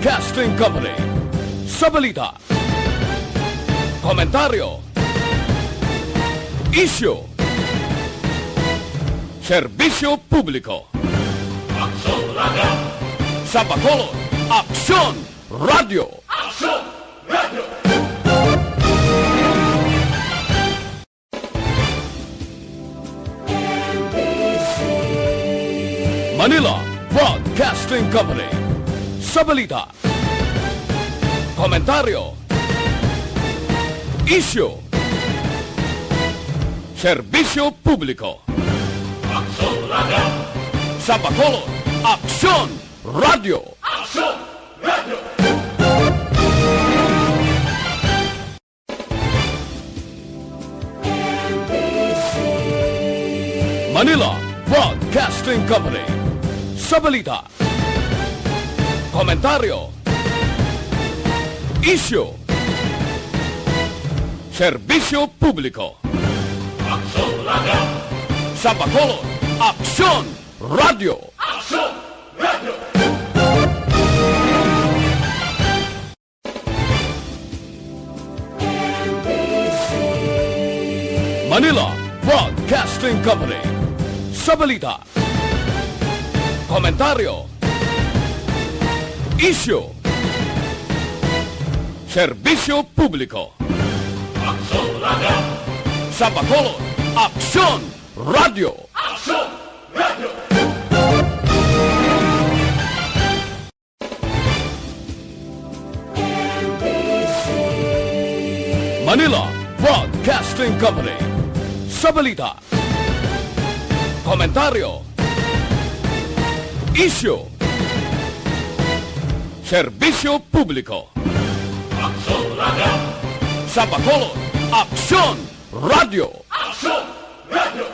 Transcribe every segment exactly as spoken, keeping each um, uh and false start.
Broadcasting Company. Sa balita, komentaryo, isyu, serbisyo publiko. Aksyon Radio! Sa Bacolod, Aksyon Radio! Aksyon Radio! Manila Broadcasting Company. Sa balita, komentaryo, isyu, serbisyo publiko. Aksyon Radio! Sa Bacolod, Aksyon Radio! Aksyon Radio! Manila Broadcasting Company. Sa balita, komentaryo, isyu, serbisyo publiko. Aksyon Radio! Sa Bacolod, Aksyon Radio! Aksyon Radio! Manila Broadcasting Company. Sa balita, komentaryo, isyu, serbisyo publiko. Aksyon Radio! Sa Bacolod, Aksyon Radio! Aksyon Radio! Manila Broadcasting Company. Sa balita, komentaryo, isyu, serbisyo publiko. Aksyon Radio! Sa Bacolod, Aksyon Radio! Aksyon Radio!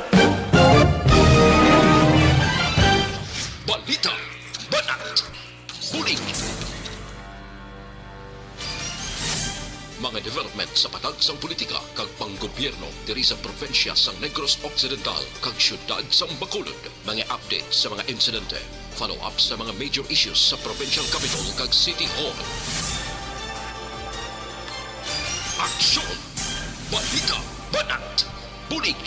Balita, banat, bulig. Mga development sa patag sang politika kag panggobyerno diri sa probinsya sang Negros Occidental kag siyudad sang Bacolod. Mga update sa mga insidente, follow-up sa mga major issues sa provincial capital kag City Hall. Aksyon! Balita! Banat! Bulig!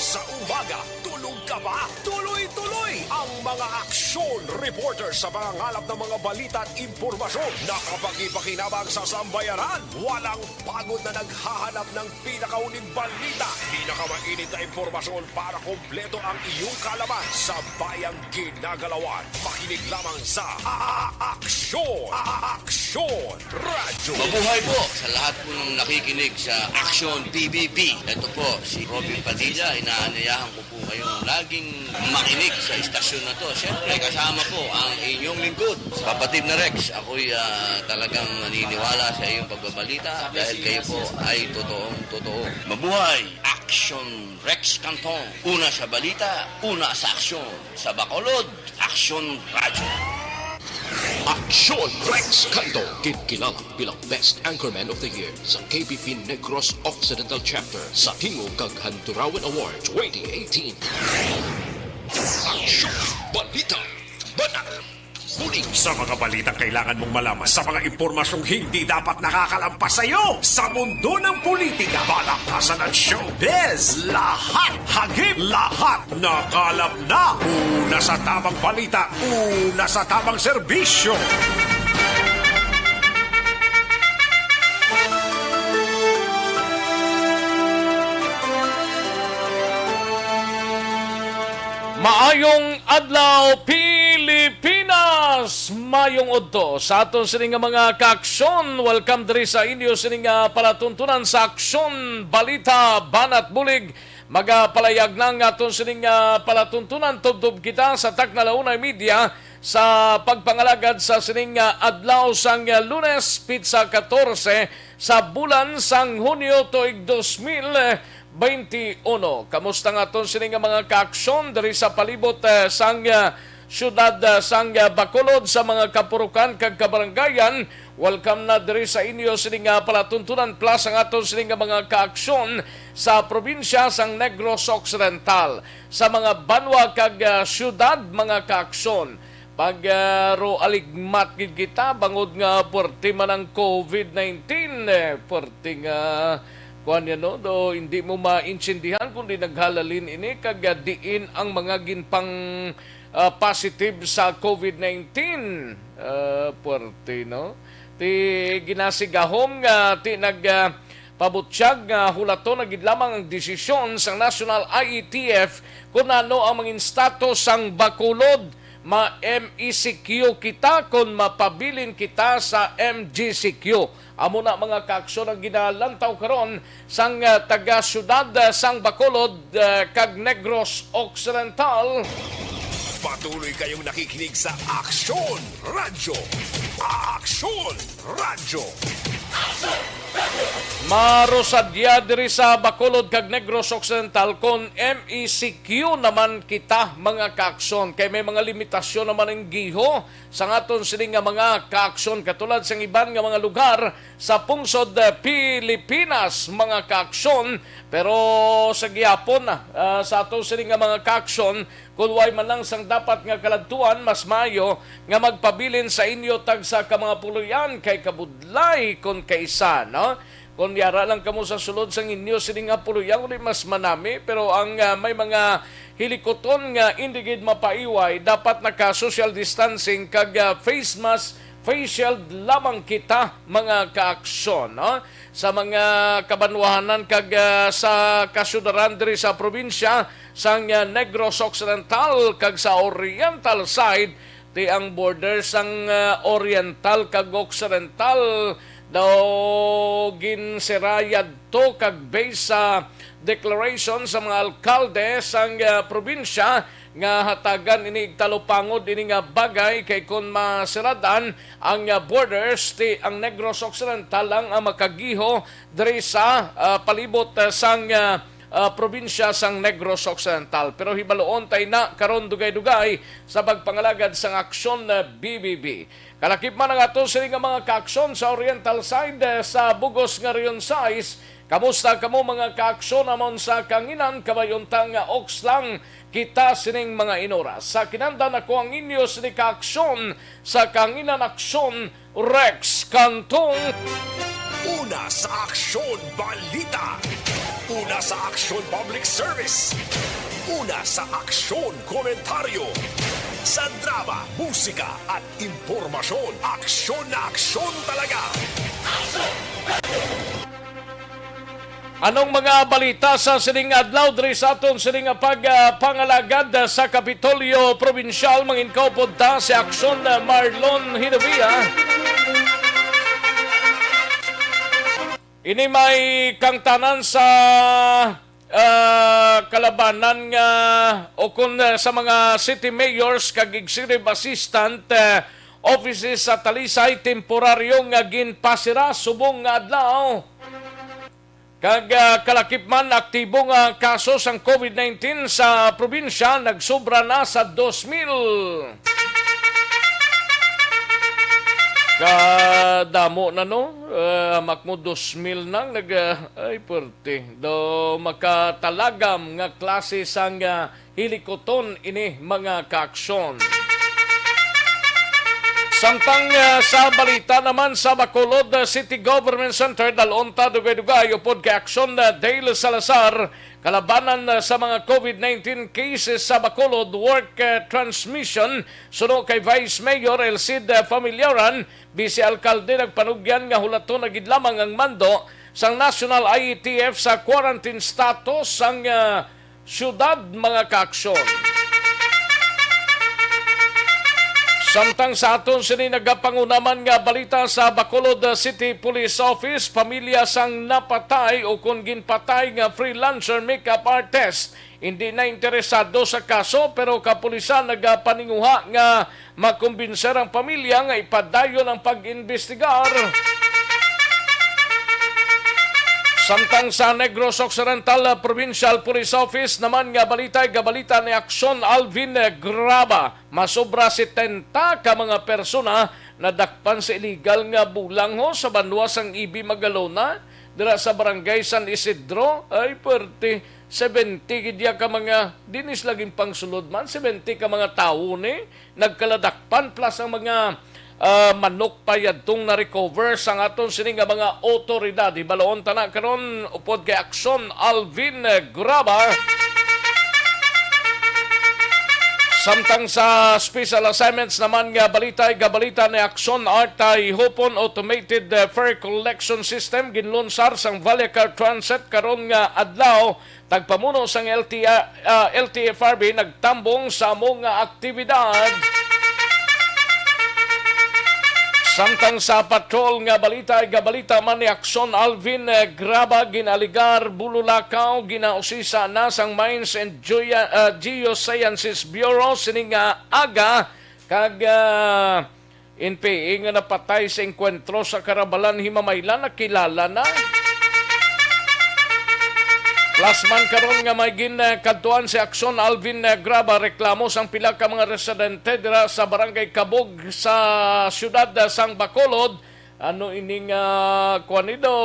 Sa umaga, tulog ka ba? Tuloy-tuloy ang mga aksyon reporter sa pangangalap ng mga balita at impormasyon na kapakipakinabang sa sambayanan. Walang pagod na naghahanap ng pinakauning balita, pinakamainit na impormasyon para kompleto ang iyong kaalaman sa bayang ginagalawan. Makinig lamang sa A-, A-, Aksyon! A-, A-, Aksyon! Radyo! Mabuhay po sa lahat po ng nakikinig sa Aksyon P B B. Ito po si Robin Padilla. Inaanyayahan ko po kayong laging makinig sa istasyon na to. Siyempre, kasama po ang inyong lingkod, Kapatid na Rex. Ako'y, ah, talagang naniniwala sa iyong pagbabalita dahil kayo po ay totoong totoo. Mabuhay! Aksyon Rex Canton. Una sa balita, una sa aksyon. Sa Bacolod, Aksyon Radyo. Aksyon Rex Canton, ginkilala bilang Best Anchorman of the Year sa K B P Negros Occidental Chapter sa Tingog kag Handurawan Award twenty eighteen. Aksyon! Balita! Banat! Bulig! Sa mga balitang kailangan mong malaman, sa mga impormasyong hindi dapat nakakalampas sa iyo, sa mundo ng politika, palakasan at showbiz, lahat hagip, lahat nakalap na. Una sa tamang balita, una sa tamang serbisyo. Maayong adlaw, Pilipinas! Mayong udto sa aton sini nga mga kaaksyon. Welcome diri sa inyo sini nga palatuntunan sa Aksyon, Balita, Banat, Bulig. Magapalayag na nga aton sini nga palatuntunan. Tubtob kita sa Takna Launay Media sa pagpangalagad sa sini nga adlaw sang Lunes, pitsa katorse sa bulan sang Hunyo tuig dos mil twenty-uno. Kamusta nga aton sini nga mga kaaksyon diri sa palibot, eh, sang, eh, siyudad, eh, sang, eh, Bacolod, sa mga kapurukan kag kabarangayan? Welcome na diri sa inyo sini nga palatuntunan, plus ang aton sini nga mga kaaksyon sa probinsya sang Negros Occidental, sa mga banwa kag, eh, siyudad, mga kaaksyon. Pag, ah, ro aligmat gid kita, bangod nga puwerte man ang covid nineteen, eh, puwerte nga, kuwan yan, no? Do, hindi mo maintindihan kung di naghalalin ini, kag, ah, diin ang mga ginpang, ah, positive sa covid nineteen. Ah, puwerte, no? Ti ginasigahom nga ti nag, ah, pabutyag nga hulaton na gid lamang ang desisyon sang National I E T F kung ano ang mangin status sang Bacolod, ma-M E C Q kita kon mapabilin kita sa M G C Q. Amo na, mga kaaksyon, ang ginalantaw karon sang, ah, taga-siyudad, ah, sang Bacolod, ah, kag Negros Occidental. Patuloy kayong nakikinig sa Aksyon Radyo. Aksyon Radyo. Marosadya diri sa Bacolod kag Negros Occidental kon M E C Q naman kita, mga kaaksyon, kay may mga limitasyon naman ang giho sa aton sini nga mga kaaksyon, katulad sang iban nga mga lugar sa pungsod, eh, Pilipinas, mga kaaksyon. Pero sa gihapon, ah, sa aton sini nga mga kaaksyon, kung way man lang sang dapat nga kaladtuan, mas maayo nga magpabilin sa inyo tagsa ka mga puloy-an kay kabudlay kon kaisa, no? Kon yara lang kamo sa sulod sang inyo sini nga puloy-an, uli mas manami, pero ang, ah, may mga hilikuton nga indi gid mapaiway, dapat naka-social distancing kag, ah, face mask, face shield lamang kita, mga kaaksyon, no? Sa mga kabanwahanan kag, ah, sa kasyudaran diri sa probinsya sang, ah, Negros Occidental kag sa Oriental side, ti ang border sang, ah, Oriental kag Occidental daw ginsirayad to kag based sa declaration sa mga alkalde sang, ah, probinsya nga hatagan ini igtalupangod ini nga bagay, kay kon masirad-an ang, ah, borders, ti ang Negros Occidental lang ang makagiho diri sa, ah, palibot, ah, sang, ah, ah, probinsya sang Negros Occidental. Pero hibaluon tay na karon dugay-dugay sa pagpangalagad sang aksyon, ah, B B B. Kalakip man ang ato sini nga mga kaaksyon sa Oriental side, eh, sa bugos nga Region sais. Kamusta kamo, mga kaaksyon, amon sa kanginan? Kabay unta nga oks lang kita sining mga inoras. Sa kinandan, ako ang inyo sini kaaksyon sa kanginan, aksyon, Rex Cantong. Una sa aksyon, balita. Una sa aksyon, public service. Una sa aksyon, komentaryo. Sa drama, musika, at impormasyon, aksyon na aksyon talaga. Anong mga balita sa sining adlaw diri sa aton sining pag, ah, pangalagad sa Kapitolyo Probinsyal? Manginkaupod ta si Aksyon, ah, Marlon Hidavia. Ini may kangtanan sa, ah, kalabanan nga o kun, ah, sa mga city mayors kag executive assistant, ah, offices sa Talisay temporaryo nga ginpasira subong nga adlaw. Kag, ah, kalakip man, aktibo nga kaso sang covid nineteen sa probinsya nagsobra na sa dos mil. Kadamo na, no? Ah, makmo dos mil nang nag, ah, ay, puwerte. Do makatalagam nga klase sang, ah, hilikuton ini, mga kaaksyon. Samtang, ah, sa balita naman sa Bacolod, ah, City Government Center, dalon ta dugay-dugay upod kay Aksyon, ah, Dale Salazar, kalabanan, ah, sa mga covid nineteen cases sa Bacolod, work, ah, transmission, suno kay Vice Mayor Elcid, ah, Familiaran, Vice Alkalde, nagpanugyan nga hulaton na gid lamang ang mando sang National I E T F sa quarantine status sang, ah, siyudad, mga kaaksyon. Samtang sa aton sini nagapanguna man nga balita sa Bacolod City Police Office, pamilya sang napatay o kon ginpatay nga freelancer makeup artist hindi na interesado sa kaso, pero kapulisan nagapaninguha nga makumbinser ang pamilya nga ipadayon ang pag-imbestigar. Samtang sa Negros Occidental Provincial Police Office naman nga balita, gabalita ni Aksyon Alvin Graba. Masobra setenta ka mga persona nadakpan sa iligal nga bulang ho sa banwa sang Ibi Magalona, dira sa Barangay San Isidro. Ay, puwerte. Seventy gid ya ka mga, dinis laging pangsulod man, seventy ka mga tawo ni nagkaladakpan, plus ang mga, ah, manok pa yadtong na-recover sang aton sini nga mga otoridad. Hibaloon ta na karon upod kay Aksyon Alvin Graba. Samtang sa special assignments naman nga balita, igabalita ni Aksyon Arta Ihupon, automated, eh, fare collection system ginlunsar sang Vallecar Transit karon nga adlaw. Tagpamuno sang L T, ah, L T F R B nagtambong sa amo nga aktibidad. Samtang sa patrol nga balita, igabalita man ni Aksyon Alvin, eh, Graba, ginaligar bululakaw, ginausisa na sang Mines and Geo-, ah, Geosciences Bureau sini nga aga, kag, ah, N P A nga napatay sa engkwentro sa Karabalan, Himamaylan, nakilala na. Plus man karon nga may gin, eh, kadtuan si Aksyon Alvin, eh, Graba, reklamo sang pila ka mga residente dira sa Barangay Kabog sa siyudad, eh, sang Bacolod. Ano ini nga, kuwan, ido?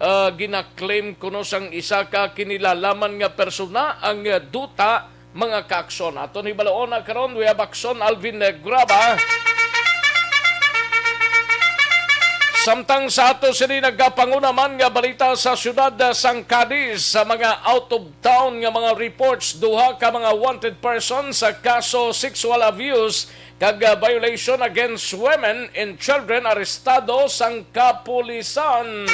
Ah, ginaklaim kuno sang isa ka kinilalaman nga persona ang, ah, duta, mga kaaksyon. Aton hibaloon na karon, we have Aksyon Alvin, eh, Graba. Samtang sa ato sini nagapanguna man nga balita sa siyudad, ah, sang Cadiz, sa mga out of town nga mga reports, duha ka mga wanted person sa kaso sexual abuse kag, ah, violation against women and children arestado sang kapulisan.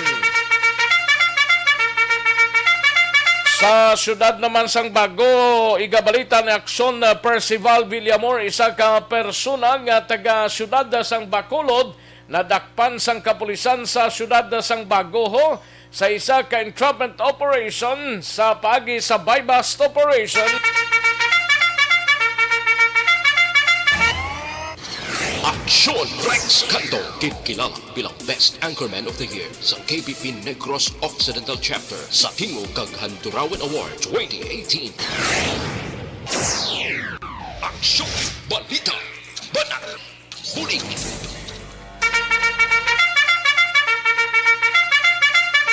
Sa siyudad naman sang Bago, igabalita ni Aksyon, ah, Percival Villamor, isa ka persona nga taga siyudad sang Bacolod, nadakpan sang kapulisan sa siyudad sang Bago ho sa isa ka entrapment operation sa paagi sa buy-bust operation. Aksyon Rex Canto, kinkilala bilang Best Anchorman of the Year sa K B P Negros Occidental Chapter sa Tingog kag Handurawan Award twenty eighteen. Aksyon, balita, banat, bulig.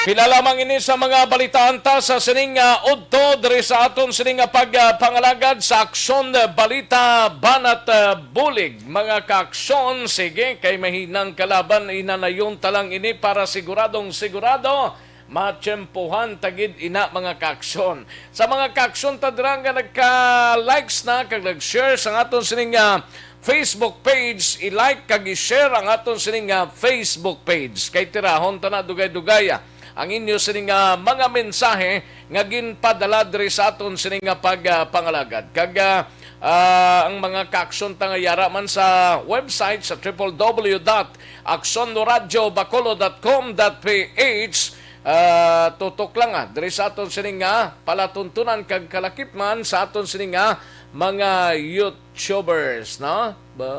Pila lamang ini sa mga balitaan ta sa sining, ah, udto diri sa aton sining nga pagpangalagad sa Aksyon, ah, Balita, Banat, ah, Bulig. Mga kaaksyon, sige, kay mahinang kalaban, inanayon ta lang ini para siguradong sigurado, matiyempohan ta gid ina, mga kaaksyon. Sa mga kaaksyon ta dira nga nagka-likes na kag nag-share sa aton sining, ah, Facebook page, i-like kag i-share ang aton sining, ah, Facebook page. Kay tirahon ta na dugay-dugay, ah, ang inyo sining, ah, mga mensahe nga ginpadala diri sa aton sining nga pag, ah, pangalagad. Kag, ah, ah, ang mga kaaksyon ta nga yara man sa website sa triple W dot aksyon radio bacolod dot com dot P H, ah, tutok lang, ah, diri sa aton sining nga palatuntunan kag kalakip man sa aton sining nga mga YouTubers, no? Ba,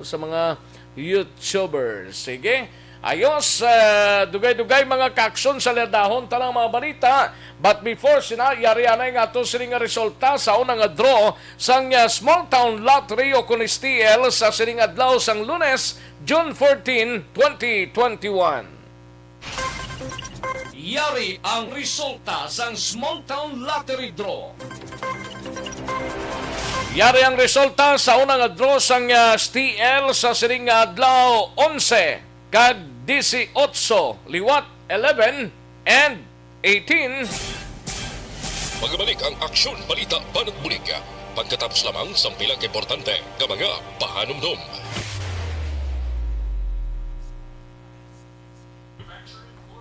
sa mga YouTubers. Sige. Ayos, eh, dugay-dugay, mga kaaksyon, sa ladahon ta lang mga balita. But before sina, yari anay nga ato sini nga resulta sa una nga draw sang, eh, Small Town Lottery o kun S T L sa sining adlaw sang Lunes, June fourteen, twenty twenty-one. Yari ang resulta sang Small Town Lottery Draw. Yari ang resulta sa una nga draw sang, ah, S T L sa sining nga adlaw, onse kag dieciocho, liwat eleven and eighteen. Magabalik ang Aksyon, Balita, Banat, Bulig pagkatapos lamang sang pila ka importante nga mga pahanumdom.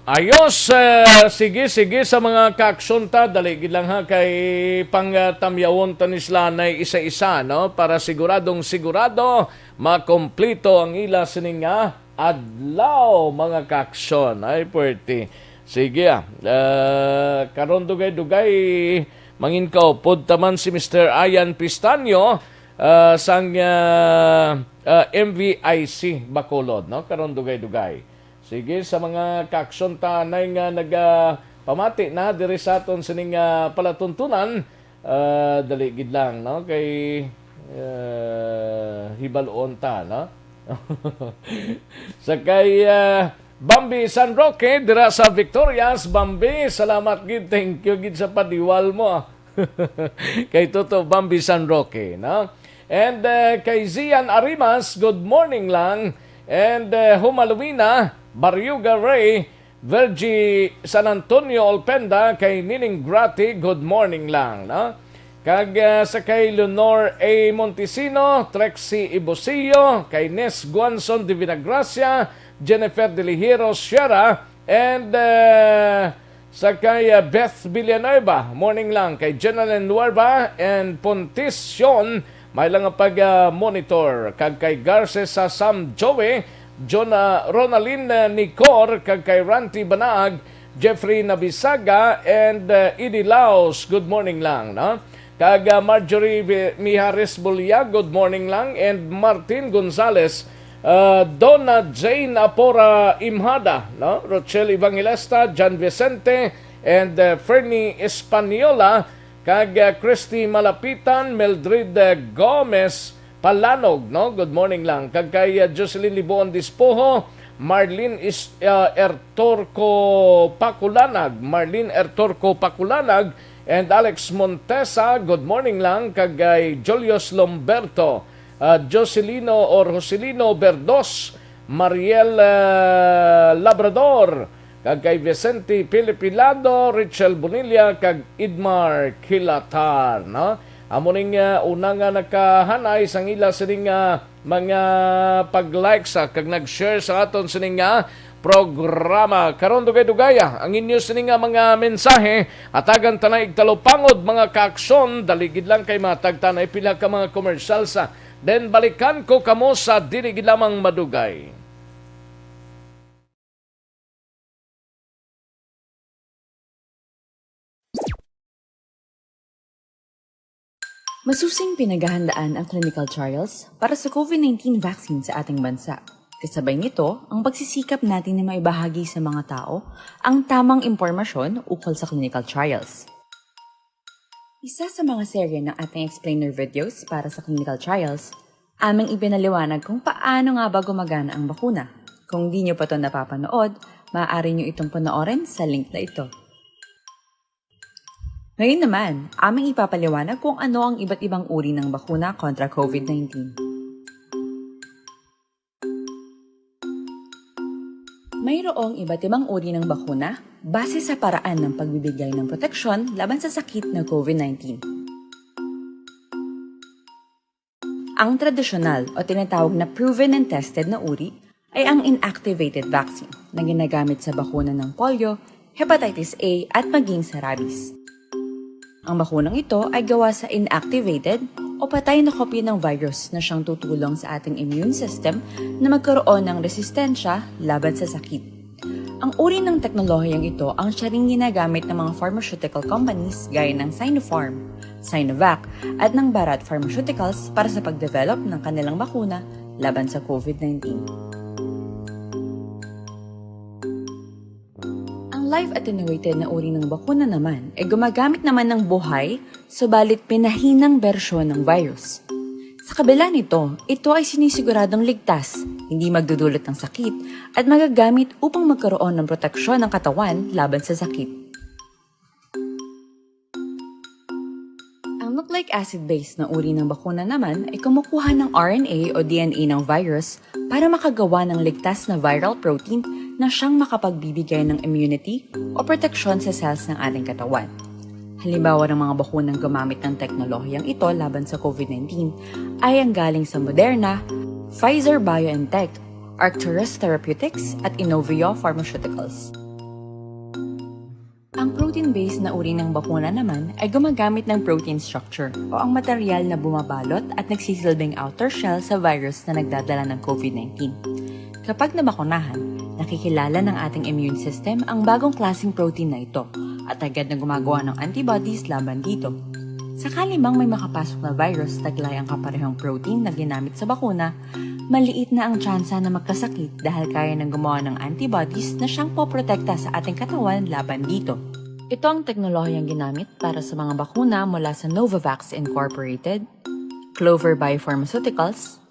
Ayos, eh, sige, sige, sa mga kaaksyon ta, dali gid lang ha, kay pang, ah, tamyawon ta ni sila na isa-isa, no? Para siguradong sigurado, makomplito ang ila sining nga adlaw, mga kaaksyon. Ay, puwerte. Sige, ah. Ah, karon dugay-dugay, mangin kaupod ta man si Mister Ian Pistanyo, ah, sang, ah, ah, M V I C Bacolod, no? Karon dugay-dugay. Sige, sa mga kaaksyon ta anay nga nagapamati na diri sa aton sining, ah, palatuntunan, ah, dali gid lang, no? Kay, ah, hibal-on ta, no? Sa kay, ah, Bambi San Roque, dira sa Victorias. Bambi, salamat gid. Thank you gid sa padiwal mo, ah. Kay Toto Bambi San Roque, no? And, eh, kay Zian Arimas, good morning lang. And, eh, Humalumina, Barriuga Ray, Virgie San Antonio Olpenda, kay Nining Grati, good morning lang, no? Kag, ah, sa kay Leonor A Montesino, Trexie Ibosio, kay Nes Guanzon de Vinagracia, Jennifer de Ligiero Sierra, and, ah, sa kay, ah, Beth Villanueva, morning lang, kay Jenalyn Nueva and Pontis Sion, may lang nga pag, ah, monitor, kag kay Garces sa Sam Joey, John, ah, Ronaldin, ah, Nicor, kag kay Ranty Banaag, Jeffrey Nabisaga, and, ah, Eddie Laos. Good morning lang, no? Kag, ah, Marjorie Vi-, Mijares Bulia, good morning lang, and Martin Gonzales, ah, Donna Jane Apora Imhada, no? Rochelle Evangelista, John Vicente, and, ah, Fernie Española, kag, ah, Christy Malapitan, Mildred, ah, Gomez Palanog, no? Good morning lang. Kag kay, ah, Jocelyn Libuon Dispoho, Marlene Is-, ah, Ertorco Paculanag, Marlene Ertorco Paculanag, and Alex Montesa, good morning lang. Kag kay Julius Lomberto, ah, Jocelino or Jocelino Berdos, Mariel, ah, Labrador, kag kay Vicente Pilipilado, Richel Bonilla, kag Idmar Kilatar, no? Amo ning, ah, una nga nakahanay sang ila sining, ah, mga pag-like sa kag nag-share sa aton sining, ah, programa. Karon, dugay-dugaya ang inyo sining, ah, mga mensahe. Hatagan ta na igtalupangod, mga kaaksyon. Dali gid lang kay matag ta na pila ka mga commercial sa. Then balikan ko kamo sa dili gid lamang madugay. Masusing pinaghahandaan ang clinical trials para sa COVID nineteen vaccine sa ating bansa. Kasabay nito, ang pagsisikap natin na maibahagi sa mga tao ang tamang impormasyon ukol sa clinical trials. Isa sa mga serye ng ating explainer videos para sa clinical trials, aming ipinaliwanag kung paano nga ba gumagana ang bakuna. Kung di nyo pa to napapanood, maaari nyo itong panoorin sa link na ito. Ngayon naman, aming ipapaliwanag kung ano ang iba't ibang uri ng bakuna kontra COVID nineteen. Mayroong iba't ibang uri ng bakuna base sa paraan ng pagbibigay ng proteksyon laban sa sakit na COVID nineteen. Ang tradisyonal o tinatawag na proven and tested na uri ay ang inactivated vaccine na ginagamit sa bakuna ng polio, hepatitis A, at maging sa rabies. Ang bakunang ito ay gawa sa inactivated o patay na kopya ng virus na siyang tutulong sa ating immune system na magkaroon ng resistensya laban sa sakit. Ang uri ng teknolohiyang ito ang siya ring ginagamit ng mga pharmaceutical companies gaya ng Sinopharm, Sinovac, at ng Bharat Pharmaceuticals para sa pag-develop ng kanilang bakuna laban sa COVID nineteen. Ang live attenuated na uri ng bakuna naman ay gumagamit naman ng buhay, subalit pinahinang bersyon ng virus. Sa kabila nito, ito ay sinisiguradong ligtas, hindi magdudulot ng sakit, at magagamit upang magkaroon ng proteksyon ng katawan laban sa sakit. Ang nucleic acid-based na uri ng bakuna naman ay kumukuha ng R N A o D N A ng virus para makagawa ng ligtas na viral protein na siyang makapagbibigay ng immunity o proteksyon sa cells ng ating katawan. Halimbawa ng mga bakunang gumamit ng teknolohiyang ito laban sa COVID nineteen ay ang galing sa Moderna, Pfizer-BioNTech, Arcturus Therapeutics, at Inovio Pharmaceuticals. Ang protein-based na uri ng bakuna naman ay gumagamit ng protein structure o ang material na bumabalot at nagsisilbing outer shell sa virus na nagdadala ng COVID nineteen. Kapag nabakunahan, nakikilala ng ating immune system ang bagong klaseng protein na ito at agad na gumagawa ng antibodies laban dito. Sakali mang may makapasok na virus, taglay ang kaparehong protein na ginamit sa bakuna, maliit na ang tsansa na magkasakit dahil kaya nang gumawa ng antibodies na siyang poprotekta sa ating katawan laban dito. Ito ang teknolohiyang ginamit para sa mga bakuna mula sa Novavax Incorporated, Clover Biopharmaceuticals,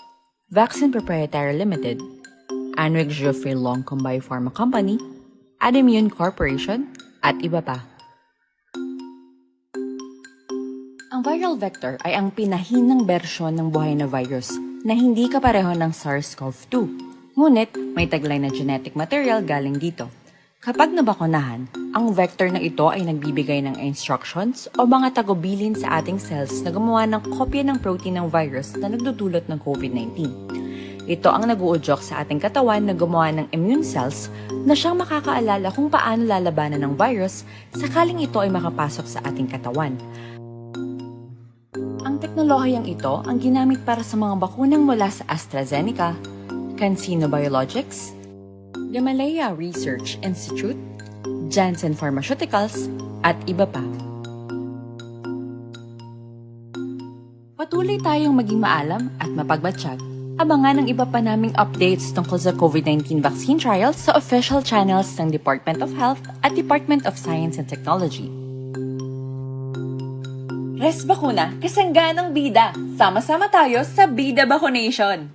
Vaccine Proprietary Limited, Anrix Geoffrey Longcom Biopharma Company, Adimmune Corporation, at iba pa. Ang viral vector ay ang pinahinang bersyon ng buhay na virus na hindi kapareho ng SARS-CoV two. Ngunit may taglay na genetic material galing dito. Kapag nabakunahan, ang vector na ito ay nagbibigay ng instructions o mga tagubilin sa ating cells na gumawa ng kopya ng protein ng virus na nagdudulot ng COVID nineteen. Ito ang nag-uudyok sa ating katawan na gumawa ng immune cells na siyang makakaalala kung paano lalabanan ng virus sakaling ito ay makapasok sa ating katawan. Ang teknolohiyang ito ang ginamit para sa mga bakunang mula sa AstraZeneca, CanSino Biologics, Gamaleya Research Institute, Janssen Pharmaceuticals, at iba pa. Patuloy tayong maging maalam at mapagmatsyag. Abangan ang iba pa naming updates tungkol sa COVID nineteen vaccine trials sa official channels ng Department of Health at Department of Science and Technology. Res Bakuna, kasangganang bida. Sama-sama tayo sa Bida Bakunation.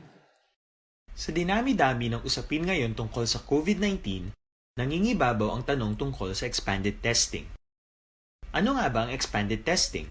Sa dinami-dami ng usapin ngayon tungkol sa COVID nineteen, nangingibabaw ang tanong tungkol sa expanded testing. Ano nga ba ang expanded testing?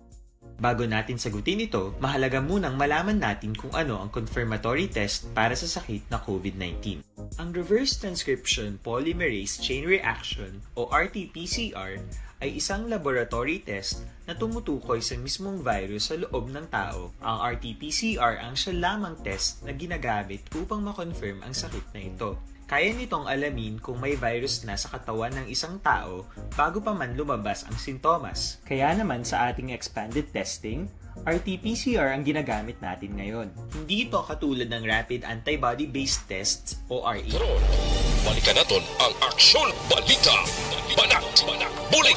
Bago natin sagutin ito, mahalaga munang malaman natin kung ano ang confirmatory test para sa sakit na COVID nineteen. Ang reverse transcription polymerase chain reaction o R T P C R ay isang laboratory test na tumutukoy sa mismong virus sa loob ng tao. Ang R T P C R ang siya lamang test na ginagamit upang ma-confirm ang sakit na ito. Kaya nitong alamin kung may virus na sa katawan ng isang tao bago pa man lumabas ang sintomas. Kaya naman sa ating expanded testing, R T P C R ang ginagamit natin ngayon. Hindi ito katulad ng rapid antibody-based tests o R A. Karon, balikan naton ang Aksyon Balita. Banat, bulig.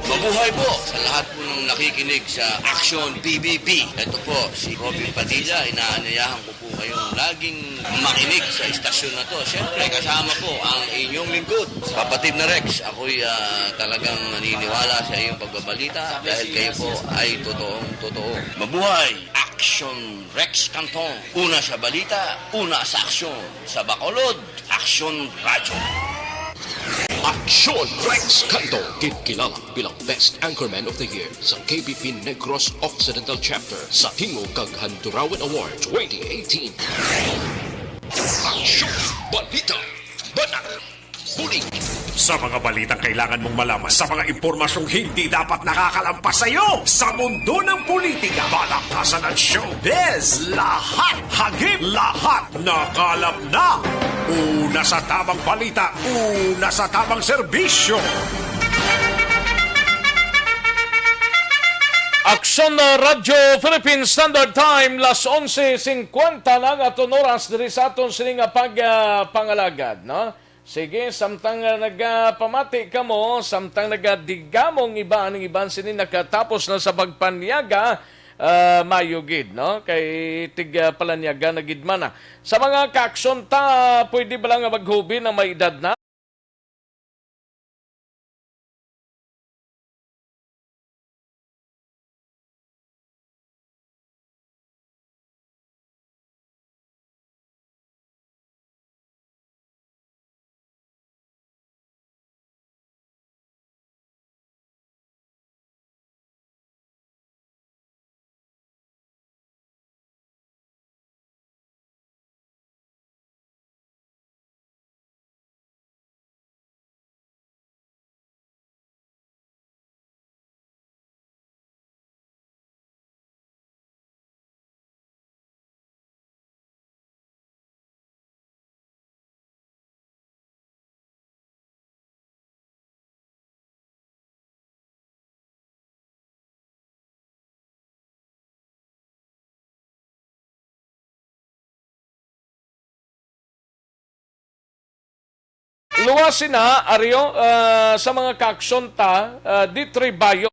Mabuhay po sa lahat po ng nakikinig sa Aksyon P B B. Ito po si Robin Padilla, inaanyayahan ko po kayong laging makinig sa istasyon na to. Siyempre, kasama po ang inyong lingkod, kapatid na Rex. Ako'y, ah, talagang naniniwala sa iyong pagbabalita dahil kayo po ay totoong totoo. Mabuhay! Aksyon Rex Canton. Una sa balita, una sa aksyon. Sa Bacolod, Aksyon Radyo. Aksyon Rex Canton, ginkilala bilang Best Anchorman of the Year sa K B P Negros Occidental Chapter sa Tingog kag Handurawan Award twenty eighteen. Aksyon Balita. Banat. Bulig. Sa mga balitang kailangan mong malaman, sa mga impormasyong hindi dapat nakakalampas sa iyo, sa mundo ng politika, balaktasan at showbiz, lahat hagip, lahat nakalap na. Una sa tamang balita, una sa tamang serbisyo. Aksyon na Radyo Philippine Standard Time, las onse cincuenta na ang aton oras diri sa aton sini nga pag, ah, pangalagad, no? Sige, samtang, ah, nagapamati kamo, samtang nagadigamo ang iba, ang iban sini nakatapos na sa pagpanyaga, ah, maayo gid, no? Kay tig, ah, palanyaga na gid man na. Sa mga kaaksyon ta, pwede ba lang nga maghubin ang may edad na? Luwas sina, Aryo, ah, sa mga kaaksyon ta, ah, di tribayo.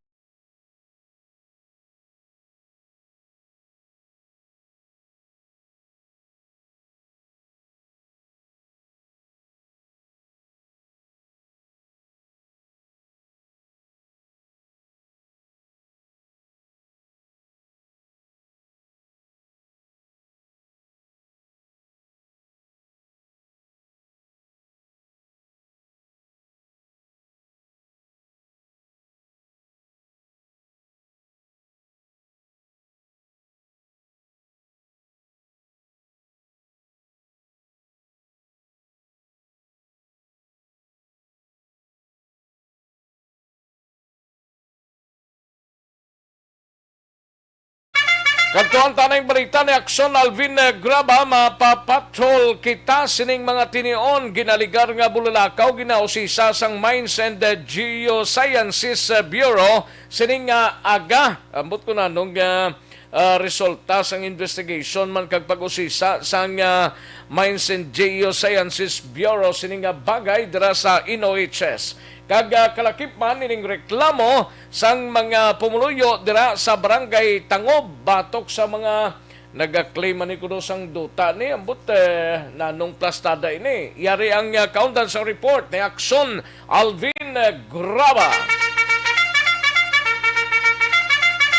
Kadtuan ta ning balita ni Aksyon Alvin, eh, Graba. Mapapatrol kita sining mga tinion. Ginaligar nga bulalakaw ginausisa sang Mines and, eh, Geosciences, eh, Bureau sining, ah, aga. Ambot ko na nung, ah, ah, resulta sang investigation man kag pag-usisa sang, ah, Mines and Geosciences Bureau sining nga bagay dira sa N O H S. Kag, ah, kalakip man ining reklamo sang mga pumuluyo dira sa Barangay Tangob batok sa mga nagaklaim man ni kuno sang duta ni ambot, eh, nanong plastada ini. Yari ang, ah, kaundan sa report ni Aksyon Alvin, eh, Graba.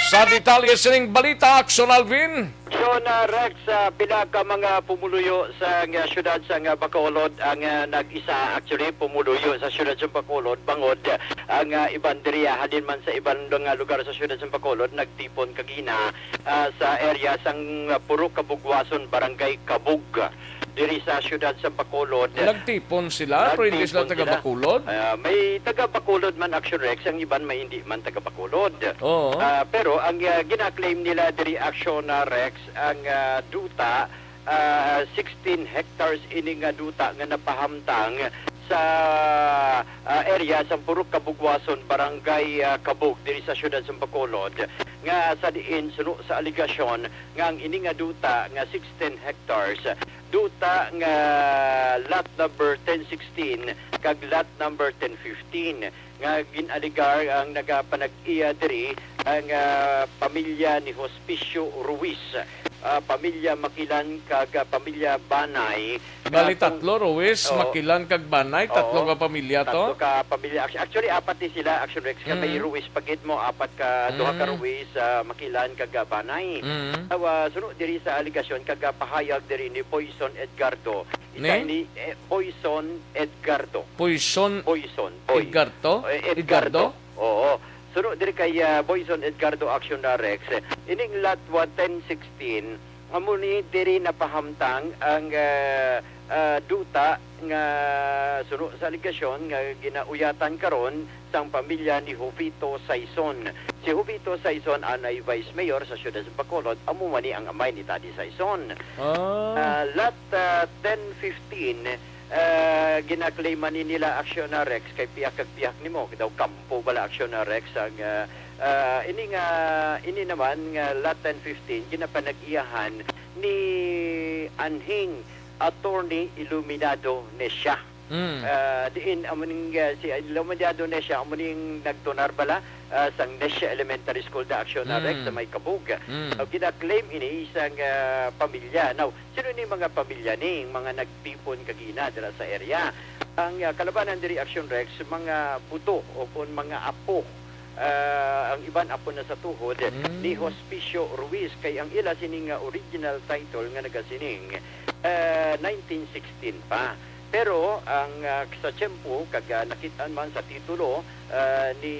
Sa detalye sining balita, Aksyon Alvin. Aksyon, ah, Rex, ah, pila ka mga pumuluyo sa nga siyudad sa nga Bacolod ang, ah, nag-isa, actually, pumuluyo sa siyudad sa Bacolod, bangod, ah, ang, ah, iban diri, ah, halin man sa iban nga lugar sa siyudad sa Bacolod, nagtipon kagina, ah, sa area sang, ah, Purok Kabugwason, Barangay Kabug, diri sa siyudad sa Bacolod. Nagtipon sila, pero hindi sila Nagtipon taga sila. Bacolod? Ah, may taga Bacolod man, Action Rex, ang iban may hindi man taga Bacolod. Oo. Ah, pero ang, ah, gina-claim nila diri, Action, ah, Rex, ang, ah, duta, ah, sixteen hectares ini nga duta nga napahamtang sa, ah, area sa Purok Kabugwason, Barangay, ah, Kabug, diri sa siyudad sa Bacolod, nga sa diin, suno sa alegasyon, nga ang ini nga duta nga sixteen hectares, duta nga lot number ten sixteen kag lot number ten fifteen, nga gin-alegar ang nagapanag-iya diri ang, ah, pamilya ni Hospicio Ruiz, ah, pamilya Makilan kag, ah, pamilya Banay. Bali, Nga kung tatlo, Ruiz, Oo. Makilan, kag Banay. Tatlo Oo. ka pamilya to? Tatlo ka pamilya. Actu-, actually, apat ni sila, Action Rex, nga may Mm. Ruiz pa gid mo, apat ka, duha ka Mm. Ruiz, ah, Makilan, kag, ah, Banay. Mm. Aw, ah, suno diri sa alegasyon, kag, ah, pahayag diri ni Poison Edgardo. Isa Ni? ni, eh, Poison Edgardo. Poison Poison, Boy. Edgardo? Eh, Edgardo? Edgardo? Oo. Suno diri kay, ah, Boyson Edgardo Action na Rex, ining Lot one ten sixteen, amo ni diri napahamtang ang, ah, ah, duta nga suno sa alegasyon nga ginauyatan karon sang pamilya ni Jovito Saison. Si Jovito Saison anay vice mayor sa siyudad sa Bacolod, amo man ni ang amay ni Tadi Saison. Ah. Ah, Lot, ah, ten fifteen, ah, ginaklaiman ni nila Action na Rex kay pihak kag pihak nimo, daw kampo bala Action na Rex ang, ah, ah, ini nga, ini naman nga Lot ten fifteen ginapanag-iyahan ni anhing Attorney Iluminado Nesha. Mm. Ah, diin amo ning, ah, si Iluminado Nesha amo ning nagtunar bala, ah, sang Nesha Elementary School da Action na Rex Mm. sa may Kabug. Mm. Ah, gina-claim ini sang, ah, pamilya. Now, sino ni mga pamilya ni mga nagtipon kagina dira sa area? Ang, ah, kalabanan diri Action Rex, mga buto o kon mga apo. Ah, ang iban apo na sa tuhod Mm. ni Hospicio Ruiz, kay ang ila sini nga original title nga nagasining, ah, nineteen sixteen pa. Pero ang, ah, sa tiyempo kag, ah, nakit-an man sa titulo, ah, ni,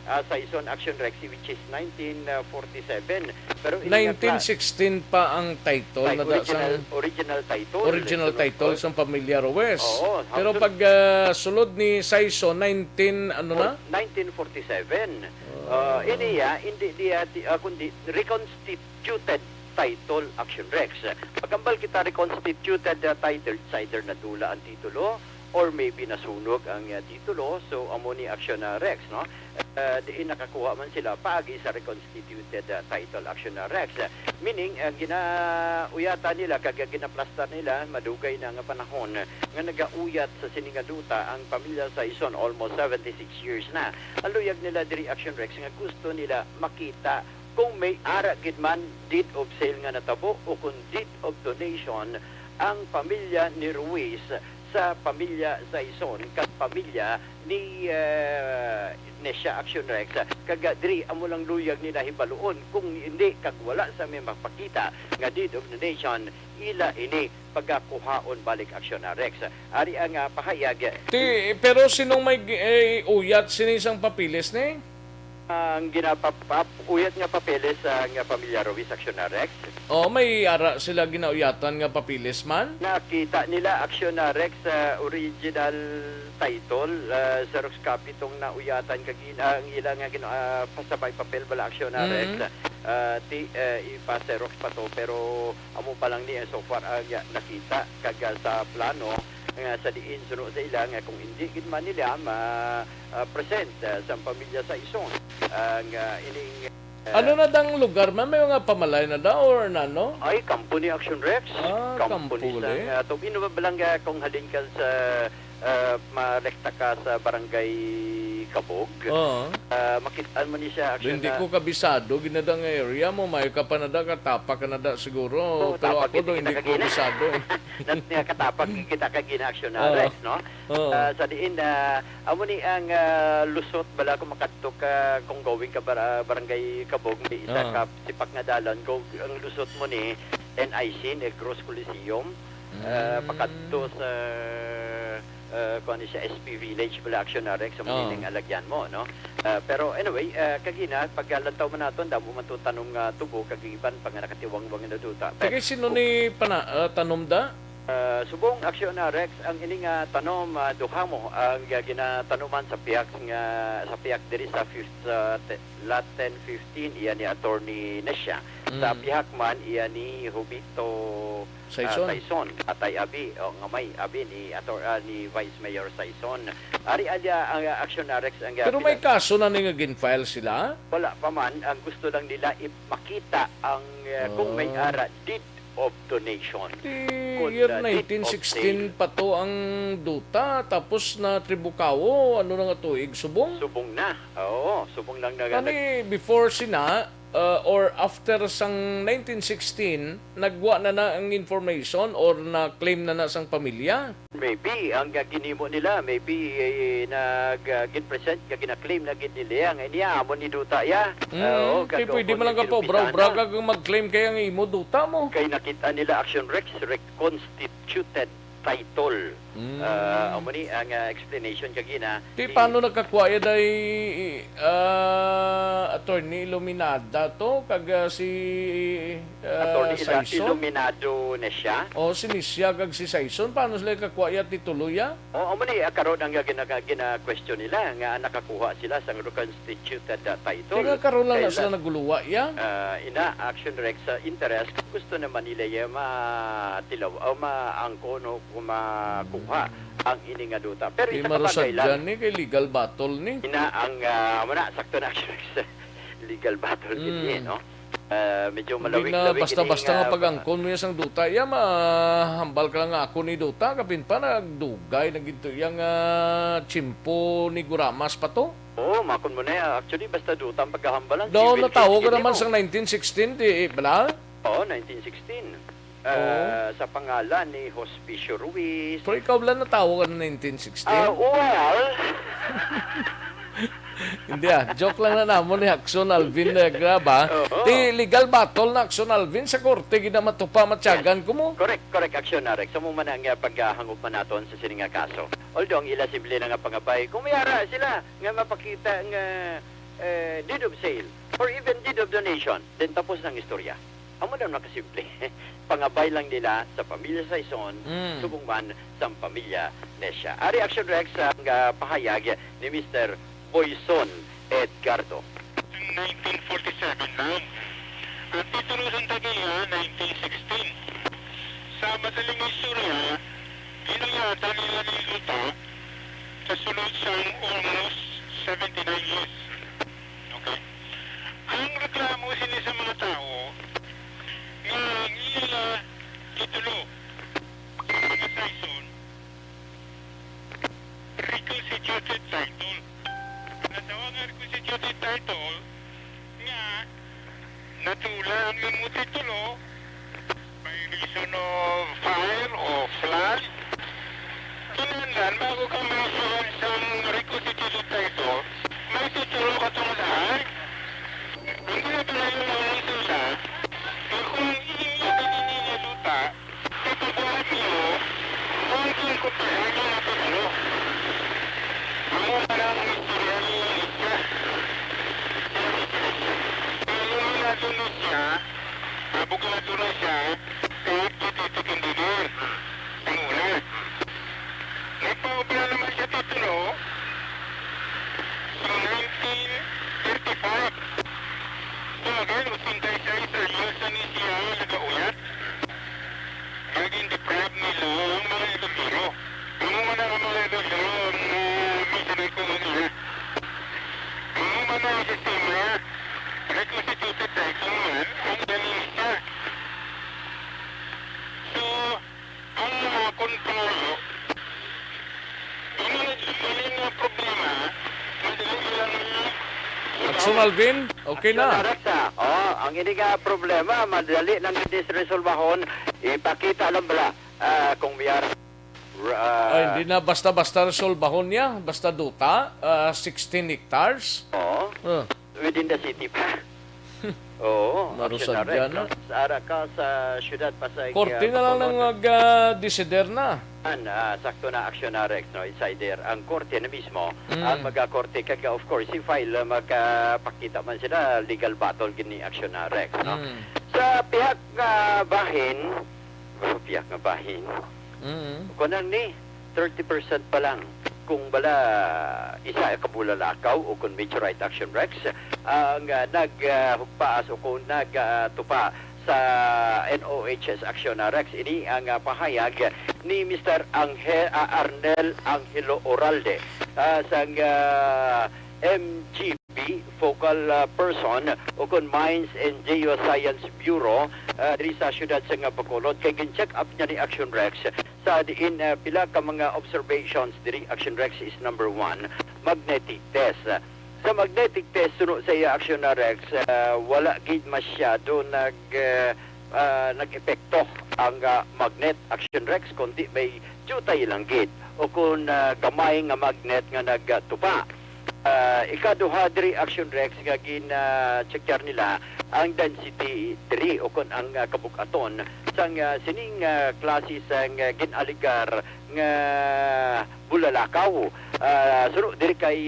ah, Saison Action Rex, which is nineteen forty-seven. Pero ini nga kla- Nineteen sixteen pa ang title Tay, na da-, original, sang original title. Original Sunod title ko. sang pamilya Ruiz. Oo, Pero hapon. pag, ah, sulod ni Saison, nineteen, ano na? Nineteen forty-seven. Ah. Ah, ini ya, hindi diya ti-, ah, kundi reconstituted title Action Rex. Pagkambal kita reconstituted, ah, title, it's either nadula ang titulo or maybe nasunog ang, ah, titulo. So, amo ni Action na Rex, no? Ah, diin nakakuha man sila paagi sa reconstituted, ah, title Action na Rex. Meaning, ah, ginauyatan nila kag ginaplastar nila, madugay na nga panahon nga nagauyat sa sini nga duta ang pamilya Saison, almost seventy-six years na. Ang luyag nila diri, Action Rex, nga gusto nila makita kung may ara gid man deed of sale nga natabo o kung deed of donation ang pamilya ni Ruiz sa pamilya Saison kag pamilya ni, eh, Nesha Action Rex. Kag, ah, diri amo lang luyag nila hibaluon kung hindi kag wala sa may mapakita nga deed of donation, ila ini pagakuhaon balik Action na Rex. Ari ang, ah, pahayag. Ti, pero sinong may gi-, eh, uyat sini sang papeles ni? Ang ginapap-, uyat nga papeles sa nga pamilya Ruiz Action na Rex. Oh, may ara sila ginauyatan nga papeles man? Nakita nila Action na Rex sa original title, ah, xerox copy tong nauyatan kag in-, ang ila nga gina-, ah, pasabay papel bala Action na Rex. Mm. ah, ti, ah, ipa-Xerox pa to, pero amo pa lang ni, eh, so far ang, ah, nakita, kag, ah, sa plano nga sa diin suno sa ila nga kung hindi gid man nila ma, ah, present, ah, sa pamilya Saison ang, ah, ining, ah, Ano na dang lugar, ma'am? May mga pamalay na da or na, no? Ay, kampo ni Action Rex. Ah, Kampo ni sang, eh. Ah, Tubino ba lang, ah, kung halin ka sa, ah, marekta ka sa Barangay Kabog? Oo. Ah, makit-an mo ni siya, actually, Hindi na ko kabisado, ginadang area mo, may ka pa nada, katapa ka nada siguro. Oo, Pero tapag ako kita, do, hindi kita ko kagina. Kabisado, eh. Nat-, nga katapag kita kagina, action Oo. Arrest, no? Oo. Ah, sa diin, ah, amo ni ang, ah, lusot, bala kung makadto ka, kung going ka bar-, ah, Barangay Kabog, may isa Oo. ka sipak nga dalan, go, ang lusot mo ni N I C, Negros Coliseum. Ah, Mm. pakadto sa, ah, kuwan ni siya, S P Village, bala, action Arrest, sa Oo. Maniling alagyan mo, no? Ah, pero anyway, ah, kagina, pagkalantaw man naton, damo man to tanom nga tubo, kag iban pa nga nakatiwangwang na duta. Pero Sige, sino ni pana-, ah, tanom da? Ah, subong action Arrest, ang ini nga tanom, ah, duha mo ang, ah, ginatanuman sa pihak nga, sa pihak diri sa fifth, sa te-, lot ten fifteen, iya ni Attorney Nesha. Sa Mm. pihak man, iya ni Jovito, ah, Saison. Saison, atay abi, o, nga may abi ni Ator-, ah, ni Vice Mayor Saison. Ari, alya, ang, ah, action Arrest ang, ah, Pero may pinas- kaso na ni nga gin-file sila? Wala pa man. Ang gusto lang nila, ip-, makita ang, ah, kung may Ah. ara, deed of donation. Di Kung, year ah, deed of nineteen sixteen sale. pa to ang duta, tapos na Tribucao, ano na nga tuig, subong? Subong na. Oo, subong lang na Kani before sina, uh, or after sang nineteen sixteen, nagwa na na ang information or na-claim na na sang pamilya? Maybe, ang, uh, ginhimo nila, maybe, eh, nag, uh, gin-present, nga gina-claim na gid nila, nga niya, amo ni duta, ya. Mm, Oo, kay kag pwede kung man lang ka naging paubra-ubra bisana. Kag mag-claim kay ang imo duta mo. Kay nakita nila, action Rex, reconstituted title. Mm. Ah, amo ni ang, ah, explanation kagina. Ti Di paano nakakuha ya day, ah, Attorney Iluminada to, kag, ah, si, ah, Attorney Ila-, Saison? Iluminado na siya? O, si Nisya kag si Saison, paano sila kakuha ya titulo ya? O, amo ni, ah, karon ang gina-, gina-question nila, nga nakakuha sila sang reconstituted, ah, title. Kaya nga karon lang na Kay sila la-, naguluwa ya? Ah, ina, action Rex, sa interest, gusto naman nila ya matilaw, o maangkon o kung makuha ang ini nga duta. Pero Di isa ka bagay lang. Marusadyan ni kay legal battle ni. Ina ang, ah, muna, sakto na, actually, sa legal battle Mm. gid ni, no? Ah, medyo Hindi malawig-lawig na basta-basta ini nga nga pag-angkon mo ya sang duta. Ya, mahambal ka lang nga ako ni duta. Kapin pa, nagdugay na gid to yang, ah, tiyempo ni Guramas pa to. Oo, makon mo na ya. Actually, basta duta ang pagkahambalan, Daw, civil natawag case ka gid naman mo. Sang nineteen sixteen, di, eh, bala? Oo, nineteen sixteen. Ah, Oo. Sa pangalan ni Hospicio Ruiz. Pero ikaw lang natawag ka ng nineteen sixteen? Ah, well. Hindi, ah. Joke lang na namon ni Action Alvin, eh, Grab, ah. Oo. Ti legal battle na Action Alvin sa korte, gid na matupa, matyagan ko mo. Correct, correct, Action Arek. Sa mo man ang, ah, paghangop man naton sa sini nga kaso. Although ang ila simple na nga pangabay, kung may ara sila nga mapakita nga, eh, deed of sale or even deed of donation, then tapos ng istorya. Amo na nakasimple. Pangabay lang nila sa pamilya Saison, Mm. subong man sa pamilya Nesha. Ari, Action Rex, ang, ah, pahayag ni Mister Boyson Edgardo. Nineteen forty-seven lang. Ang titulo sang tagiya, nineteen sixteen. Sa madaling istorya, ginuyatan nila ni Luta sa sulod sang almost seventy-nine years. Okay? Ang reklamo sini sa mga tawo nga ang ila titulo, mga Saison, reconstituted title. Ang tawag nga reconstituted title nga natula ang imo titulo by reason of fire o flood. Kinahanglan, bago ka ma-issuehan sang reconstituted title, may titulo ka tungod ay. Ang ginapahayag lamang sa ila, nga kung ang inyo ginini nga duta, itaguan niyo, kung ginkumpahan niyo ang titulo. Amo man ang istorya ni Lucia. Kay Luminado Lucia, abogado na siya, kay Deputy Engineer. Ang una. Nagpaobra naman siya titulo sa nineteen thirty-five. So again, usin Alvin, okay na. Action Rex, ah. Oh, ang ini nga problema, madali lang gid resolbahon. Ipakita lang bala, ah, kung may ar-, ah, Ay, hindi na basta-basta resolbahon niya. Basta duta, ah, sixteen hectares. Oo. Ah. Within the city pa. Oo, Marusadya Action Rex, na. Sa ara ka sa syudad pa sa, Korte ah, na lang Bacolod. Nag, ah, desider na. An, ah, sakto na, Action Rex, no? It's either ang korte na mismo Mm. ang magakorte kag, of course, si file, ah, magpakita man sila, legal battle gini, Action Rex, no? Mm. Sa pihak nga bahin, pihak nga bahin, Mm. kunan ni, thirty percent pa lang. Kung bala, isa ka bulalakaw o kung meteorite, Action Rex, ang, ah, nag, ah, hugpaas o kung nag, ah, tupa sa N O H S Action Rex. Ini ang, ah, pahayag ni Mister Angel, ah, Arnel Angelo Oralde, ah, sang, ah, M G B, focal, ah, person o kon Mines and Geoscience Bureau, ah, diri sa siyudad sa nga Bacolod. Kay gin-check up niya ni Action Rex sa diin, ah, pila ka mga observations diri. Action Rex is number one, magnetic test. Sa magnetic test, suno sa iya, Action Rex, ah, wala gid masyado nag, ah, ah, nag-epekto ang, ah, magnet, Action Rex, kundi may diutay lang gid o kun, ah, gamay nga magnet nga nagtupa. Ah, ikaduha diri, Action Rex, nga gin, ah, checkar nila ang density diri o kun ang, ah, kabug-aton sang, ah, sining, ah, klase sang, ah, gin-alegar nga bulalakaw. Ah, suno diri kay,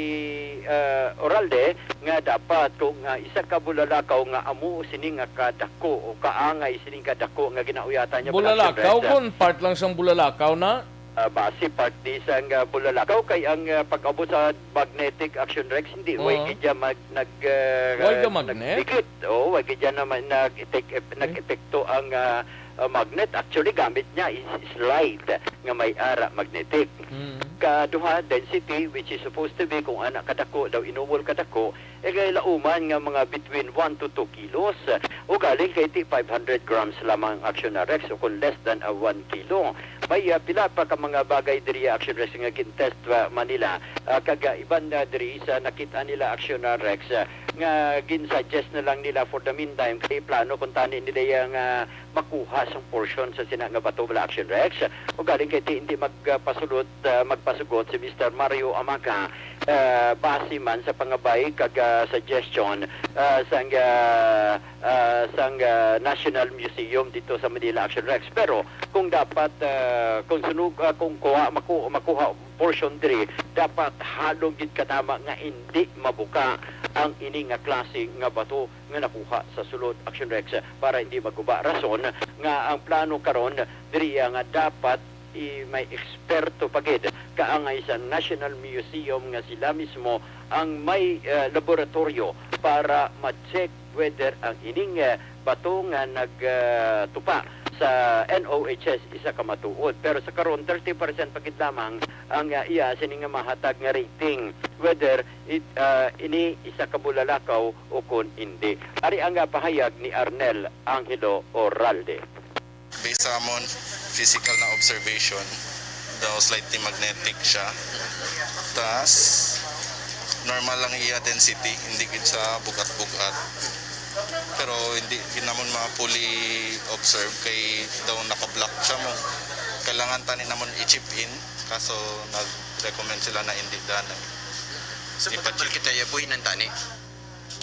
ah, Oralde nga dapat kung, ah, isa ka bulalakaw nga amo sini nga kadako o kaangay sini nga kadako nga ginauyatan niya, Bulalakaw, Action Rex, ah, kun part lang sang bulalakaw na? Ah, base part ni sang, ah, bulalakaw kay ang, ah, pag-abot sa magnetic, Action Rex, hindi, way Oo. gid siya mag-, nag, ah, Way ka magnet? nagdikit. Oo, way gid siya na ma-, nag-, nag-epekto ang, ah, ah, magnet. Actually, gamit niya is, is light nga may ara magnetic. Mm. Kaduha, density, which is supposed to be kung ana kadako daw, inumol kadako, e kay lauman nga mga between one to two kilos. Ugaling kay ti five hundred grams lamang, Action Rex, o kung less than a one kilo. May, ah, pila pa ka mga bagay diri, Action Rex, nga gin-test pa man nila, ah, kag, ah, iban na diri sa nakita nila, Action Rex, ah, nga gin-suggest na lang nila for the meantime kay plano kung tani nila yang, ah, makuha sang portion sa sina nga bato bala, Action Rex. Ugaling kay ti hindi magpasulot, ah, magpasugot si Mister Mario Amaca, ah, base man sa pangabay kag, ah, suggestion, ah, sang, ah, ah, sang, ah, National Museum dito sa Manila, Action Rex. Pero kung dapat, ah, kung sunog, ah, kung kuha, maku-, makuha portion diri, dapat halong gid kanama nga hindi mabuka ang ini nga klase nga bato nga nakuha sa sulod, Action Rex, para hindi maguba. Rason nga ang plano karon diri nga dapat i-, may eksperto pa gid kaangay sa National Museum nga sila mismo ang may, eh, laboratorio para ma-check whether ang ining, eh, bato nga nag, eh, tupa sa N O H S isa ka matuod. Pero sa karon, thirty percent pa gid lamang ang, eh, iya sini nga mahatag nga rating whether it, ah, ini isa ka bulalakaw o kon indi. Ari ang, ah, pahayag ni Arnel Angelo Oralde. Based sa amon physical na observation, daw slightly magnetic siya. Tas, normal lang iya density, hindi gid sa bugat-bugat. Pero hindi gid namon ma-fully observe kay daw naka-block siya mo. Kailangan tani namon i-chip in, kaso nag-recommend sila na hindi daan. So, Di pa pag-, check. Kita iya buhinan tani?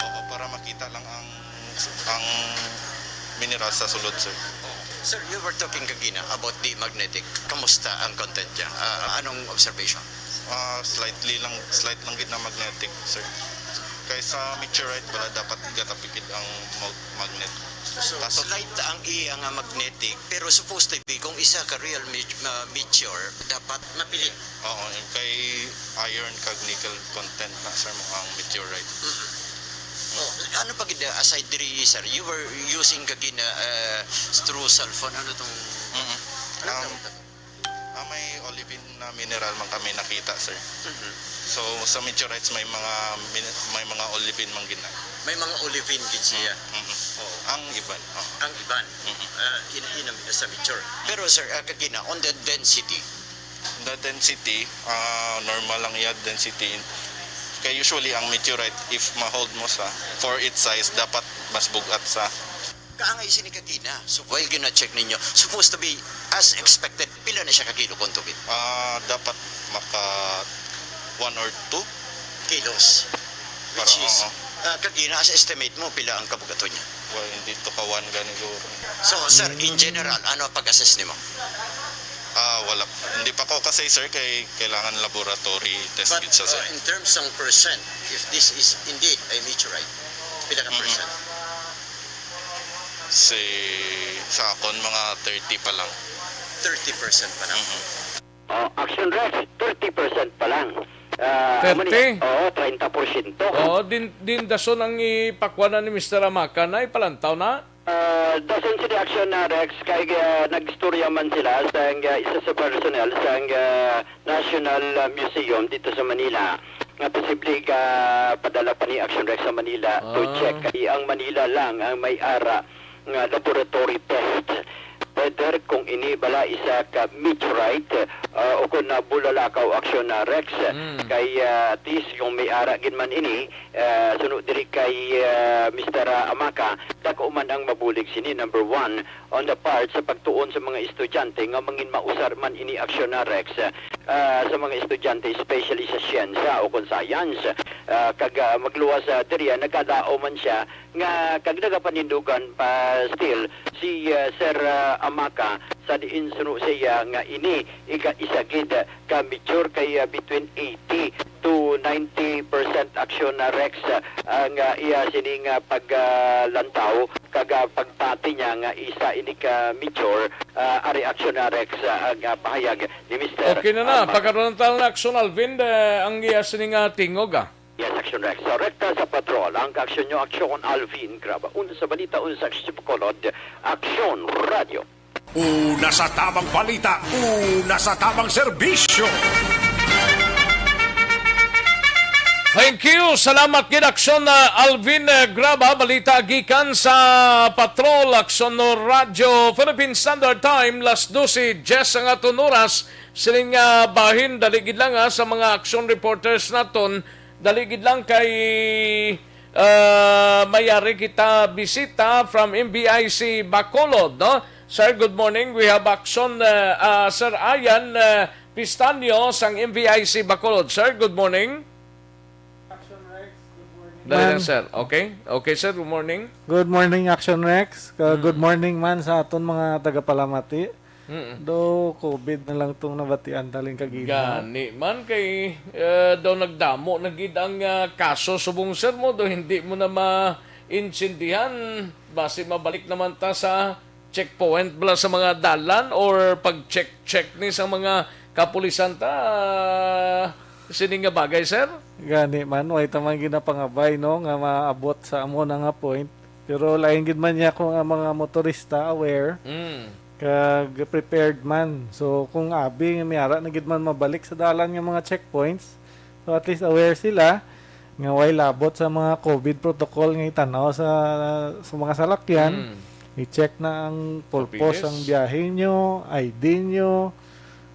Oo, para makita lang ang, ang mineral sa sulod, sir. Oh. Sir, you were talking kagina about the magnetic. Kamusta ang content niya? Ah, anong observation? Ah, slightly lang, slight lang gid na magnetic, sir. Kaysa meteorite, wala dapat gatapikid ang mag-, magnet. So, Kaso slight ang iya nga magnetic, pero supposed to be, kung isa ka real me-, ah, meteor, dapat mapilin. Oo, kay iron kag nickel content na, sir, mo ang meteorite. Mhm. Oh, ano pa gid, uh, aside diri, sir? You were using kagina, uh, through cellphone. Ano tong, Mm-mm. ano Um, tong, ah, may olivine na mineral man kami nakita, sir. Mhm. So, sa meteorites, may mga min-, may mga olivine man gina. May mga olivine gid siya. Mm-mm. Oo. Ang iban, oo. Ang iban. Mm-mm. Ah, in, in, sa meteor. Pero, sir, ah, kagina, on the density, The density, ah, normal lang iya density. Kay usually ang meteorite, if ma-hold mo sa for its size, dapat mas bug-at sa. Kaangay sini kagina. So, while gina-check ninyo, supposed to be as expected, pila na siya ka kilo kung tubig? Ah, dapat maka one or two. Kilos. Which Parang, is, oo. Ah, kagina, as estimate mo, pila ang kabugaton niya? Well, hindi to ka one gani siguro. So, sir, in general, ano ang pag-assess nimo? Ah, wala. Hindi pa ko kasi, sir, kay kailangan laboratory test But, gid siya, sir. Uh, in terms ng percent, if this is indeed a meteorite, pila ka Mm-mm. percent? Si, sa akon, mga thirty pa lang. Thirty percent pa lang. Mm-mm. Oh, Action Rex, thirty percent pa lang. Ah, amo ni, Thirty? Oo, treinta porsyento. Oo, din, din dason ang ipakwan na ni Mister Amaka na, ipalantaw na. Ah, dason sila Action na Rex, kay, ah, nag-istorya man sila sa, ah, isa sa personnel sa, ah, National, ah, Museum dito sa Manila. Nga posible ka padala pa ni Action Rex sa Manila to Ah. check. Kay ang Manila lang ang may ara nga laboratory test. Whether kung ini bala isa ka meteorite, ah, o kung nabulalakaw Action na Rex. Mm. Kay, ah, at least kung may ara gid man ini, ah, suno diri kay, ah, Mister Amaka, dako man ang mabulig sini, number one, on the part sa pagtuon sa mga estudyante nga mangin mausar man ini Action na Rex, ah, sa mga estudyante, especially sa siyensya o kung science. Ah, kag, ah, magluwas, ah, diri, ah, nagkadaot man siya nga kag nagapanindugan pa still si, ah, Sir, ah, Amaka sa diin suno siya nga ini ika-isa gid ka meteor kay, ah, between eighty to ninety percent Action na Rex, ah, ang, ah, iya sini nga pag, ah, lantaw kag, ah, pagpati niya nga isa ini ka meteor, ah, ari Action na Rex, ah, ang, ah, pahayag ni Mister Okay na na. Amaka. Pagkadto na Action Alvin, eh, ang iya sini nga tingog, ah. Yes, Action Rex. Sa rekta sa patrol, ang kaaksyon nyo, Aksyon Alvin Graba. Una sa balita, una sa Aksyon Bacolod, Aksyon Radio. Una sa tamang balita, una sa tamang serbisyo. Thank you. Salamat gid, Aksyon, uh, Alvin, uh, Graba. Balita gikan sa Patrol, Aksyon Radyo, Philippine Standard Time, las dose diez ang aton oras. Sining, uh, bahin, dali gid lang, ha, sa mga Aksyon reporters naton. Dali gid lang kay, ah, may ari kita bisita from M V I C Bacolod, no? Sir, good morning. We have Action, ah, ah, Sir Ayan, ah, Pistanyo sang M V I C Bacolod. Sir, good morning. Dali lang, Man. Sir. Okay? Okay, sir. Good morning. Good morning, Action Rex. Ka-, Mm. good morning man sa aton mga tagapalamati. Mm. Do, covid na lang tong nabatian taling kagina. Gani man kay, eh, daw nagdamo na gid ang, ah, kaso subong, sir, mo, do hindi mo na maintindihan. Basi mabalik naman ta sa checkpoint bala sa mga dalan or pag-check-check ni sa mga kapulisan ta, sini nga bagay, sir? Gani man, way ta man ginapangabay, no, nga maabot sa amo na nga point. Pero lain gid man niya kung ang mga motorista aware Mm. kag prepared man. So, kung abi nga may ara na gid man mabalik sa dalan nga mga checkpoints, so at least aware sila nga way labot sa mga covid protocol nga itanaw sa, sa mga salakyan. Mm. I-check na ang pulpos, Papeles. ang biyahe nyo, I D nyo.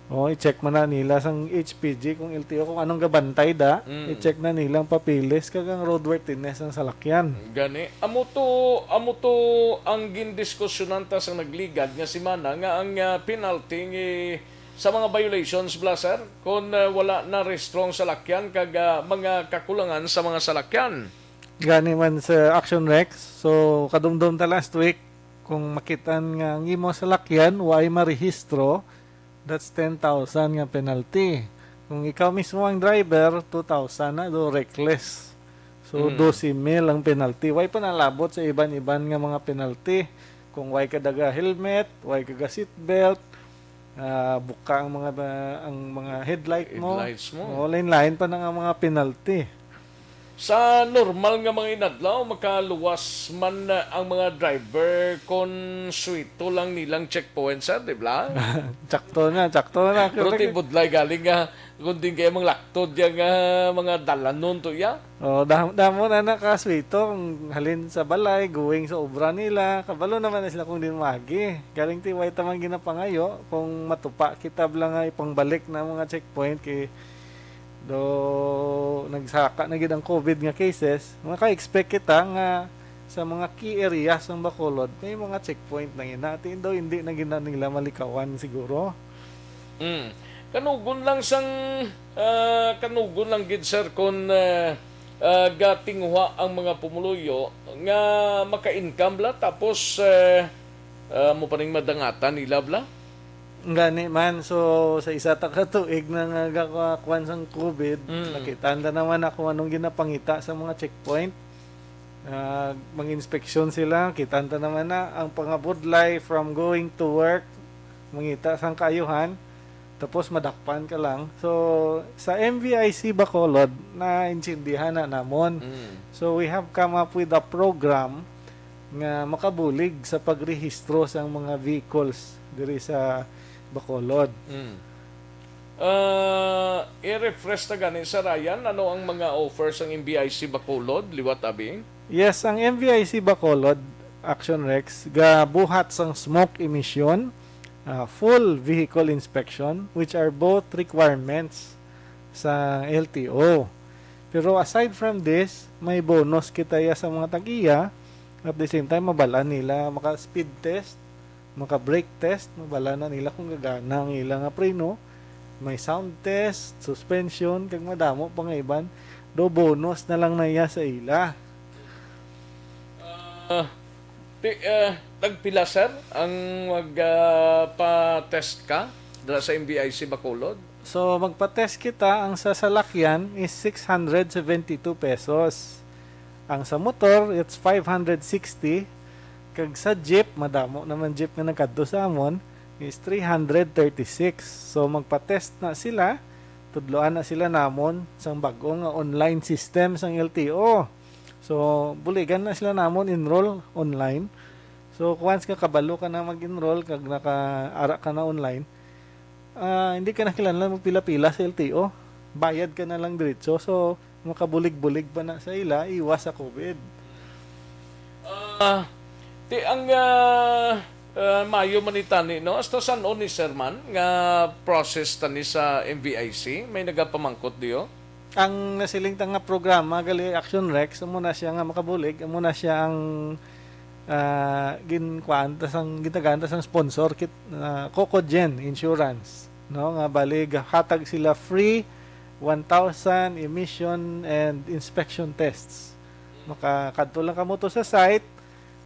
O, i-check man na nila sang H P G kung L T O kung anong gabantay da. Mm. I-check na nilang papeles kag ang roadworthiness ng salakyan. Gani, amo to, amo to ang gindiskusyonan ta sa nagligad nga semana, nga ang, ah, penalty nga sa mga violations bala, sir, kung, ah, wala na rehistro ang salakyan kag, ah, mga kakulangan sa mga salakyan. Gani man sa Action Rex. So, kadumdom ta last week, kung makitaan nga ang imo salakyan way marehistro, that's ten thousand nga penalty. Kung ikaw mismo ang driver, two thousand na, do reckless. So, Mm. dose mil ang penalty. Way pa nalabot sa iban-iban nga mga penalty. Kung way ka daga helmet, way ka ga seatbelt, ah, buka ang mga, ang mga headlight mo. Headlights mo. O, lain-lain pa na nga mga penalty. Sa normal nga mga inadlaw, makaluwas man, ah, ang mga driver kon suwito lang nilang checkpoint, sir, di ba? Tsakto na, tsakto na. Pero Kung tibudlay galing nga, kung din kayo mang laktod yang, ah, mga dalanon to, ya? Oh, dam-, damo na nakaswito. Kung halin sa balay, going sa obra nila, kabalo naman na sila kung din magi. Galing ti way tamang ginapangayo, kung matupa kita bala nga ipangbalik na mga checkpoint, kay Do nagsaka na gid ang COVID nga cases, maka-expect kita nga sa mga key areas ng Bacolod, may mga checkpoint na gina. Ati daw hindi na gina nila malikawan siguro. Mm. Kanugon lang sang, ah, kanugon lang gid, sir, kung, ah, ah, gatinguha ang mga pumuluyo nga maka-income la, tapos, ah, ah, mo pa ning madangatan nila bla. Gani man, so sa isa ta ka tuig na nga gakuan sang COVID, Mm. nakita ta naman na kung anong ginapangita sa mga checkpoint. Ah, mag-inspeksyon sila, kita ta naman na ang pangabudlay from going to work, mangita sang kaayuhan, tapos madakpan ka lang. So, sa M V I C Bacolod, naintindihan na namon. Mm. So, we have come up with a program nga makabulig sa pagrehistro sang mga vehicles diri sa Bacolod. Mm. Ah, i-refresh ta gani sa Ryan, ano ang mga offer sang M V I C Bacolod liwat abi? Yes, ang M V I C Bacolod, Action Rex, gabuhat sang smoke emission, ah, full vehicle inspection, which are both requirements sa L T O. Pero aside from this, may bonus kita ya sa mga tag-iya. At the same time, mabal-an nila maka-speed test, maka-brake test, mabal-an na nila kung gagana ang ila nga preno. May sound test, suspension, kag madamo pa nga iban. Do bonus na lang na iya sa ila. Ah, ti, ah, tagpila, sir, ang mag, ah, pa-test ka dira sa M V I C Bacolod? So, magpa-test kita, ang sa salakyan is six hundred seventy-two pesos. Ang sa motor, it's five hundred sixty. Kag sa jeep, madamo naman jeep nga nagkadto sa amon, is three hundred thirty-six. So, magpa-test na sila, tudloan na sila namon sang bag-o nga online system sang L T O. So, buligan na sila namon enroll online. So, once nga kabalo ka na mag-enroll, kag naka-ara ka na online, ah, hindi ka na kinahanglan magpila-pila sa L T O. Bayad ka na lang diretso. So, makabulig-bulig pa na sa ila, iwas sa COVID. Ah, ti ang, ah, ah, mayo man ni tani, no? Hasta san-o ni, sir, man nga process tani sa M V I C? May nagapamangkot diyo? Ang nasiling ta nga programa, gali, Action Rex, amo na siya nga makabulig, amo na siya ang, ah, ginkuan ta sang, gitagaan ta sang sponsor kit, ah, Cocogen Insurance, no? Nga bali, hatag sila free one thousand emission and inspection tests. Makakadto lang kamo to sa site,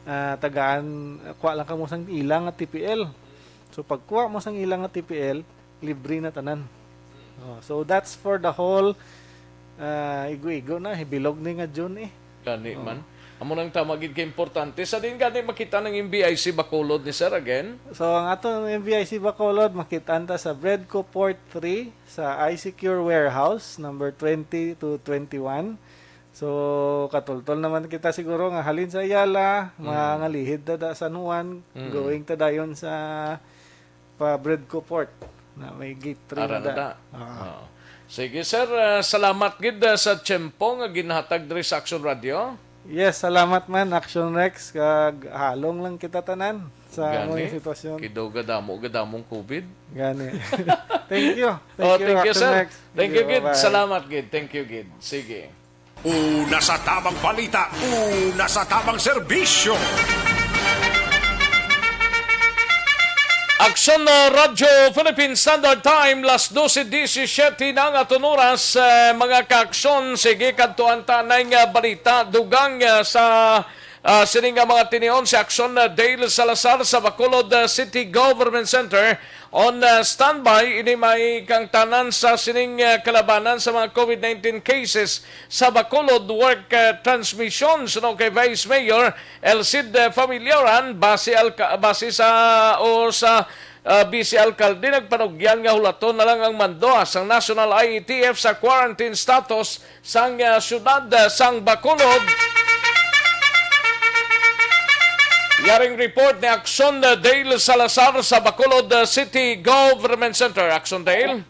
ah, tagaan, kuha lang kamo sang ila nga T P L. So, pagkuha mo sang ila nga T P L, libre na tanan. Oh, so, that's for the whole, ah, igo-igo na, hibilog ni nga June eh. Gani man. Amo nang tama gid ka importante. Sa din gani makita ng M V I C Bacolod ni sir again? So, ang aton M V I C Bacolod, makitaan ta sa Breadco Port three, sa iSecure Warehouse, number twenty to twenty-one. So, katultol naman kita siguro nga halin sa Ayala, mangalihid ta da San Juan, Mm. going ta dayon sa pa Breadco Port na may gate three na Ara na da. da. Ah. Oo. Sige, sir, ah, salamat gid, ah, sa tiyempo nga ginhatag diri sa Action Radio. Yes, salamat man, Action Rex, kag halong lang kita tanan sa Gani, among sitwasyon. Kidaw gadamo, gadamong COVID. Gani. Thank you. Oh, thank you, Action sir. Rex. Thank you, gid. Bye-bye. Salamat, gid. Thank you, gid. Sige. Una sa tamang balita, una sa tamang serbisyo. Aksyon na Radyo Philippine Standard Time, las dose disisiete na ang aton oras, eh, mga kaaksyon. Sige, kadtuan ta na nga balita. Dugang, eh, sa, ah, sini nga mga tinion, si Aksyon, eh, Dale Salazar sa Bacolod, eh, City Government Center. On, eh, standby, ini may kangtanan sa sining, eh, kalabanan sa mga COVID nineteen cases sa Bacolod work, eh, transmission. Suno kay Vice Mayor El Cid, eh, Familiaran, base, alka, base sa o sa, ah, Vice Alkalde, nagpanugyan nga hulaton na lang ang mando sang National I A T F sa quarantine status sang, ah, siyudad, ah, sang Bacolod. Yaring report ni Aksyon, ah, Dale Salazar sa Bacolod, ah, City Government Center. Aksyon, Dale.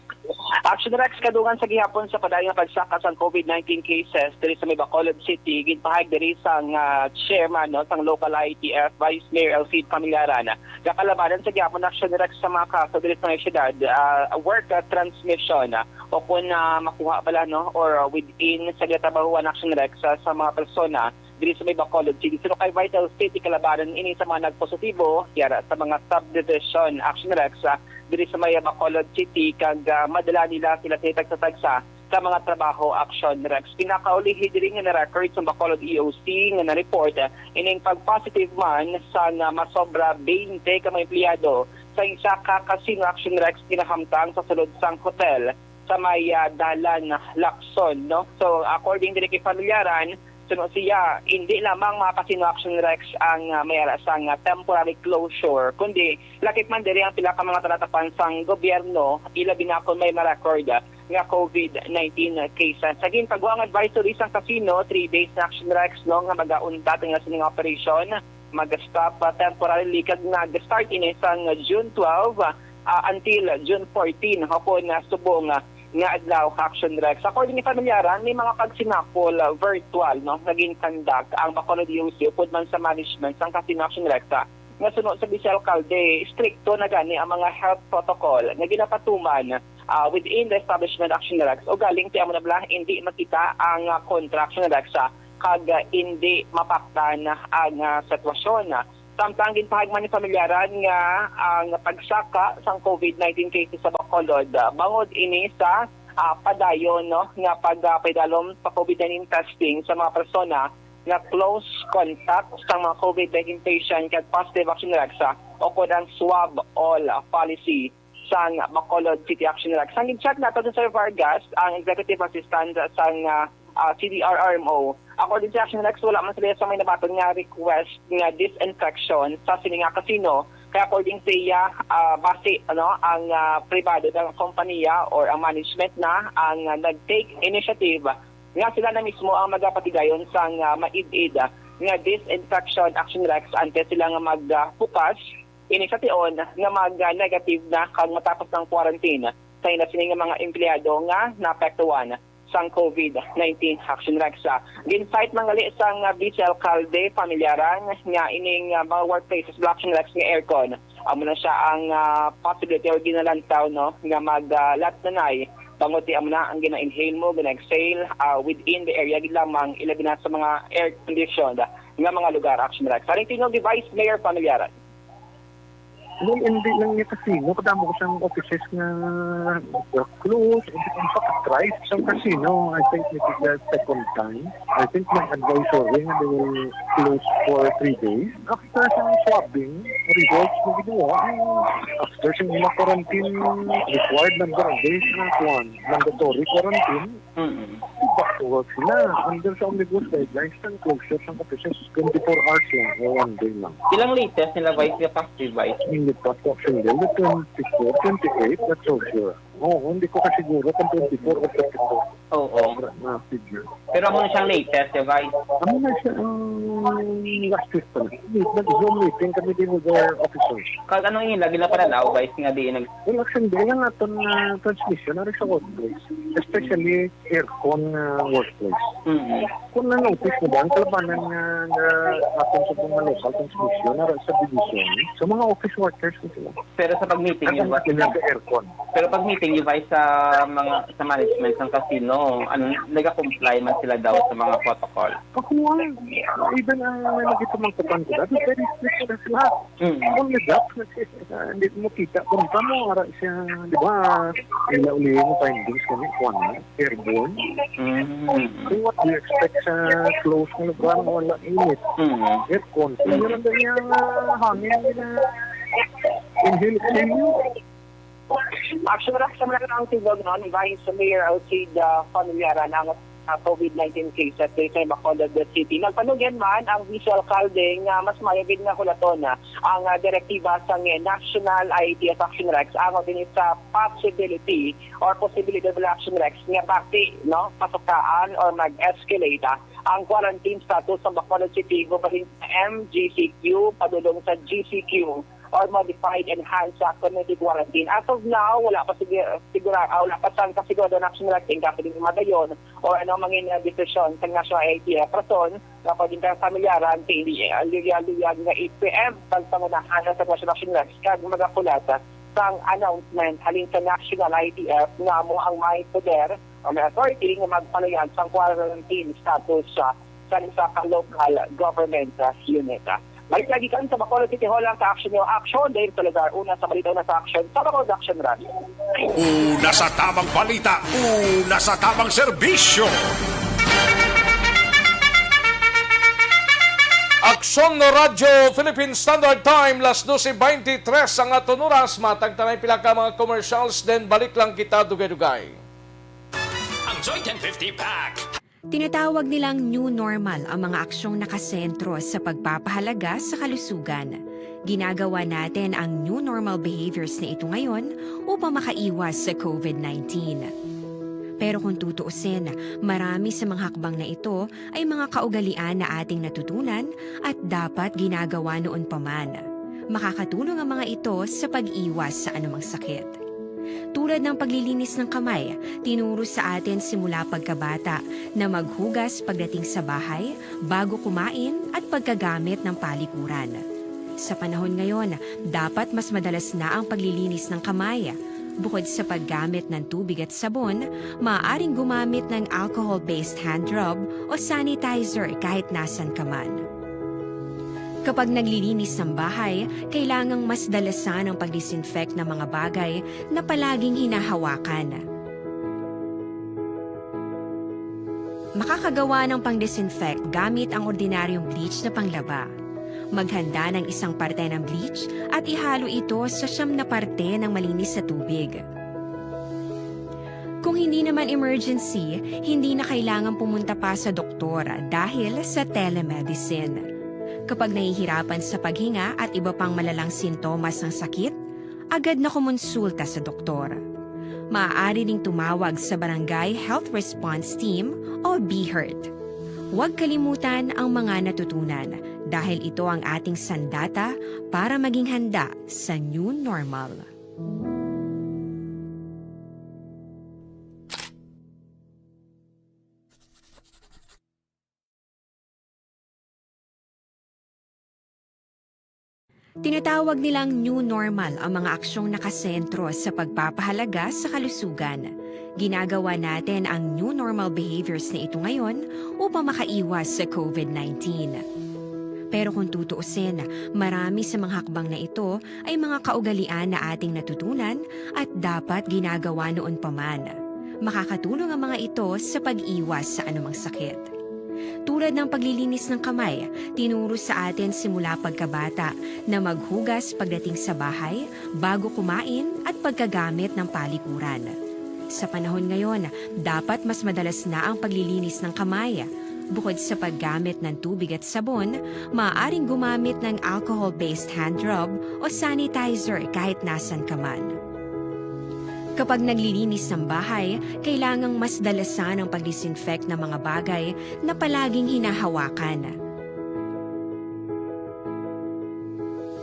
Action Rex, kadungan sa gihapon sa padayon nga pagsaka sang COVID nineteen cases diri sa may Bacolod City, ginpahayag diri sang, ah, chairman, no, sang local I A T F, Vice Mayor El Cid Familiaran, gakalabanan sa gihapon, Action Rex, sa mga kaso diri sa may syudad, ah, work, ah, transmission, ah, o kung, ah, makuha bala, no, or, ah, within sa ginatrabahuan, Action Rex, sa, sa mga persona diri sa may Bacolod City. Suno kay Vital State, ikalabanan ini sa mga nagpositibo yara sa mga subdivision, Action Rex, ah, diri sa may Bacolod City, kag, ah, madala nila sila sa tagsa-tagsa sa mga trabaho, Action Rex. Pinakaulihi diri nga na-record sa Bacolod E O C nga na-report, ah, ining pag-positive man sang, ah, masobra twenty ka mga empleyado sa isa ka casino, Action Rex, ginahamtang sa sulod sang hotel sa may, ah, Dalan, Lacson, no? So, according diri kay Familyaran, suno siya, hindi lamang mga casino, Action Rex, ang, ah, may ara sang, ah, temporary closure, kundi lakip man diri ang pila ka mga talatapan sang gobyerno, ilabi na kon may ma-record, ah, nga COVID nineteen cases. Sa gintagwang advisory sang casino, three days na, Action Rex, no, nga magauntat ang sini nga operation, mag-stop, ah, temporarily, kag nag-start ini sang June twelve, ah, until June fourteen, hapon na subong, ah, nga adlaw, Action Rex. According ni Familyaran, may mga pagsinakol, ah, virtual, no, nga gin-conduct ang Bacolod E O C upod man sa management sang Casino, Action Rex, ah, nga suno sa Vice Alcalde, strikto na gani ang mga health protocol nga ginapatuman, ah, within the establishment, Action Rex, ugaling ti amo na bala hindi makita ang, ah, kontra, Action Rex, ah, kag, ah, hindi mapaktan ang, ah, sitwasyon. Samtang ginpahagman ni Familyaran nga ang pagsaka sang COVID nineteen cases sa Bacolod, ah, bangod ini sa, ah, padayon, no, nga pag, ah, paidalom sa COVID nineteen testing sa mga persona nga close contact sang mga COVID nineteen patient kag positive, Action Rex, ah, o kon ang swab all, ah, policy sang Bacolod City, Action Rex. Sang gin-chat nato si Sir Vargas, ang executive assistant sang, ah, ah, C D R R M O. According sa Action Rex, wala man sila sa may nabaton nga request nga disinfection sa sini nga casino. Kaya according sa iya, ah, basi, ano, ang, ah, pribado nga kompanya or ang management na ang, ah, nag-take initiative nga sila na mismo ang magapatigayon sang, ah, maid-id, ah, nga disinfection, Action Rex, antes sila nga magbukas ini sa tion nga mag-negative na kag matapos ang quarantine sa ila sini nga mga empleyado nga naapektuhan sang COVID nineteen, Action Rex. Ah, gin-cite man gali sang, ah, Vice Alcalde Familyaran nga ining, ah, mga workplaces, Action Rex, nga aircon, amo na siya ang, ah, possibility or ginalantaw, no, nga mag, ah, lat nanay bangod ti amo na ang gina-inhale mo, gina-exhale, ah, within the area gid lamang, ilabi na sa mga air conditioned nga mga lugar, Action Rex. Sa tingog ni Vice Mayor Familyaran. Well, hindi lang niya casino. Kadamo ko siyang offices nga were closed. Hindi ko pa try sa casino. I think this is the second time. I think may advisory nga they will close for three days. After sa swabbing, results na ginawa, after sa mga quarantine, required number of days na kuwan, mandatory quarantine, Mm-mm. Back to work sila. Under sa omnibus guidelines, ang closure sang offices, twenty-four hours lang o one day lang. Ilang latest nila, Vice, nga positive, Vice? Hindi pa po, single, the twenty-four, twenty-eight, that's so sure. Oo, hindi ko kasiguro kung twenty-four or twenty-four. Oo. Sobra na figure. Pero amo na siyang latest, eh, Vice? Amo na siya, um, last week pa na. Nag-Zoom meeting kami din with our officers. Kag ano yung lagi na pananaw, Vice, nga di nag- Well, actually, hindi lang aton, ah, transmission, ari sa workplace. Especially aircon, ah, workplace. Mm-hmm. Kung na-notice mo ba, ang kalabanan nga, nga aton sa mga local transmission, ari sa division, sa mga office workers ko sila. Pero sa pag-meeting, Ang yun ba? Kailangan aircon. Pero pag-meeting, yun ba sa mga, sa management ng casino, ano, nag-comply man sila daw sa mga protocol? Ako nga, even ang may magkita mang kapan ko, dati very strict na sila. Mm. Only that, ah, hindi mo kita. Kung pa mo, ara siya, di ba, ila uli yung findings kami, kuwan na, airborne. Mm. So what do you expect sa closed na lugar na wala init? Mm. Aircon. So, meron din yung, ah, hangin na inhale, exhale. Actually, sa mga ang tingog, no, ni Vice Mayor Alcide, ah, Familiaran ang, ah, COVID nineteen cases dito sa Bacolod City. Nagpanugyan man ang Vice Alcalde nga mas maayo gid nga hulaton, ah, ang, ah, direktiba sang National I A T F Action Rex angot ini sa possibility or posibilidad bala, Action Rex, nga basi, no, pasukaan or mag-escalate, ah, ang quarantine status sa Bacolod City bahin sa M G C Q padulong sa G C Q or modified enhanced, ah, community quarantine. As of now, wala pa sigi-, sigura, ah, wala pa sang kasigurado na, Action Rex, kung kapag madayon or ano mangin, ah, desisyon sa National I A T F. Rason, nga pwedeng kang familiaran kay hindi, ah, luyag-luyag nga i-preempt ang pangunahan sa National Action Rex kag magakulat, ah, sang announcement halin sa National I T F nga amo ang may poder o may authority nga magpalayan sang quarantine status sa, sa isa ka local government, ah, unit. Ah, balik lagi kan sa Bacolod City Hall ang sa Action Neo Action, Dave Salazar, una sa balita, una sa action, sa Bacolod Action Radio. Una sa tamang balita, una sa tamang serbisyo. Aksyon Radyo Philippine Standard Time, las dose beintitrés ang aton oras. Matag tanay pila ka mga commercials, then balik lang kita dugay-dugay. Ang Joy ten fifty Pack. Tinatawag nilang new normal ang mga aksyong nakasentro sa pagpapahalaga sa kalusugan. Ginagawa natin ang new normal behaviors na ito ngayon upang makaiwas sa COVID nineteen. Pero kung tutuusin, marami sa mga hakbang na ito ay mga kaugalian na ating natutunan at dapat ginagawa noon pa man. Makakatulong ang mga ito sa pag-iwas sa anumang sakit. Tulad ng paglilinis ng kamay, tinuro sa atin simula pagkabata na maghugas pagdating sa bahay, bago kumain, at pagkagamit ng palikuran. Sa panahon ngayon, dapat mas madalas na ang paglilinis ng kamay. Bukod sa paggamit ng tubig at sabon, maaaring gumamit ng alcohol-based hand rub o sanitizer kahit nasan ka man. Kapag naglilinis ng bahay, kailangang mas dalasan ang pag-disinfect ng mga bagay na palaging hinahawakan. Makakagawa ng pang-disinfect gamit ang ordinaryong bleach na panglaba. Maghanda ng isang parte ng bleach at ihalo ito sa siyam na parte ng malinis na tubig. Kung hindi naman emergency, hindi na kailangan pumunta pa sa doktor dahil sa telemedicine. Kapag nahihirapan sa paghinga at iba pang malalang sintomas ng sakit, agad na kumonsulta sa doktor. Maaari ding tumawag sa Barangay Health Response Team o BHERT. Huwag kalimutan ang mga natutunan dahil ito ang ating sandata para maging handa sa new normal. Tinatawag nilang new normal ang mga aksyong nakasentro sa pagpapahalaga sa kalusugan. Ginagawa natin ang new normal behaviors na ito ngayon upang makaiwas sa COVID nineteen. Pero kung tutuusin, marami sa mga hakbang na ito ay mga kaugalian na ating natutunan at dapat ginagawa noon pa man. Makakatulong ang mga ito sa pag-iwas sa anumang sakit. Tulad ng paglilinis ng kamay, tinuro sa atin simula pagkabata na maghugas pagdating sa bahay, bago kumain, at pagkagamit ng palikuran. Sa panahon ngayon, dapat mas madalas na ang paglilinis ng kamay. Bukod sa paggamit ng tubig at sabon, maaaring gumamit ng alcohol-based hand rub o sanitizer kahit nasan ka man. Kapag naglilinis ng bahay, kailangang mas dalasan ang pag-disinfect ng mga bagay na palaging hinahawakan.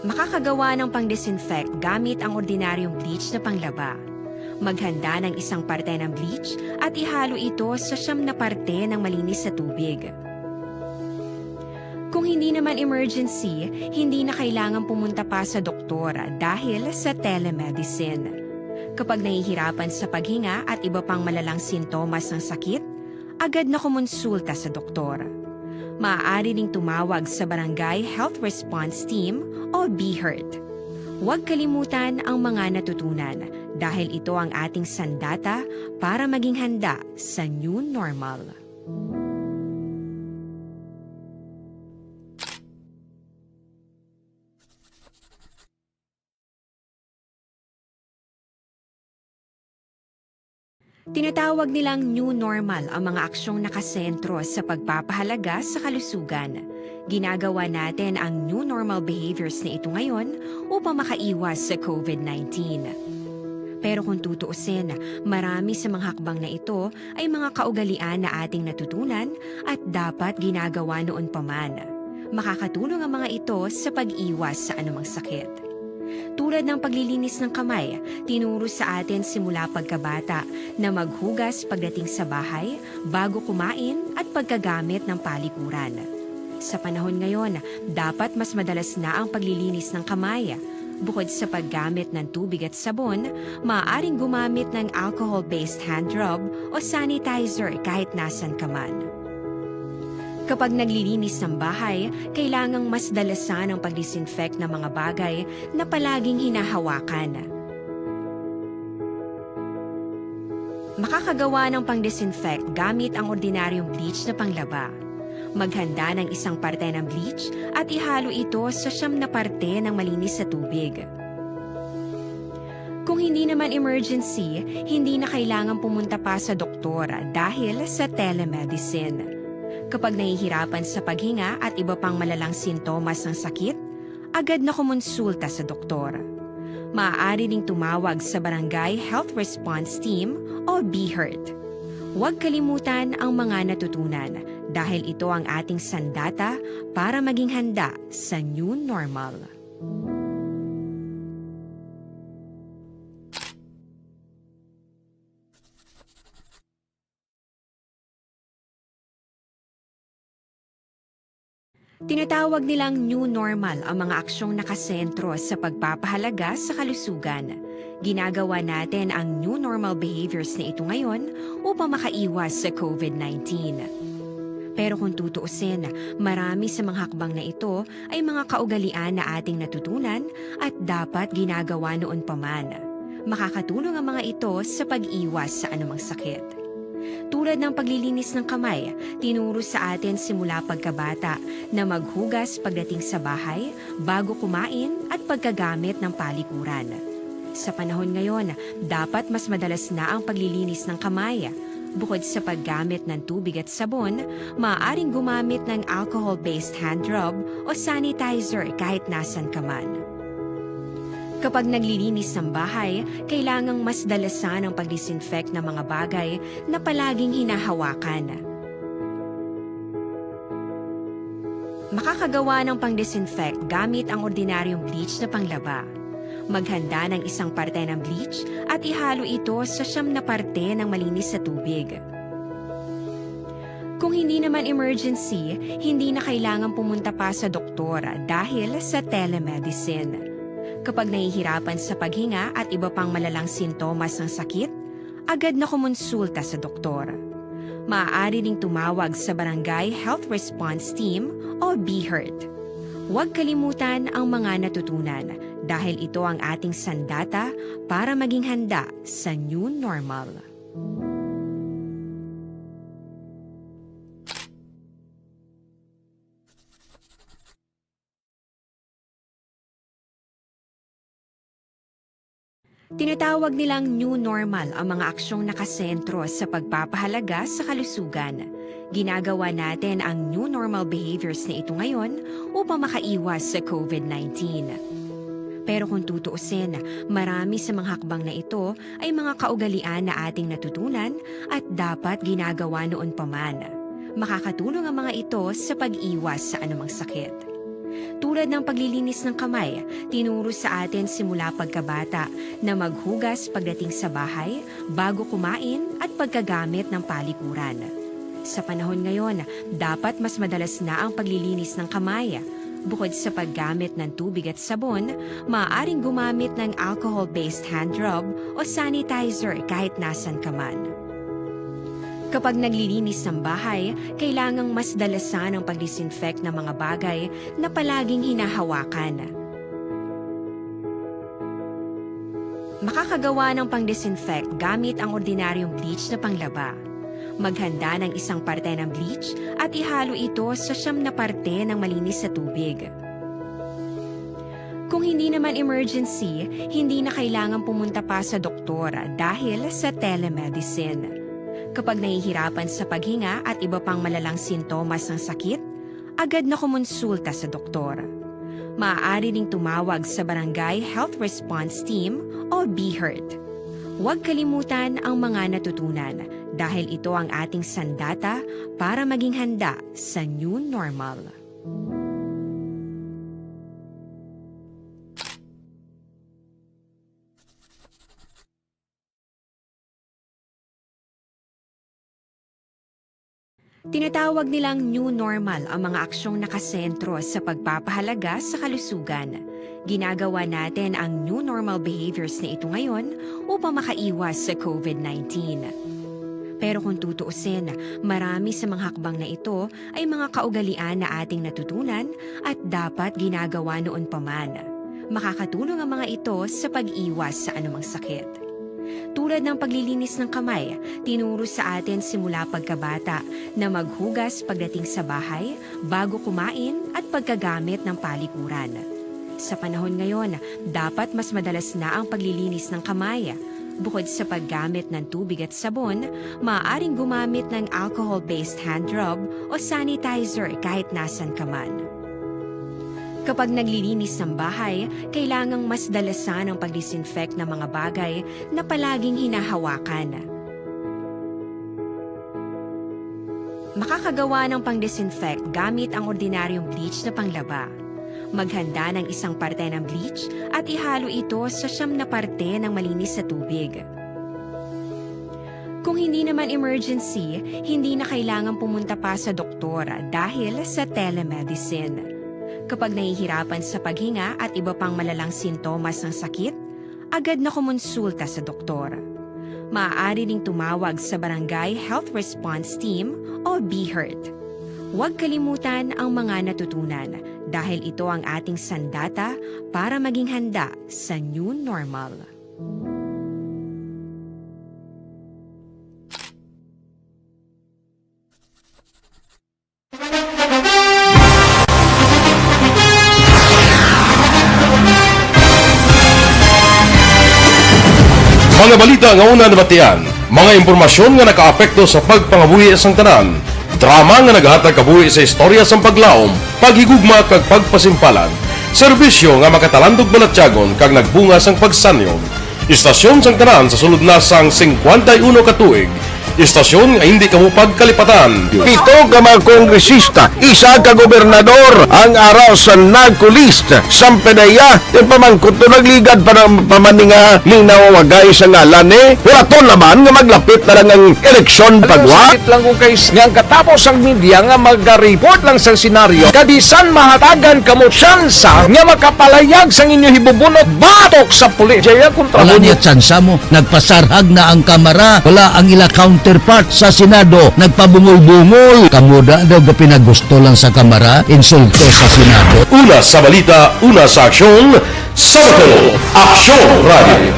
Makakagawa ng pang-disinfect gamit ang ordinaryong bleach na panglaba. Maghanda ng isang parte ng bleach at ihalo ito sa siyam na parte ng malinis na tubig. Kung hindi naman emergency, hindi na kailangan pumunta pa sa doktor dahil sa telemedicine. Kapag nahihirapan sa paghinga at iba pang malalang sintomas ng sakit, agad na kumonsulta sa doktor. Maaari ding tumawag sa Barangay Health Response Team o BHERT. Huwag kalimutan ang mga natutunan dahil ito ang ating sandata para maging handa sa new normal. Tinatawag nilang new normal ang mga aksyong nakasentro sa pagpapahalaga sa kalusugan. Ginagawa natin ang new normal behaviors na ito ngayon upang makaiwas sa COVID nineteen. Pero kung tutuusin, marami sa mga hakbang na ito ay mga kaugalian na ating natutunan at dapat ginagawa noon pa man. Makakatulong ang mga ito sa pag-iwas sa anumang sakit. Tulad ng paglilinis ng kamay, tinuro sa atin simula pagkabata na maghugas pagdating sa bahay, bago kumain, at pagkagamit ng palikuran. Sa panahon ngayon, dapat mas madalas na ang paglilinis ng kamay. Bukod sa paggamit ng tubig at sabon, maaaring gumamit ng alcohol-based hand rub o sanitizer kahit nasan ka man. Kapag naglilinis ng bahay, kailangang mas dalasan ang pag-disinfect ng mga bagay na palaging hinahawakan. Makakagawa ng pang-disinfect gamit ang ordinaryong bleach na panglaba. Maghanda ng isang parte ng bleach at ihalo ito sa siyam na parte ng malinis na tubig. Kung hindi naman emergency, hindi na kailangan pumunta pa sa doktor dahil sa telemedicine. Kapag nahihirapan sa paghinga at iba pang malalang sintomas ng sakit, agad na kumonsulta sa doktor. Maaari ding tumawag sa Barangay Health Response Team o BHERT. Huwag kalimutan ang mga natutunan dahil ito ang ating sandata para maging handa sa new normal. Tinatawag nilang new normal ang mga aksyong nakasentro sa pagpapahalaga sa kalusugan. Ginagawa natin ang new normal behaviors na ito ngayon upang makaiwas sa COVID nineteen. Pero kung tutuusin, marami sa mga hakbang na ito ay mga kaugalian na ating natutunan at dapat ginagawa noon pa man. Makakatulong ang mga ito sa pag-iwas sa anumang sakit. Tulad ng paglilinis ng kamay, tinuro sa atin simula pagkabata na maghugas pagdating sa bahay, bago kumain, at pagkagamit ng palikuran. Sa panahon ngayon, dapat mas madalas na ang paglilinis ng kamay. Bukod sa paggamit ng tubig at sabon, maaaring gumamit ng alcohol-based hand rub o sanitizer kahit nasan ka man. Kapag naglilinis ng bahay, kailangang mas dalasan ang pag-disinfect ng mga bagay na palaging hinahawakan. Makakagawa ng pang-disinfect gamit ang ordinaryong bleach na panglaba. Maghanda ng isang parte ng bleach at ihalo ito sa siyam na parte ng malinis na tubig. Kung hindi naman emergency, hindi na kailangan pumunta pa sa doktor dahil sa telemedicine. Kapag nahihirapan sa paghinga at iba pang malalang sintomas ng sakit, agad na kumonsulta sa doktor. Maaari ding tumawag sa Barangay Health Response Team o BHERT. Huwag kalimutan ang mga natutunan dahil ito ang ating sandata para maging handa sa new normal. Tinatawag nilang new normal ang mga aksyong nakasentro sa pagpapahalaga sa kalusugan. Ginagawa natin ang new normal behaviors na ito ngayon upang makaiwas sa COVID nineteen. Pero kung tutuusin, marami sa mga hakbang na ito ay mga kaugalian na ating natutunan at dapat ginagawa noon pa man. Makakatulong ang mga ito sa pag-iwas sa anumang sakit. Tulad ng paglilinis ng kamay, tinuro sa atin simula pagkabata na maghugas pagdating sa bahay, bago kumain, at pagkagamit ng palikuran. Sa panahon ngayon, dapat mas madalas na ang paglilinis ng kamay. Bukod sa paggamit ng tubig at sabon, maaaring gumamit ng alcohol-based hand rub o sanitizer kahit nasan ka man. Kapag naglilinis ng bahay, kailangang mas dalasan ang pag-disinfect ng mga bagay na palaging hinahawakan. Makakagawa ng pang-disinfect gamit ang ordinaryong bleach na panglaba. Maghanda ng isang parte ng bleach at ihalo ito sa siyam na parte ng malinis na tubig. Kung hindi naman emergency, hindi na kailangan pumunta pa sa doktor dahil sa telemedicine. Kapag nahihirapan sa paghinga at iba pang malalang sintomas ng sakit, agad na kumonsulta sa doktor. Maaari ding tumawag sa Barangay Health Response Team o BHERT. Huwag kalimutan ang mga natutunan dahil ito ang ating sandata para maging handa sa new normal. Tinatawag nilang new normal ang mga aksyong nakasentro sa pagpapahalaga sa kalusugan. Ginagawa natin ang new normal behaviors na ito ngayon upang makaiwas sa COVID nineteen. Pero kung tutuusin, marami sa mga hakbang na ito ay mga kaugalian na ating natutunan at dapat ginagawa noon pa man. Makakatulong ang mga ito sa pag-iwas sa anumang sakit. Tulad ng paglilinis ng kamay, tinuro sa atin simula pagkabata na maghugas pagdating sa bahay, bago kumain at pagkagamit ng palikuran. Sa panahon ngayon, dapat mas madalas na ang paglilinis ng kamay. Bukod sa paggamit ng tubig at sabon, maaaring gumamit ng alcohol-based hand rub o sanitizer kahit nasan ka man. Kapag naglilinis ng bahay, kailangang mas dalasan ang pag-disinfect ng mga bagay na palaging hinahawakan. Makakagawa ng pang-disinfect gamit ang ordinaryong bleach na panglaba. Maghanda ng isang parte ng bleach at ihalo ito sa siyam na parte ng malinis na tubig. Kung hindi naman emergency, hindi na kailangan pumunta pa sa doktor dahil sa telemedicine. Kapag nahihirapan sa paghinga at iba pang malalang sintomas ng sakit, agad na kumonsulta sa doktor. Maaari ring tumawag sa Barangay Health Response Team o BHERT. Huwag kalimutan ang mga natutunan dahil ito ang ating sandata para maging handa sa new normal. Mga balita nga una nabatian, mga impormasyon nga nakaapekto sa pagpangabuhi sang tanan, drama nga nagahatag kabuhi sa istorya sang paglaom, paghigugma kag pagpasimpalan, serbisyo nga makatalandog balatyagon kag nagbunga sang pagsanyon. Istasyon sang tanan sa sulod na sang singkwenta y uno ka tuig. Istasyon nga hindi kamo pagkalipatan. Pito ka mga kongresista, isa ka gobernador ang ara sa NAGCOLEST. Sampedeya, yung pamangkot to nagligad pa ng pamaninga ning nawawagay sa ngalan ni. Wala to naman nga maglapit na lang ang eleksyon pagwa. Sakit lang kung kay nga ang katapos ang media nga maga-report lang sa senaryo, kabisan mahatagan kamo tsansa nga makapalayag sang inyo hibubunot batok sa pulis. Jaya kontra Wala niya tsansa mo. Nagpasarhag na ang Kamara. Wala ang ila counterpart sa Senado. Nagpabungol-bungol. Kamo da daw gapinagusto lang sa Kamara, insulto sa Senado. Una sa balita, una sa aksyon, sa Bacolod, Aksyon Radio.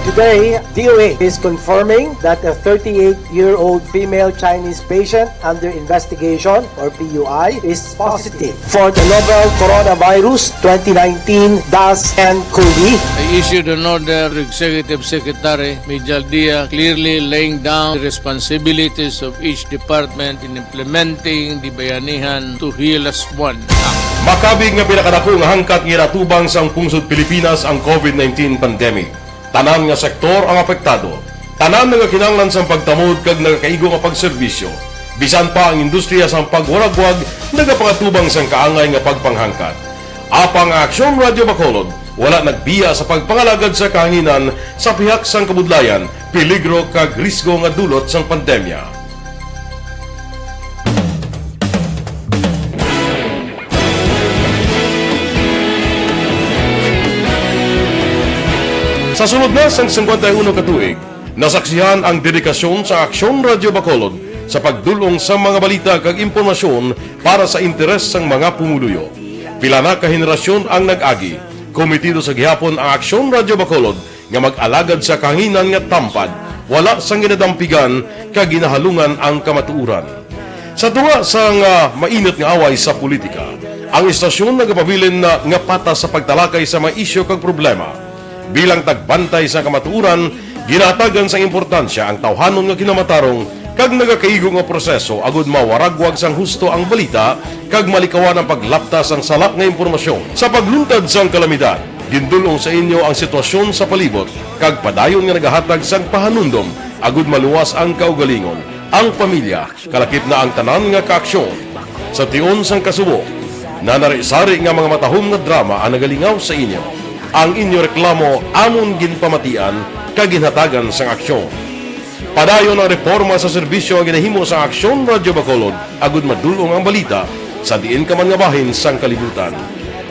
Today, D O A is confirming that a thirty-eight-year-old female Chinese patient under investigation, or P U I, is positive for the novel coronavirus twenty nineteen dash N COVID. I issued an order to Executive Secretary Mijal Dia, clearly laying down the responsibilities of each department in implementing the Bayanihan to Heal As One Act. Makabig nga pinakadako nga hangkat nga ginatubang sang pungsod Pilipinas ang COVID nineteen pandemic. Tanan nga sektor ang apektado. Tanan nga kinahanglan sang pagtamod kag nagakaigo nga pagserbisyo. Bisan pa ang industriya sang pagwaragwag nagapangatubang sang kaangay nga pagpanghangkat. Apang ang Aksyon Radio Bacolod wala nagbiya sa pagpangalagad sa kahanginan sa pihak sang kabudlayan, peligro kag risgo nga dulot sang pandemya. Sa sulod na sang singkwenta y uno ka tuig, nasaksihan ang dedikasyon sa Aksyon Radio Bacolod sa pagdul-ong sa mga balita kag impormasyon para sa interes sang mga pumuluyo. Pila na ka henerasyon ang nag-agi. Kometido sa gihapon ang Aksyon Radio Bacolod nga mag-alagad sa kahanginan nga tampad, wala sang ginadampigan kag ginahalungan ang kamatuoran. Sa tunga sang, ah, mainit nga away sa politika, ang istasyon nagapabilin na nga patas sa pagtalakay sa mga isyu kag problema. Bilang tagbantay sa kamatuoran, ginahatagan sang importansya ang tawhanon nga kinamatarong kag nagakaigo nga proseso agud mawaragwag sang husto ang balita kag malikawan ang paglapta sang sala nga impormasyon. Sa pagluntad sang kalamidad, gindul-ong sa inyo ang sitwasyon sa palibot kag padayon nga nagahatag sang pahanumdom agud maluwas ang kaugalingon, ang pamilya, kalakip na ang tanan nga kaaksyon. Sa tion sang kasubo, nanari-sari nga mga matahom nga drama ang nagalingaw sa inyo. Ang inyo reklamo amon ginpamatian kag ginhatagan sang aksyon. Padayon ang reporma sa serbisyo nga ginahimo sa Aksyon Radyo Bacolod, agud madul-ong ang balita sa diin ka man nga bahin sang kalibutan.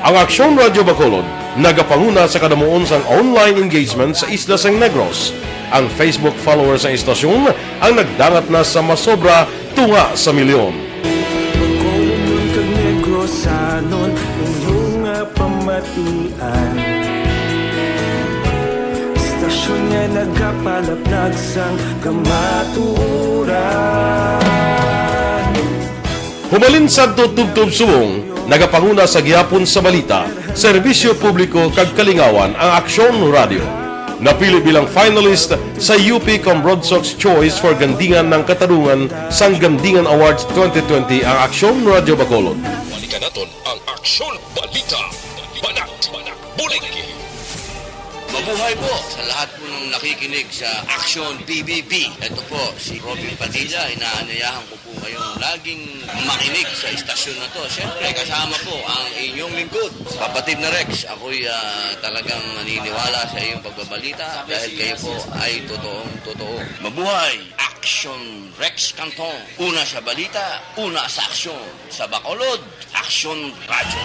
Ang Aksyon Radyo Bacolod nagapanguna sa kadamuon sang online engagement sa isla sang Negros. Ang Facebook followers sang istasyon ang nagdangat na sa masobra tunga sa milyon. Bacolodon kag Negrosanon, inyo nga pamatian. Istasyon nga nagapalaplag sang kamatuoran. Humalin sadto tubtob subong, nagapanguna sa gihapon sa balita, serbisyo publiko kag kalingawan ang Aksyon Radio. Napili bilang finalist sa U P Cambrodsoc's Choice for Gandingan ng Katarungan sang Gandingan Awards twenty twenty ang Aksyon Radio Bacolod. Balikan naton ang Aksyon Balita. Banat, banat, bulig. Mabuhay po sa lahat po ng nakikinig sa Aksyon P B B. Ito po si Robin Padilla, inaanyayahan ko po kayong laging makinig sa istasyon na to. Siyempre, kasama po ang inyong lingkod, kapatid na Rex. Ako'y, ah, talagang naniniwala sa iyong pagbabalita dahil kayo po ay totoong totoo. Mabuhay! Action Rex Canton. Una sa balita, una sa aksyon. Sa Bacolod, Aksyon Radyo.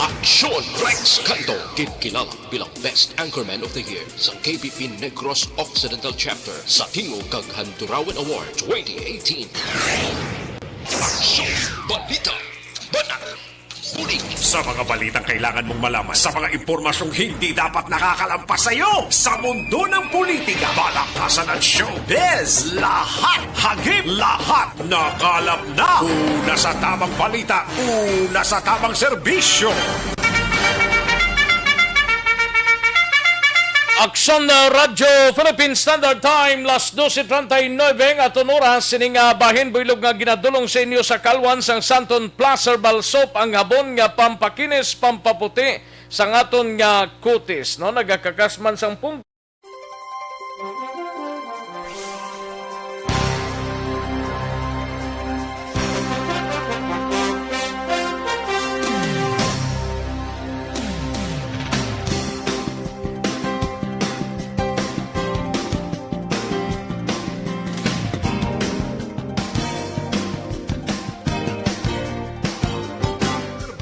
Aksyon Rex Canton, kinkilala bilang Best Anchorman of the Year sa K B P Negros Occidental Chapter sa Tingog kag Handurawan Award twenty eighteen. Aksyon Balita. Banat. Bulig. Sa mga balitang kailangan mong malaman, sa mga impormasyong hindi dapat nakakalampas sa iyo, sa mundo ng politika, balakasan at showbiz, lahat, hagip lahat, nakalap na. Una sa tamang balita, una sa tamang serbisyo. Aksyon, uh, Radyo Philippine Standard Time, las doce treinta y nueve nga aton oras, sining, uh, bahin buylog nga ginadulong sa inyo sa Kalwan sang Santon Plus Herbal Soap, ang habon nga pampakinis, pampaputi sang aton nga kutis, no? Nagakakas man sang pung-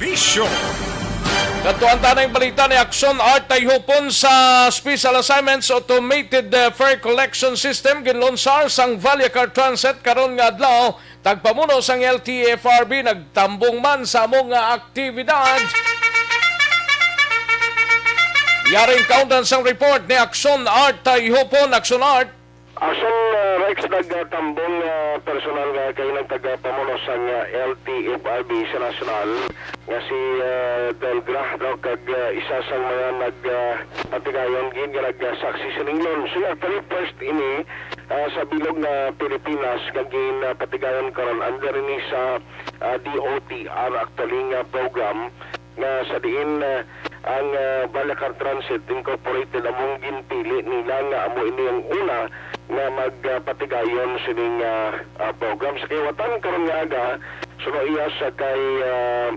Bisyo. Kadtuan ta na ang balita ni Aksyon Art Tayhupon. Sa Special Assignments Automated, uh, Fare Collection System ginlonsar sang Vallecar Transit karon nga adlaw. Tagpamuno sang L T F R B nagtambong man sa amo nga aktibidad. Yaring kaundan sang report ni Aksyon Art Tayhupon. Aksyon Art. Ason, ah, Rex, nagtambong, ah, personal nga kay nagtagapamuno sang, ah, L T F R B sa nasyonal nga si, ah, Delgra, no, kag, ah, isa sang mga nag, ah, patigayon gid nga nagsaksi sining lonsay. Actually, first ini, ah, sa bilog nga Pilipinas nga gin, ah, patigayon karon under ini sa, ah, D O T R actually nga program nga sa diin, ah, ang, ah, Vallecar Transit Incorporated among ginpili nila nga amo ini ang una nga magpatigayon sining, ah, ah, program. Sa kaliwatan karon nga aga, suno iya sa kay, ah,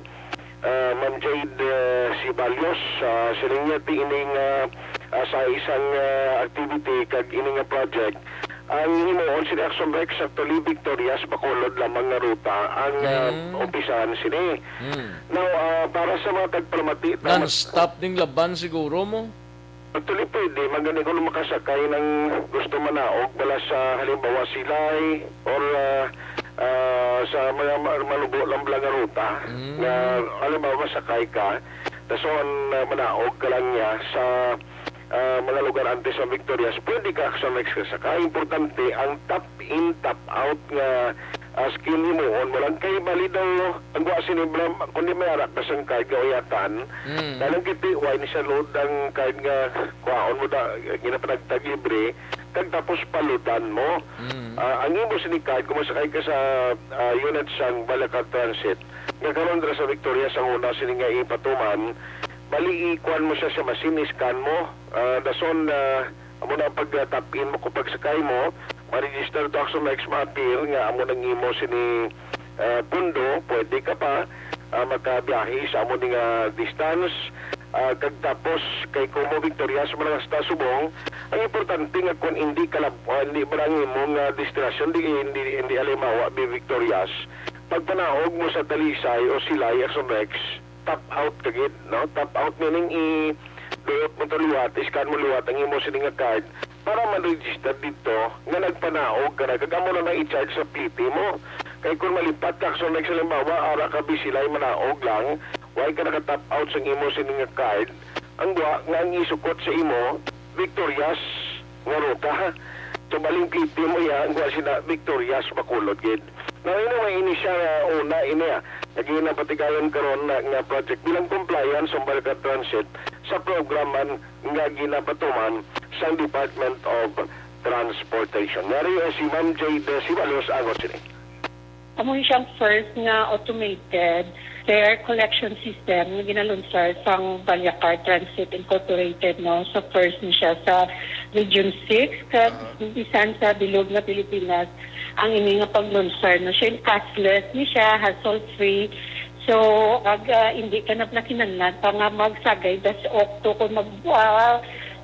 ah, Ma'am Jade, ah, Ceballos, ah, siling niya ti ini nga, ah, sa isang, ah, activity kag ini nga project, ang himuon sini Aksyon Rex, actually, Victorias, Bacolod lamang nga ruta ang, ah, Mm. umpisahan sini. Mm. Now, ah, para sa mga tagpalamati, tama. Non-stop ning laban siguro mo? Actually, pwede. Magani kung makasakay ng gusto manaog, bala sa, halimbawa, Silay or, ah, ah, sa mga ma-, malubo lang bala nga ruta, Mm. nga, halimbawa, masakay ka, dason, ah, manaog ka lang niya sa, ah, mga lugar antes sa Victorias, pwede ka Aksyon Rex kasakay. Importante, ang tap in, tap out nga, ah, scheme himuon mo lang kay bali daw ang kuha sini bala, kundi may ara ka sang card nga uyatan, Mm. na lang kiti, wa ni siya load ang card nga kuhaon mo da, ginapanagtag libre, kag tapos paludan mo. Mm. Ah, ang imo sini card, kung masakay ka sa, ah, unit sang Vallecar Transit, nga karon dira sa Victoria, sa una sini nga ipatuman, bali, ikuan mo siya sa machine, scan mo, ah, dason, ah, amo na pag, ah, tap in mo, kung pagsakay mo, ma-register to Aksyon Rex, ma-appear nga amo nang imo sini, ah, pundo, pwede ka pa, ah, makabiyahe sa amo ni nga distance, Ah, kag tapos, kay Como Victorias man ang hasta subong, ang importante nga kung hindi kalab-, ah, hindi ba ang imong, ah, destinasyon, di, hindi, hindi halimbawa, Victorias, pagpanaog mo sa Talisay o Silay, Action Rex, tap out ka gid, no? Tap out meaning i-, duot mo to liwat, i-scan mo liwat ang imo sini nga card para ma-register dito nga nagpanaog ka na, kag amo na nang i-charge sa plete mo. Kay kung malipat ka, Action Rex, halimbawa, ara ka Silay, manaog lang, why ka naka-tap out sang imo sini nga card? Ang buwa nga ang isukot sa imo, Victorias nga ruta. So, baling plete mo iya, ang buwa sina Victorias Bacolod gid. Now, anyway, ini siya, uh, una, ini, ah, nga ginapatigayon karon na, nga project bilang compliance sa Balaka Transit sa programan nga ginapatuman sang Department of Transportation. Yari, eh, si Ma'am Jade Sibalos ang sini. Amo ni siyang first nga automated fare collection system nga ginalunsar sang Balyacar Transit Incorporated, no? So, first ni siya sa Region six, kag bisan sa bilog nga Pilipinas ang ini nga paglunsar, no? Siya cashless ni siya, hassle-free. So, kag, ah, hindi ka na kinahanglan pa nga magsagay das okto kung mag, ah,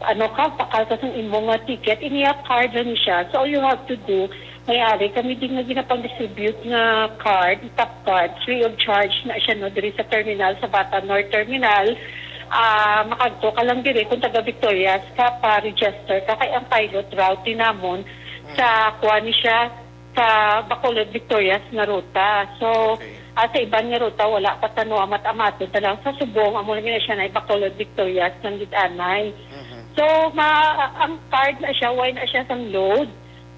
ano ka, pakal ka sang imo nga ticket. Ini nga card lang siya. So, all you have to do, may ari kami din nga ginapang-distribute nga card, tap card, free of charge na siya, no, diri sa terminal, sa Bata North Terminal. Ah, makadto ka lang diri kung taga Victorias ka, pa-register ka, kay ang pilot route din namon sa kuan ni siya, sa Bacolod Victorias nga ruta. So, Okay. ah, sa iban nga ruta, wala pa tano amat-amaton. Ta lang sa subong, amo lang na siya na Bacolod Victorias nga gid anay. Mhm. So, ma-, ang card na siya, why na siya sang load?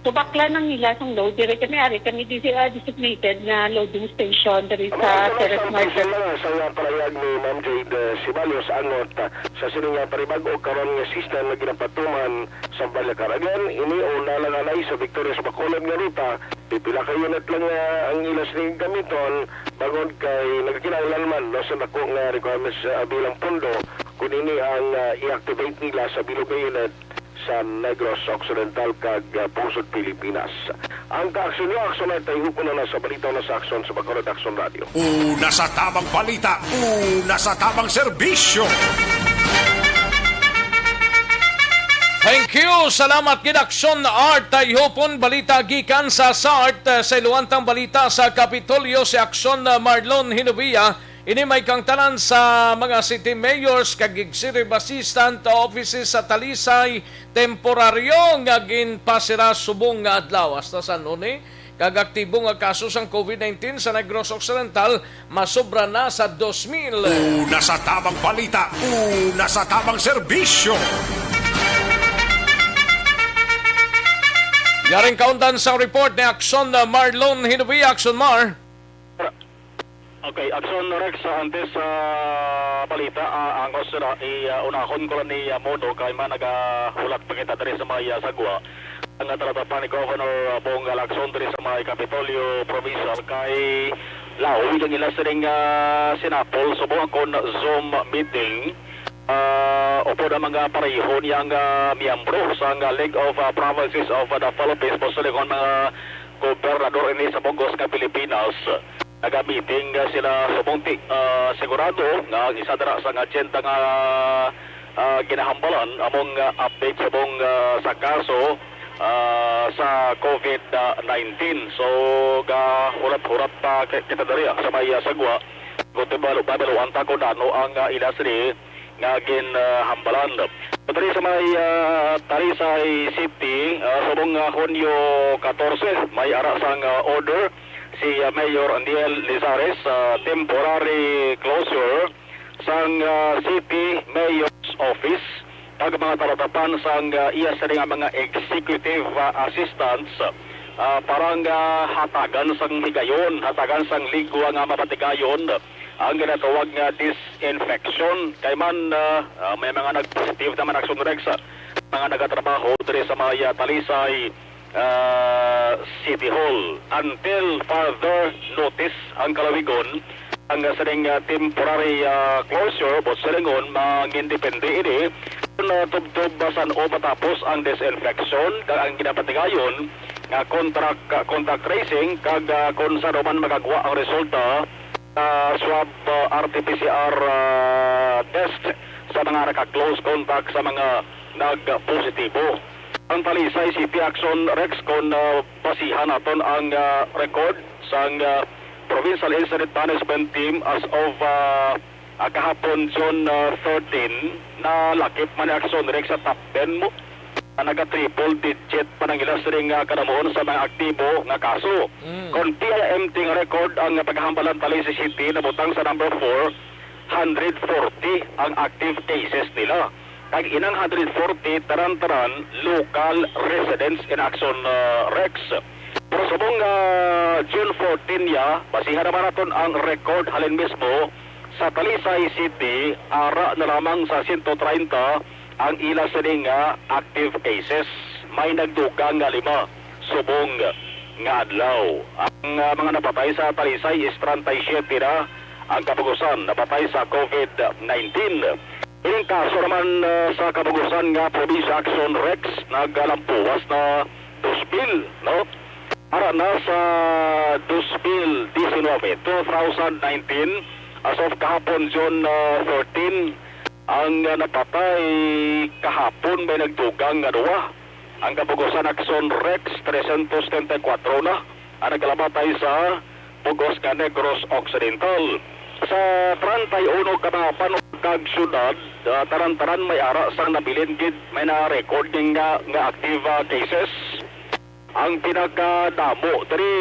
So, bakla nang nila sang load. Diri kami, ari kami, di, ah, designated nga loading station diri Amo sa ang Ceres Market. Lang sa nga parayag ni Ma'am Jade, eh, Sibalos, angot, ah, sa sini nga panibag-o karon nga system nga ginapatuman sa Balyacar. Again, ini una lang anay sa Victorias Bacolod nga ruta. Pipila ka unit lang, ah, ang ila sining gamiton, bangod kay nagkinahanglan man, no, sa dako nga requirements, ah, bilang pondo, kung ini ang, ah, i-activate nila sa bilog nga unit sa Negros Occidental kag, ah, Pusod, Pilipinas. Ang kaaksyon niyo, Aksyon na tayo, puno na sa balita, na sa Aksyon sa Bacolod, Aksyon Radio. Una sa tamang balita, una sa tamang serbisyo. Thank you. Salamat gid, Aksyon Art Tayhupon. Balita gikan sa SART, eh, sa iluwantang balita sa Kapitolyo, si Aksyon, eh, Marlon Hinovia. Ini may kangtanan sa mga city mayors kag executive assistant offices sa Talisay, temporaryo nga ginpasira subong nga adlaw. Hasta san-o ni? Kag aktibo nga kaso sang COVID nineteen sa Negros Occidental, masobra na sa dos mil. Una sa tamang balita, una sa tamang serbisyo. Yaring kaundan sang report ni Aksyon, uh, Marlon Hinovia. Aksyon, Mar. Okay, Aksyon Rex, ah, antes sa balita, ah, ang Aksyon, ah, i, ah, unahon ko lang ni, ah, Mono, kay man nagahulat pa kita diri sa may, ah, sagwa. Ang, ah, talatapan ni Governor, ah, Bong Lacson diri sa may Kapitolyo Provincial kay lawig ang ila sining, ah, sinapol subong kon Zoom meeting, ah, upod ang mga pareho niyang, ah, miyembro sang, ah, League of, ah, Provinces of, ah, the Philippines, posibleng mga gobernador ini sa bug-os nga Pilipinas. Nagamiting, ah, sila subong ti, ah, sigurado nga ang isa dira sa nga agenda nga, ah, ginahambalan among, ah, update subong, ah, sa kaso, ah, sa COVID nineteen. So, gahulat-hulat pa ki-, kita diri, ah, sa may, ah, sagwa. Kung tibalo-, babaluan ta kung ano ang, ah, ila sini nga ginhambalan. Diri sa may, ah, Talisay City, ah, subong, ah, Hunyo katorse, may ara sang, ah, order si, ah, Mayor Andiel Lizares sa temporary closure sang, ah, City Mayor's Office kag mga talatapan sang, ah, iya sini nga mga executive, ah, assistants, ah, para nga hatagan sang higayon, hatagan sang ligwa nga mapatigayon ang ginatawag nga disinfection. Kay man, ah, ah, may mga nag-positive naman, Aksyon Rex, ah, mga nagatrabaho diri sa may, ah, Talisay, ah, City Hall. Until further notice ang kalawigon, ang sining, ah, temporary, ah, closure, buot silingon, mangindepende ini kung, ah, tubtob ba san-o matapos ang disinfection kag ang ginapatigayon nga contact, ah, contact tracing kag, ah, kung san-o man magagwa ang resulta sa swab, ah, R T P C R, ah, test sa mga naka-close contact sa mga nagpositibo. Ang Talisay City Action Rex, kon, ah, basihan naton ang, ah, record sang, ah, Provincial Incident Management Team as of, ah, ah, kahapon, June, ah, thirteen, nalakip man ni Action Rex sa top ten mo. Ah, naga-triple digit pa ang ila sining, ah, kanamuhon sa mga aktibo nga kaso. Mm. Kon P I M T nga record, ang pagkahambalan, Talisay City nabutang sa number four, hundred forty ang active cases nila. Kag inang hundred forty, tanan-tanan local residents in Action, ah, Rex. Pero subong nga June fourteen ya, basihan naman naton ang record halin mismo sa Talisay City, ara na lamang sa sento treinta ang ila sini nga active cases. May nagdugang nga lima subong nga adlaw. Ang, ah, mga napatay sa Talisay is treinta y siete na, ang kapugusan napatay sa covid nineteen. Ining kaso naman, ah, sa kapugusan nga probinsya, Action Rex, nagalampuwas na dos mil, no? Para na sa dos mil disinwebe, two thousand nineteen, as of kahapon, June, ah, thirteen, ang, ah, napatay kahapon may nagdugang nga duwa. Ang kapugusan, Action Rex, trescientos setenta y cuatro na ang nagkalamatay sa pugos nga Negros Occidental. Sa treinta y uno ka mga banwa kag syudad, ah, tanan-tanan may ara sang nabilin gid may na-record nga, nga active, ah, cases. Ang pinakadamo diri,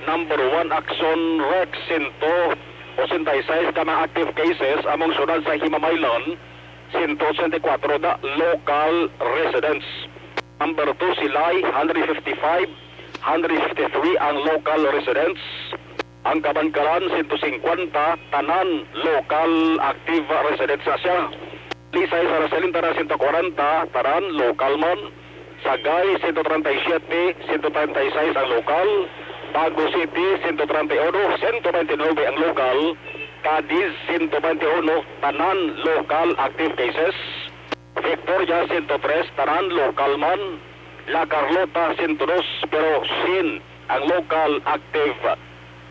number one, Action Rex, sento ochenta y seis ka mga active cases, among syudad sa Himamaylan, sento ochenta y cuatro da local residents. Number two, Silay, hundred fifty-five, hundred fifty-three ang local residents. Ang Kabankalan, sento singkwenta, tanan local active residents na siya. Lisay, San Rosalin, tanan sento kwarenta, tanan local man. Sagay, sento treinta y siete, sento treinta y seis ang local. Bago City, sento treinta y uno, sento veintinuebe ang local. Cadiz, sento veintiuno, tanan local active cases. Victoria, sento tres, tanan local man. La Carlota, sento dos, pero sien ang local active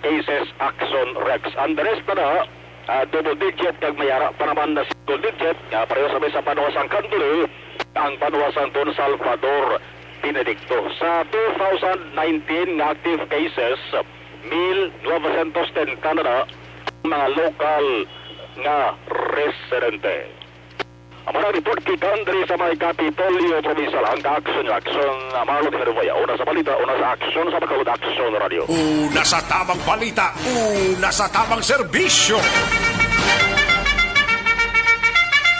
cases, Action Rex. Ang the rest na, ah, double digit, kag may ara pa naman na single digit, nga pareho sa may sa banwa sang Candolel, ang banwa sang Don Salvador Benedicto. Sa two thousand nineteen nga active cases, mil novecientos setenta na na ang mga lokal nga residente. Amo na ang report gikan diri sa may Kapitolyo Provincial. Ang ka-action, action, ah, Marlon Herboya. Una sa balita, una sa aksyon, sa Bacolod Action Radio. Una sa tamang balita, una sa tamang serbisyo.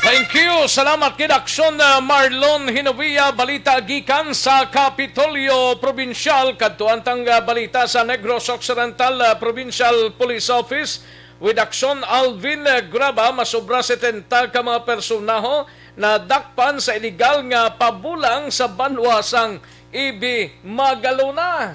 Thank you. Salamat gid, aksyon, ah, Marlon Hinovia. Balita gikan sa Kapitolyo Provincial. Kadtuan tang, ah, balita sa Negros Occidental, ah, Provincial Police Office. With aksyon, Alvin Graba, masobra setenta ka mga personaho nadakpan sa iligal nga pabulang sa banwa sang Ibi, Magalona.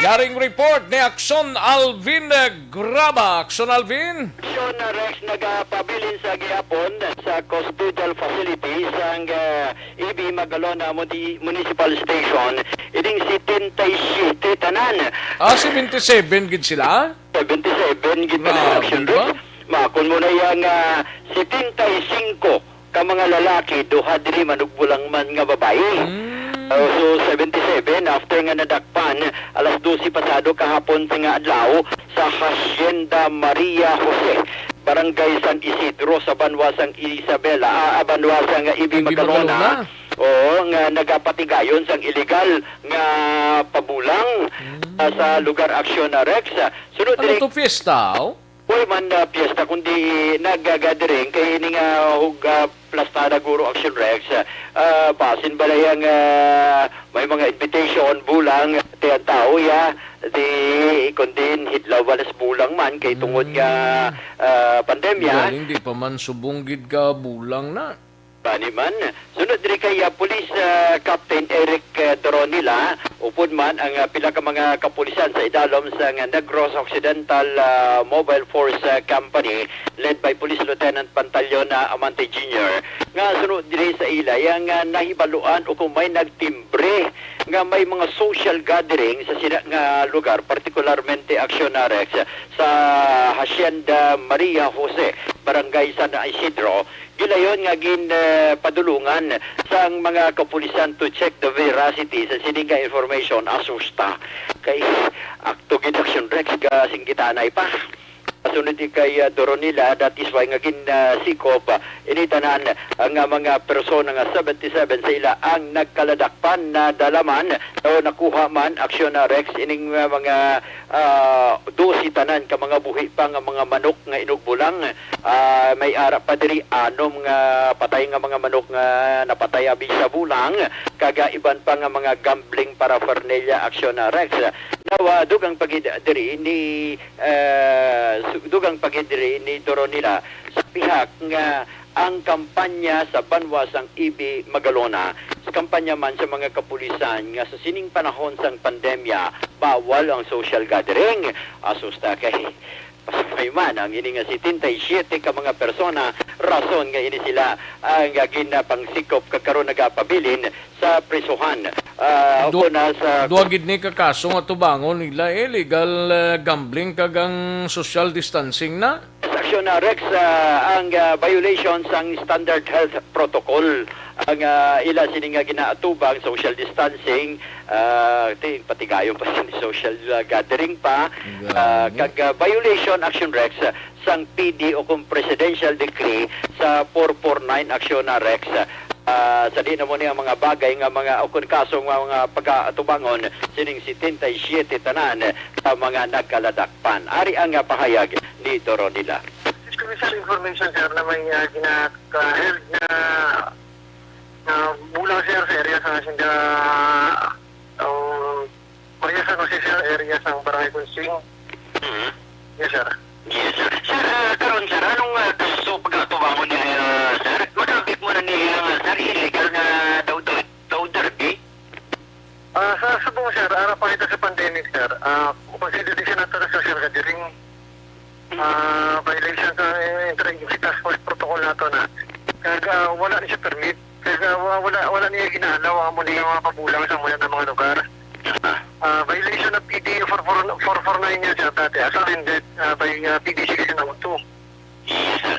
Yaring report ni Aksyon Alvin Graba. Aksyon Alvin. Aksyon, uh, Rex, nagapabilin sa gihapon sa custodial facility sang, uh, Ibi, Magalona Muni-, Municipal Station, ining setenta y siete tanan. Ah, seventy-seven gid sila? Seventy-seven gid pala ang Grabe action ba? Rate. Makon mo na yang, ah, setenta y cinco ka mga lalaki, duha diri manugbulang man nga babayi. Mm. Ah, so, seventy-seven, after nga nadakpan, alas dose pasado kahapon nga adlaw, sa Hacienda Maria Jose, Barangay San Isidro, sa banwa sang Isabela, ah, ah, banwa sang Ibi, Ibi, Magalona. Magalona. Oo, nga nagapatigayon sang iligal nga pabulang, Mm. ah, sa lugar aksyon na Rex. Sunod Ano diri to, fiesta, oh? Uy, man, ah, piyesta, kundi nagagathering kay ini nga hug-, ah, plastada guro, Action Rex. Ah, basin ba na yang, ah, may mga invitation, bulang, ti ang tao, ya, di, kundi hidlaw ba nas bulang man kay tungod nga, Mm. ah, pandemya. Galing, di pa man subong gid ka bulang na. Bani man, sunod diri kay, ah, Police, ah, Captain Eric, ah, Doronila, upod man ang, ah, pila ka mga kapulisan sa idalom sang, ah, Negros Occidental, ah, Mobile Force, ah, Company, led by Police Lieutenant Pantaleon, ah, Amante Junior, nga sunod diri sa ila, yang, ah, nahibaluan o kung may nagtimbre nga may mga social gathering sa sila nga lugar, partikularmente Action Rex, sa Hacienda Maria Jose. Barangay San Isidro, gilayon nga gin, eh, padulungan sang mga kapulisan to check the veracity sa sini nga information. Asusta kay akto gid, Action Rex, ga singgitanay pa. Sunod ni kay, ah, Doronila, that is why nga gin, ah, sikop, ah, ini tanan, ah, nga mga persona nga seventy-seven sa ila ang nagkaladakpan, nadala man o nakuha man, Action, ah, Rex, ining, ah, mga, ah, dose tanan ka mga buhi pa nga mga manok nga inugbulang, ah, may ara pa diri anom nga patay nga mga manok nga napatay abi sa bulang, kag, ah, iban pa nga mga gambling paraphernalia, Action, ah, Rex. Now, ah, dugang pa gid diri ni, ah, su-, dugang pa gid diri ni Doronila sa pihak nga ang kampanya sa banwa sang E B Magalona, sa kampanya man sa mga kapulisan nga sa sining panahon sang pandemya, bawal ang social gathering. Asusta kay pasabay man ang ini nga setenta y siete ka mga persona, rason nga ini sila ang ginapangsikop kag karon nagapabilin sa prisuhan. Ah, Dua, ukon na sa dua gid ni ka kaso nga tubangon nila, eh, illegal, eh, gambling kag ang social distancing na. Sa aksyon na, Rex, ah, ang, ah, violation sang standard health protocol. Ang, ah, ila sini nga ginaatubang, social distancing, ah, ti-, patigayon pa sini social, ah, gathering pa, ah, Gani. kag, ah, violation, Action Rex, ah, sang P D o kung presidential decree sa four four nine, Action na, Rex. Ah, sa di na mo ni ang mga bagay nga mga, o kung kaso nga mga pag-atubangon sining setenta y siete tanan ka mga nagkaladakpan. Ari ang, ah, pahayag ni Doronila. Kami, sir, information, sir, na may, ah, ginaka-held na, na bulang, sir, sa area sa Sinda, um, Maria San Jose, sir, area sa Barangay Kunsing. Mhm. Yes, sir. Yes, sir. Sir, ah, karon, sir, anong, ah, kaso pag-atubangon niya, ah, sir? Magabit mo na niya, ah, sir, illegal nga daw, daw, daw derby? Ah, sa subong, sir, ara pa kita sa pandemic, sir. Ah, consider din siya nato na social gathering. Ah, violation sa inter-, task force protocol nato na. Kag, ah, wala ni siya permit. Kag, ah, wa-, wala, wala niya ginaalaw ang amo niya mga pabulang sa muna ng mga lugar. Ah, violation of P D four four, four four nine niya siya dati. As amended, ah, by, ah, P D six and oh two. Yes, sir.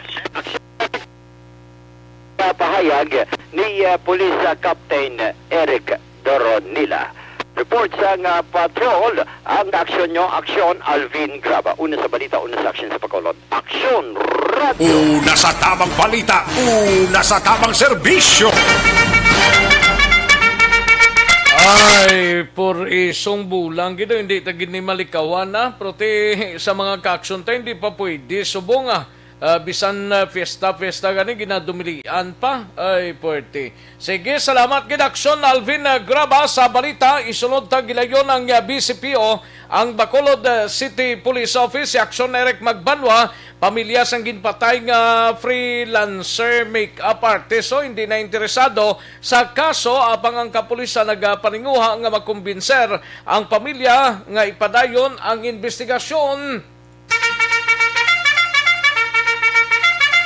Pahayag ni, ah, Police, ah, Captain Eric Doronila. Report sang, ah, patrol, ang aksyon nyo, aksyon, Alvin Graba. Una sa balita, una sa aksyon sa Bacolod. Aksyon Radio. Una sa tamang balita, una sa tamang serbisyo. Ay, por isong bulang gid, hindi ta gid ni malikawan na. Pero ti, sa mga kaaksyon ta, hindi pa pwede. Subong, ah, ah, bisan, ah, fiesta, fiesta gani, ginadumilian pa. Ay, puwerte. Sige, salamat gid, Aksyon Alvin, ah, Graba sa balita. Isunod ta gilayon ang, ah, B C P O, ang Bacolod, ah, City Police Office, si Aksyon Eric Magbanwa, pamilya sang ginpatay nga freelancer makeup artist. So, hindi na interesado sa kaso, apang ang kapulisan nagapaninguha nga makumbinser ang pamilya nga ipadayon ang investigasyon.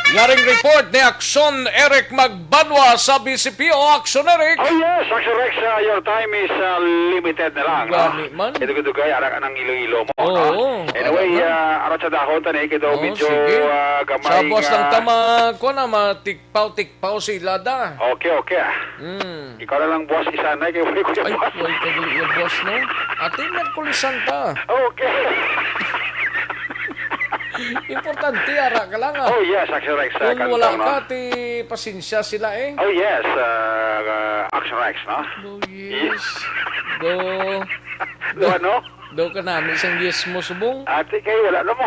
Yaring report ni Aksyon Eric Magbanwa sa B C P O. Aksyon, Eric. Oh yes, Aksyon Rex, uh, your time is, uh, limited na lang, no? Gani man. Ito, ito, kaya ara ka ng Iloilo mo, Oo, no? Anyway, ara na. Uh, arat sa dahon, tani, kito, Oh, medyo, sige. Uh, gamay Sa buwas nga lang tama, kuwan na, matikpaw-tikpaw sila da. Okay, okay, ah. Mm. Ikaw na lang, boss, isa na, kay way ko Ay, boss. Way ka gali, boss, no? Ate, Merkulisan ta. Okay. Importante, ara ka lang, ah. Oh, yes, Action Rex, uh, Kung wala Cantong, no? ka, ti, pasensya sila, eh. Oh, yes, uh, uh, Action Rex, no? Oh, yes. Yes. Do, Do ano? do ka nami sang yes mo, subong. Ate, kay wala na mo.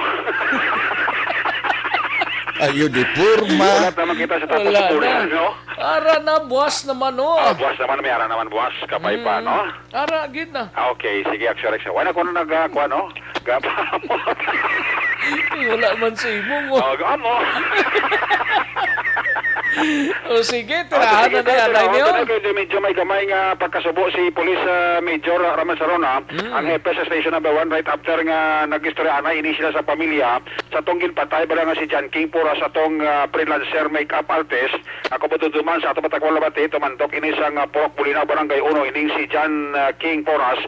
Ayo, di porma. Wala naman kita sa tapos Wala mo, na. no? Ara na, buwas naman, oh. Ah, buwas naman, may ara naman buwas. Kapay pa, Mm. no? Ara, gid na. Ah, okay. Sige, Action Rex. Wala ko na nag-, ah, kuha, no? Gapa mo. Eh, wala man sa imo, oh. Oh, gamo. O, sige, Ah, tirahan sige, na na yan, sir, ay, tirahan niyo? ko na, kay medyo may gamay nga pagkasubo si Police, ah, Major Ramon Sarona, Mm. ang hepe sa Station Number One, right after nga nag-istorya anay ini sila sa pamilya sa tong ginpatay bala nga si John King Pura sa tong, ah, freelancer makeup artist. Ako po duduman sa ato matakwal labati, tumandok ini sa nga Purok Bulinaw, Barangay Uno, ining si John, ah, King Poras,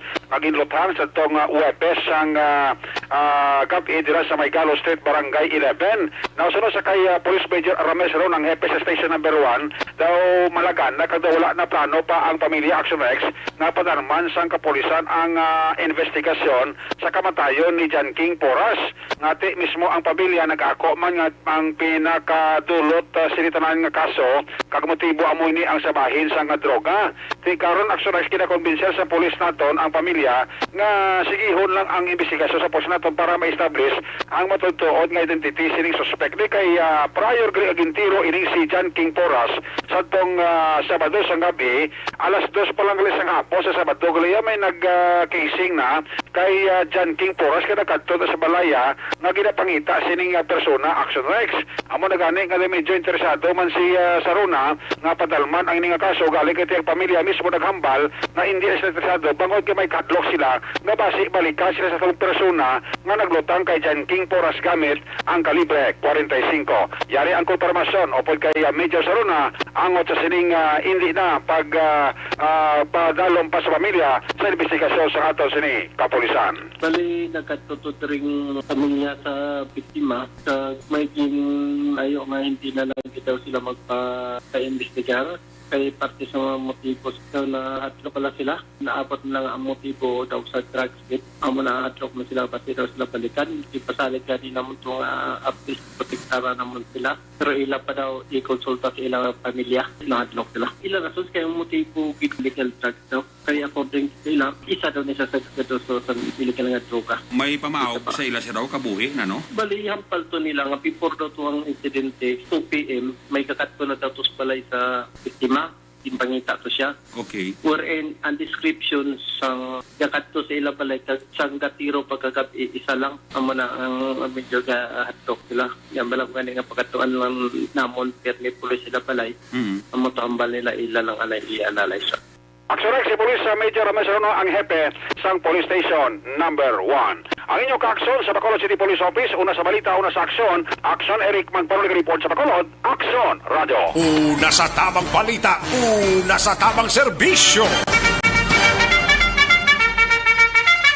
Ginluthang sa tong, ah, Huwebes sang, ah, ah, gab-i dira sa may Galo Street, Barangay eleven. Now, suno sa kay, ah, Police Major Rames Ron, ang hepe sa Station Number One, daw malagana kag daw wala na plano pa ang pamilya Action Rex nga padalman sang kapulisan ang, ah, investigasyon sa kamatayon ni John King Porras. Ngati mismo ang pamilya nag-ako man nga ang pinakadulot, ah, sini tanan nga kaso kag motibo amo ini ang sa bahin sang droga. Ti karon, Action Rex, ginakumbinser sa pulis naton ang pamilya nga sigihon lang ang imbestigasyon sa pulis naton para ma-establish ang matuod-tuod nga identity sining suspek. Di kay, ah, prior gri-, gintiro ining si John King Porras sadtong, ah, Sabado sang gabi, alas dos pa lang gali sang hapon sa Sabado gali, ah, may nag, ah, casing na kay, ah, John King Porras nga nagkadto na sa balaya nga ginapangita sining, ah, persona, Action Rex. Amo na gani nga medyo interesado man si, ah, Saruna nga padalman ang ini nga kaso, gali kay ang pamilya mismo naghambal nga hindi na sila interesado bangod nga may kahadlok sila nga basi balikan sila sa tong persona nga naglutang kay John King Porras gamit ang kalibre forty-five. Yari ang konfirmasyon upod kay, ah, Major Saruna angot sa sining, ah, hindi na pag, ah, ah, padalom pa sa pamilya sa investigasyon sa aton sini kapulisan. Bali, nagkatuto ring pamilya sa biktima sa may gin-, ayo nga hindi na lang daw sila magpa-, pa-imbestigar. Kay parte sa mga motibo sa na hadlok pala sila. Naabot na lang ang motibo daw sa drugs kit. Amo na hadlok na sila, pati daw sila balikan. Ipasalig gani namon to nga at least protektara namon sila. Pero ila pa daw ikonsulta sa ilang pamilya. Nahadlok sila. Ila rason kay ang motibo gid legal drugs daw. Kay according sa ila, isa daw ni sa sagad sa sa illegal nga droga. May pamahaw Isa pa. Sa ila siya daw, kabuhi na, no? Bali, hampal to nila nga before daw to ang insidente, two P M, may kakadto na daw to sa balay sa biktima, ginpangita to siya. Okay. Wherein, ang description sang kakadto sa ila balay, kag sang gatiro pagkagabi, isa lang, amo na ang medyo ga-, hadlok sila. Yan, bala ko gani nga pagkatuan lang namon, pirmi pulis sila balay. Mm. Amo to hambal nila, ila lang anay i-analyze. Action Rex, si Police, uh, Major Rames Rono ang hepe sang Police Station Number One. Ang inyong kaaksyon sa Bacolod City Police Office, una sa balita, una sa aksyon. Action Eric Magpanuli report sa Bacolod, Action Radyo. Una sa tamang balita, una sa tamang serbisyo.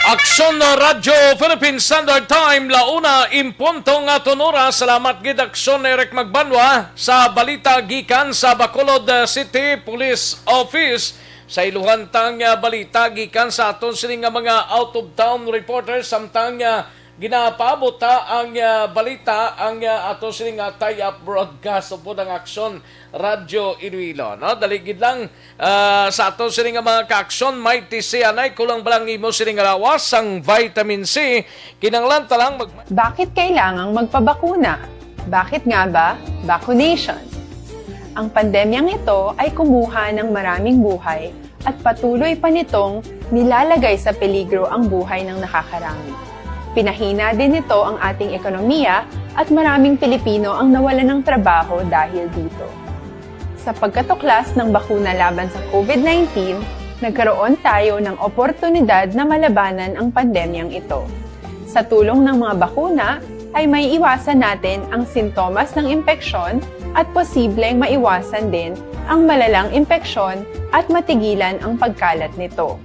Aksyon Radyo Philippine Standard Time, la una en punto nga aton oras. Salamat gid, Aksyon Eric Magbanwa, sa balita gikan sa Bacolod, uh, City Police Office. Sa iluhan tang, ah, balita gikan sa aton sini nga mga out-of-town reporters, samtang, ah, ginapaabot ta ang, ah, balita, ang, ah, aton sini nga tie-up broadcast upod ang Aksyon Radyo Iloilo, no? Dali gid lang, ah, sa aton sini nga mga kaaksyon, may tisianay, kulang ba lang imo sini nga lawas sang vitamin C? Kinahanglan ta lang mag- Bakit kailangang magpabakuna? Bakit nga ba vaccination? Ang pandemyang ito ay kumuha ng maraming buhay at patuloy pa nitong nilalagay sa peligro ang buhay ng nakakarami. Pinahina din nito ang ating ekonomiya at maraming Pilipino ang nawalan ng trabaho dahil dito. Sa pagkatuklas ng bakuna laban sa COVID nineteen, nagkaroon tayo ng oportunidad na malabanan ang pandemyang ito. Sa tulong ng mga bakuna, ay maiiwasan natin ang sintomas ng impeksyon at posibleng maiwasan din ang malalang impeksyon at matigilan ang pagkalat nito.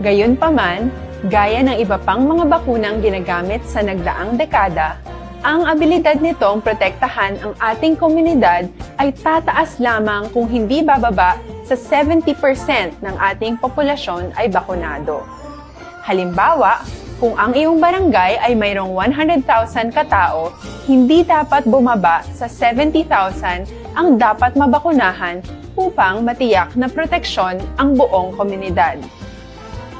Gayunpaman, gaya ng iba pang mga bakunang ginagamit sa nagdaang dekada, ang abilidad nitong protektahan ang ating komunidad ay tataas lamang kung hindi bababa sa seventy percent ng ating populasyon ay bakunado. Halimbawa, kung ang iyong barangay ay mayroong one hundred thousand ka tao, hindi dapat bumaba sa seventy thousand ang dapat mabakunahan upang matiyak na proteksyon ang buong komunidad.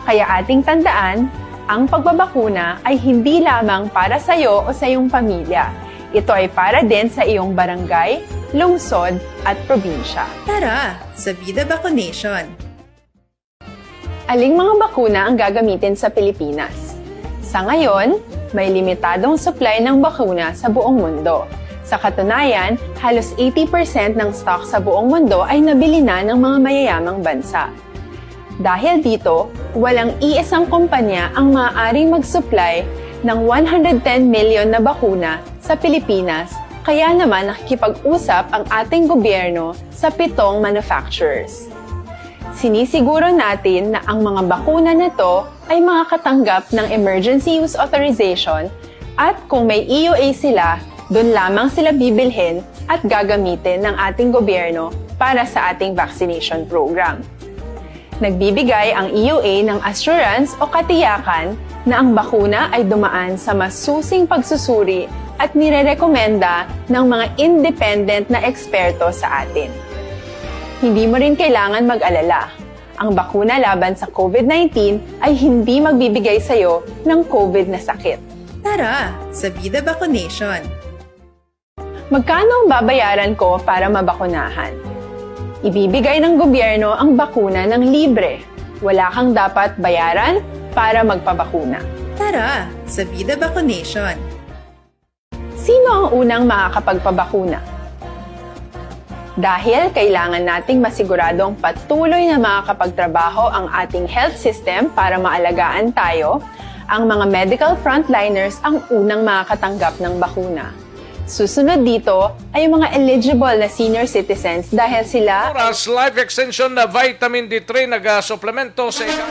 Kaya ating tandaan, ang pagbabakuna ay hindi lamang para sa iyo o sa iyong pamilya. Ito ay para din sa iyong barangay, lungsod, at probinsya. Tara, sa Vida Vaccination! Aling mga bakuna ang gagamitin sa Pilipinas? Sa ngayon, may limitadong supply ng bakuna sa buong mundo. Sa katunayan, halos eighty percent ng stock sa buong mundo ay nabili na ng mga mayayamang bansa. Dahil dito, walang iisang kumpanya ang maaaring mag-supply ng one hundred ten million na bakuna sa Pilipinas, kaya naman nakikipag-usap ang ating gobyerno sa pitong manufacturers. Sinisiguro natin na ang mga bakuna na to ay makakatanggap ng Emergency Use Authorization, at kung may E U A sila, doon lamang sila bibilhin at gagamitin ng ating gobyerno para sa ating vaccination program. Nagbibigay ang E U A ng assurance o katiyakan na ang bakuna ay dumaan sa masusing pagsusuri at nirerekomenda ng mga independent na eksperto sa atin. Hindi mo rin kailangan mag-alala. Ang bakuna laban sa COVID nineteen ay hindi magbibigay sa iyo ng COVID na sakit. Tara sa Vida Vaccination! Magkano ang babayaran ko para mabakunahan? Ibibigay ng gobyerno ang bakuna ng libre. Wala kang dapat bayaran para magpabakuna. Tara sa Vida Vaccination! Sino ang unang makakapagpabakuna? Dahil kailangan nating masiguradong patuloy na makakapagtrabaho ang ating health system para maalagaan tayo, ang mga medical frontliners ang unang makakatanggap ng bakuna. Susunod dito ay ang mga eligible na senior citizens dahil sila Oras, Life Extension na Vitamin D three nagasuplemento sa ika-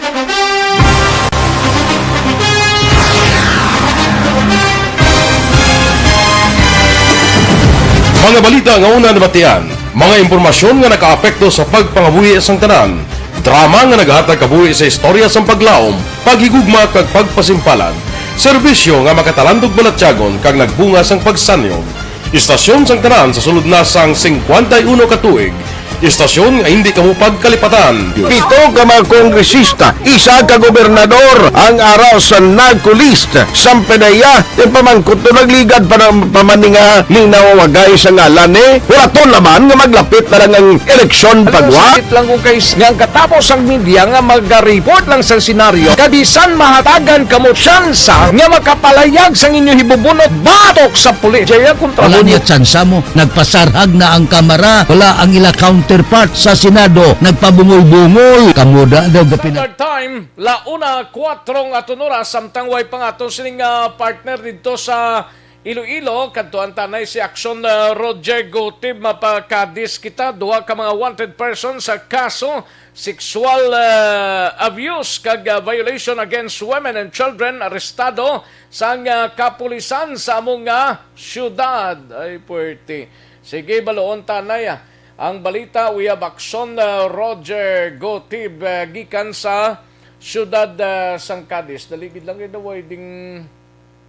Mga balita nga una nabatian, mga impormasyon nga nakaapekto sa pagpangabuhi sang tanan, drama nga nagahatag kabuhi sa istorya sang paglaom, paghigugma kag pagpasimpalan, serbisyo nga makatalandog balatyagon kag nagbunga sang pagsanyog. Istasyon sang tanan sa sulod na sang singkwenta y uno ka tuig. Istasyon nga hindi kamo pagkalipatan. Pito ka mga kongresista, isa ka gobernador ang ara sa narco list. Sang P D E A, ipamangkot to, nagligad pa na, pa man ni nga ning nawawagay sa ngalan ni. Hulaton naman nga maglapit na lang ang eleksyon, pagwa. Sakit lang kung kay s-, nga ang katapos ang media nga mag-report lang sa senaryo, kabisan mahatagan kamo tsansa nga makapalayag sang inyo hibubunot batok sa pulis. Jaya kontra Wala mo. Niya tsansa mo. Nagpasarhag na ang Kamara. Wala ang ila counterpart sa Senado. Nagpabungol-bungol. Kamo da daw gapina- Standard Time, la una, kuwatro nga aton oras, samtang way pa nga aton sining, ah, partner didto sa Iloilo, kadtuan ta anay si Action, ah, Roger Gutib. Mapakadis kita, duha ka mga wanted person sa kaso sexual, ah, abuse kag, ah, violation against women and children arestado sang, ah, kapulisan sa among, ah, syudad. Ay, puwerte. Sige, baluon ta anay, ah. Ang balita, we have Action, ah, Roger Gutib, ah, gikan sa syudad, ah, sang Cadiz. Dali gid lang, gid na, way ding,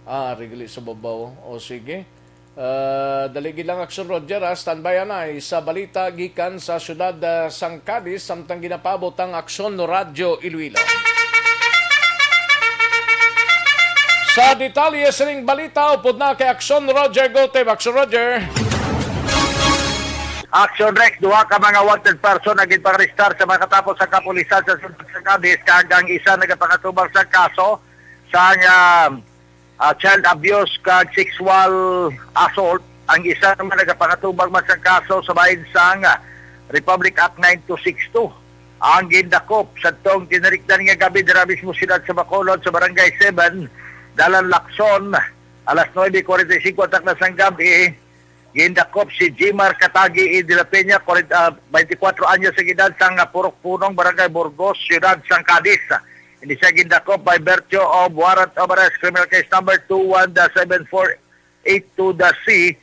ah, ari gali sa babaw. O, sige. Ah, dali gid lang, Action Roger, ah. Standby anay sa balita gikan sa syudad, ah, sang Cadiz, samtang ginapaabot ang Action Radyo Iloilo. Sa detalye sining balita, upod na kay Action Roger Gutib. Action Roger. Action Rex, duha ka mga wanted person ang ginpangarestar sa mga katapos sa kapulisan sa syudad sa Cadiz, kag ang isa nagapangatubang sa kaso sa, ah, ah, child abuse kag sexual assault. Ang isa naman nagapangatubang man sa kaso sa bahin sang, ah, Republic Act nine two six two. Ang gindakop sa tong tinarikdan nga gabi dira mismo siyudad sa Bacolod, sa Barangay seven, Dalan Lacson, alas nuebe cuarenta y cinco ang takna sang gabi. Gindakop si Jimar Katagi E. de la Peña, kuwarenta, ah, twenty-four anyos ang edad, sang, ah, Purok Punong, Barangay Burgos, Siyudad sang Cadiz. Ini siya gindakop by virtue of warrant of arrest, criminal case number two one dash seven four eight two dash C,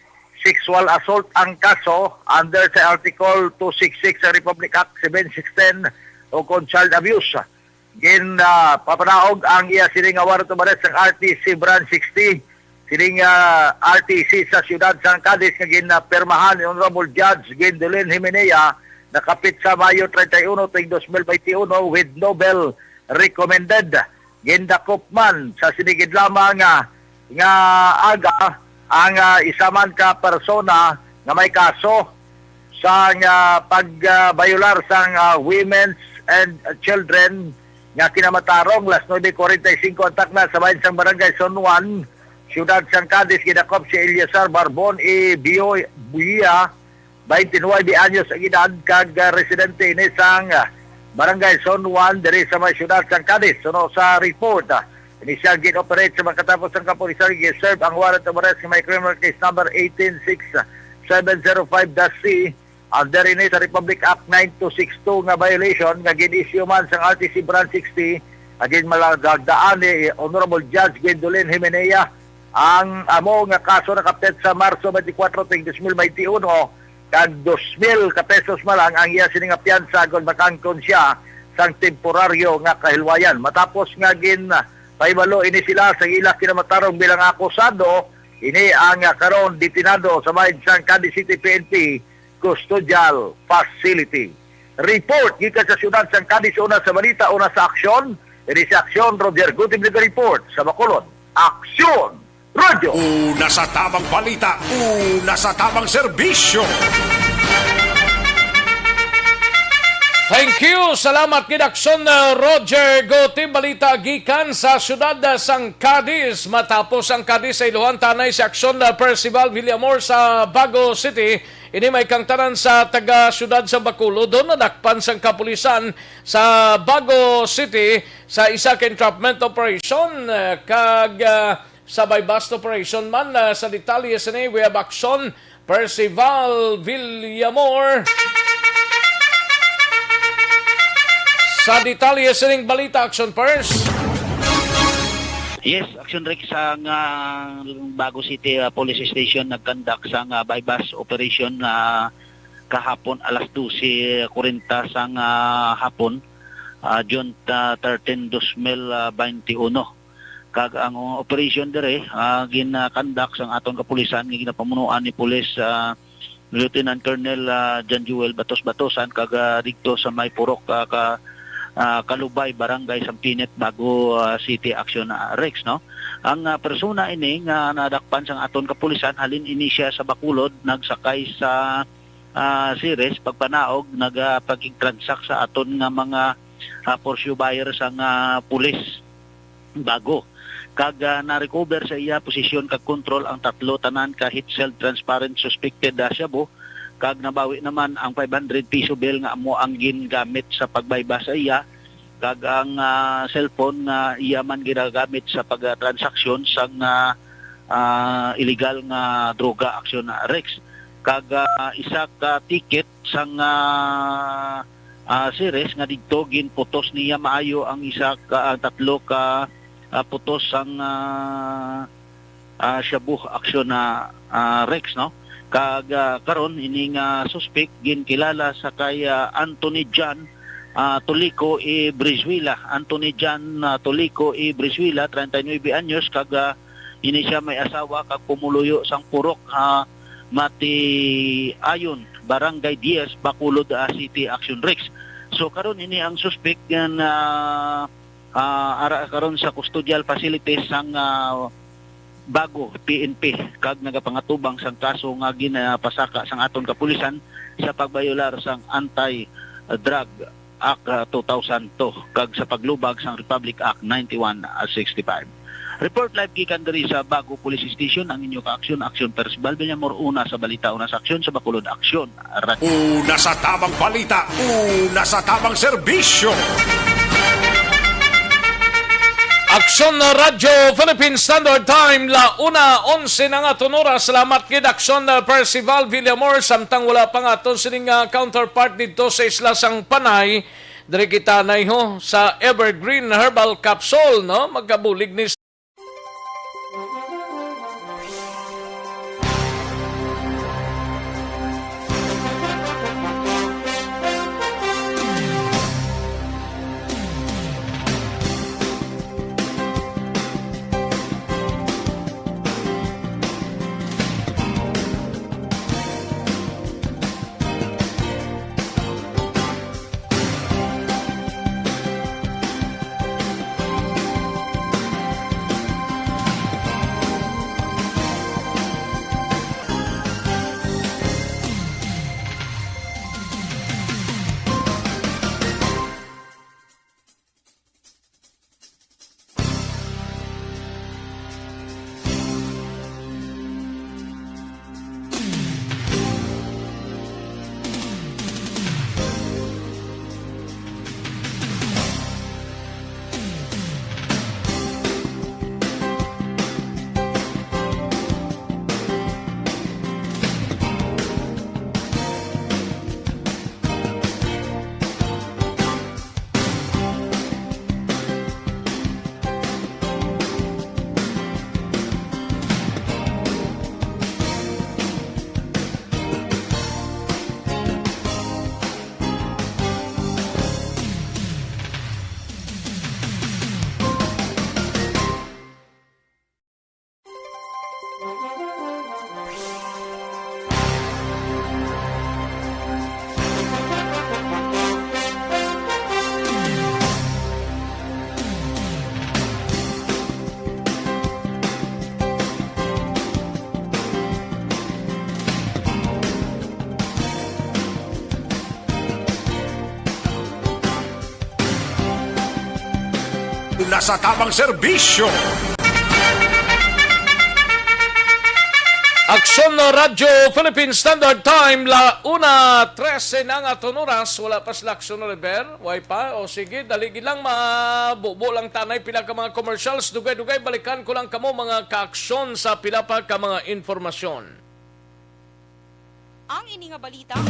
sexual assault ang kaso under sa Article two six six sa Republic Act seven six ten o kon child abuse. Gin, ah, papanaog ang iya sini nga warrant of arrest sang R T C Branch sixty, sining, ah, R T C sa siyudad sang Cadiz nga ginapirmahan ni Honorable Judge Gwendolyn Himenea, nakapit sa Mayo treinta y uno tuig dos mil veintiuno with no bail recommended. Gindakop man sa sini gid lamang nga, nga aga ang, ah, isa man ka persona nga may kaso sang, ah, pag, ah, bayular sang, ah, women's and children nga kinamatarong las nuebe cuarenta y cinco ang takna sa bahin sang Barangay San Juan, siyudad sang Cadiz. Gidakop si Eliazar Barbon E. Bio-, Buya, twenty-nine anyos ang edad, kag, ah, residente ini sang, ah, Barangay San Juan diri sa may siyudad sang Cadiz. Suno sa report, ah, ini siya gin-operate sa mga katapos sang kapulisan, gin-serve ang warrant of arrest nga may criminal case number eighteen six seven zero five dash C, under ini sa Republic Act nine two six two nga violation nga gin-issue man sang R T C Branch sixty, Nagin malagdaan ni Honorable Judge Gwendolyn Jimenea ang amo nga kaso nakapit sa Marso twenty-four, tuig dos mil twenty-one, kag dos mil ka pesos man lang ang iya sini nga piyansa kon makangkon siya sang temporaryo nga kahilwayan. Matapos nga gin pahibalo ini sila sa ila kinamatarong bilang akusado, ini ang, ah, karon detenado sa bahin sang Cadiz City P N P Custodial Facility. Report gikan sa siyudad sang Cadiz, una sa balita, una sa aksyon. Ini si Aksyon, Roger Gutim nag-report sa Bacolod. Aksyon! Radyo! Una sa tamang balita, una sa tamang serbisyo. Thank you. Salamat gid, Aksyon, uh, Roger Gotim. Balita gikan sa siyudad, uh, sang Cadiz. Matapos ang Cadiz sa iluhan, tanay si Aksyon, uh, Percival Villamor sa Bago City. Ini may kangtanan sa taga siyudad sa Bacolod, nadakpan sang kapulisan sa Bago City sa isa ka entrapment operation, uh, kag, uh, sa buy-bust operation man. Ah, sa detalye sini, we have Aksyon, Percival Villamor. Sa detalye sining balita, Aksyon Pers. Yes, Aksyon Rex, ang, ah, Bago City, ah, Police Station nagkandak sang, ah, buy-bust operation, ah, kahapon alas dose kuwarenta sang, ah, hapon, ah, June, ah, thirteen, dos mil, ah, baynte uno. Kag ang operation diri, ah, gin-conduct sang aton kapulisan nga ginapamunuan ni Police, ah, Lieutenant Colonel, ah, John Joel Batos Batosan kag, ah, didto sa may purok, ah, ka, ah, Kalubay, Barangay Sampinit, Bago, ah, City, Aksyon, ah, Rex, no? Ang, ah, persona ini nga nadakpan sang aton kapulisan, halin ini siya sa Bacolod, nagsakay sa, ah, Ceres, pagpanaog, nagapakigtransak sa aton nga mga, ah, for sure buyer sang, ah, pulis. Bago. Kag, ah, na-recover sa iya posisyon kag kontrol ang tatlo tanan ka heat-sealed transparent suspected, ah, shabu, kag nabawi naman ang five hundred piso bill nga amo ang gingamit sa pagbayba sa iya, kag ang, ah, cellphone nga iya man ginagamit sa pagtransaksyon sang, ah, ah, illegal nga droga, Aksyon, ah, Rex. Kag, ah, isa ka ticket sang, ah, ah, Ceres nga didto ginputos niya maayo ang isa ka, ang tatlo ka, ah, putos sang, ah, ah, shabu, Aksyon, ah, ah, Rex, no? Kag, ah, karon ini nga suspek ginkilala sa kay, ah, Anthony John, ah, Tolico y Brizuela. Anthony John, ah, Tolico y Brizuela, treinta y nueve anyos, kag, ah, ini siya may asawa kag pumuluyo sang purok, ah, Matiayon, Barangay Diez, Bacolod, ah, City, Aksyon Rex. So, karon ini ang suspek nga, ah, ara karon sa custodial facilities sang, ah, Bago P N P, kag nagapangatubang sang kaso nga ginapasaka sang aton kapulisan sa pagbayolar sang Anti-Drug Act, ah, two thousand two kag sa paglubag sang Republic Act ninety-one sixty-five. Report live gikan diri sa Bago Police Station, ang inyo ka-aksyon, Aksyon Percival Villamor, una sa balita, una sa aksyon, sa Bacolod Aksyon. Radyo. Una sa tamang balita, una sa tamang serbisyo. Aksyon Radyo Philippine Standard Time, la una onse na nga aton oras. Salamat gid, Aksyon, uh, Percival Villamor. Samtang wala pa nga aton sining, uh, counterpart didto sa isla sang Panay, diri kita naiho sa Evergreen Herbal Capsule, no? Magkabulig ni Una sa tamang serbisyo. Aksyon na Radyo Philippine Standard Time, la una trese na nga aton oras. Wala pa sila Aksyon Oliver. Way pa. O sige, dali gid lang, mabubo lang tanay pila ka mga commercials. Dugay-dugay, balikan ko lang kamo, mga kaaksyon, sa pila pa ka mga informasyon. Ang ini nga balita.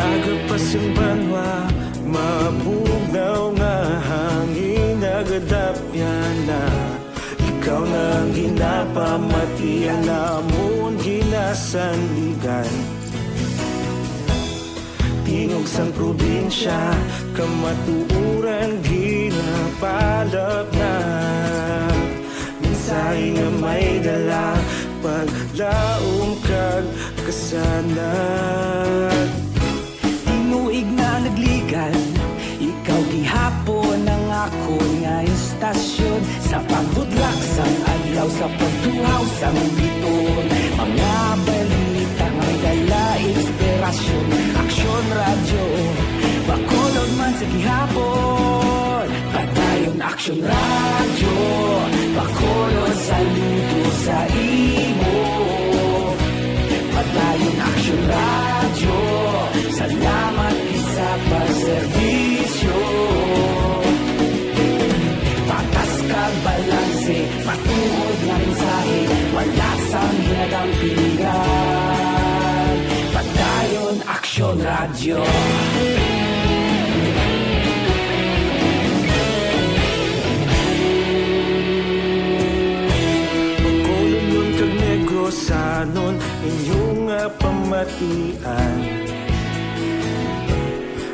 Aga pa sing banwa, mabugnaw nga hangin nagadapyan na. Ikaw na ang ginapamatian, amon ginasandigan. Tingog sang probinsya, kamatuoran ginapalapnat. Mensahe nga may dala, paglaom kag kasanag. Tinuig na nagligan, ikaw gihapon ang akon nga istasyon. Sa pagbudlak sang adlaw, sa pagtuhaw sang bituon, mga balita nga may dala inspirasyon. Aksyon Radyo, Bacolod man sa gihapon. Padayon Aksyon Radyo, Bacolod, saludo sa imo. Padayon Aksyon Radyo, salamat gid sa pagserbisyo. Patas kag balanse, matuod nga mensahe, wala sang hinadang piligan. Padayon Aksyon Radyo. Bacolodnon kag Negrosanon, inyo nga pamatian.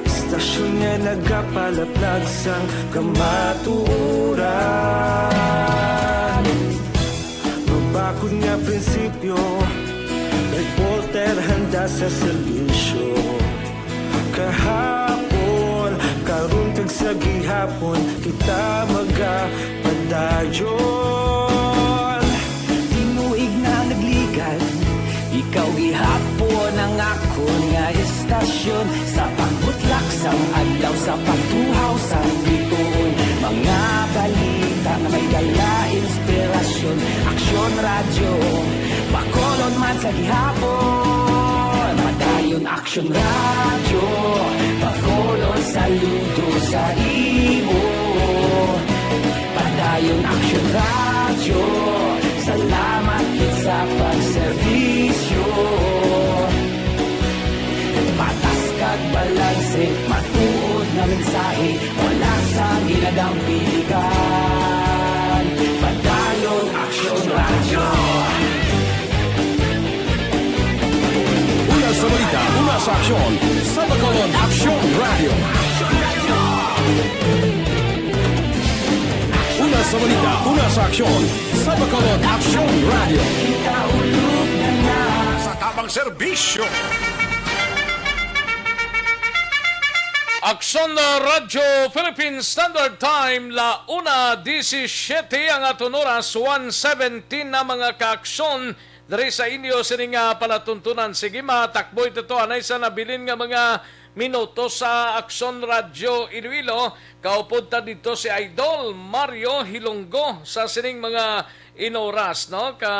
Istasyon nga nagapalaplag sang kamatuoran. Mabakod nga prinsipyo, reporter handa sa serbisyo. Kahapon, karon kag sa gihapon, kita magapadayon. Tinuig na nagligan, ikaw gihapon ang akon nga istasyon. Sa pagbutlak sang adlaw, sa pagtuhaw sang bituon, mga balita nga may dala inspirasyon. Aksyon Radyo, Bacolod man sa gihapon. Padayon Aksyon Radyo, Bacolod, saludo sa imo. Padayon Aksyon Radyo, salamat gid sa pagserbisyo. Patas kag balanse, matuod nga mensahe, wala sang hinadang piligan. Padayon Aksyon Radyo. Una sa balita, una sa aksyon, sa Bacolod Aksyon Radyo. Una sa balita, una sa aksyon, sa Bacolod Aksyon Radyo. Sa tamang serbisyo. Aksyon, uh, Radyo Philippine Standard Time, la una disisiete ang aton oras, one seventeen na, mga kaaksyon, diri sa inyo sining, ah, palatuntunan. Sige, matakbo ito to, anay sa nabilin nga mga minuto sa Aksyon Radyo Iloilo. Kaupod ta dito si Idol Mario Hilonggo sa sining mga inoras, no? Ka,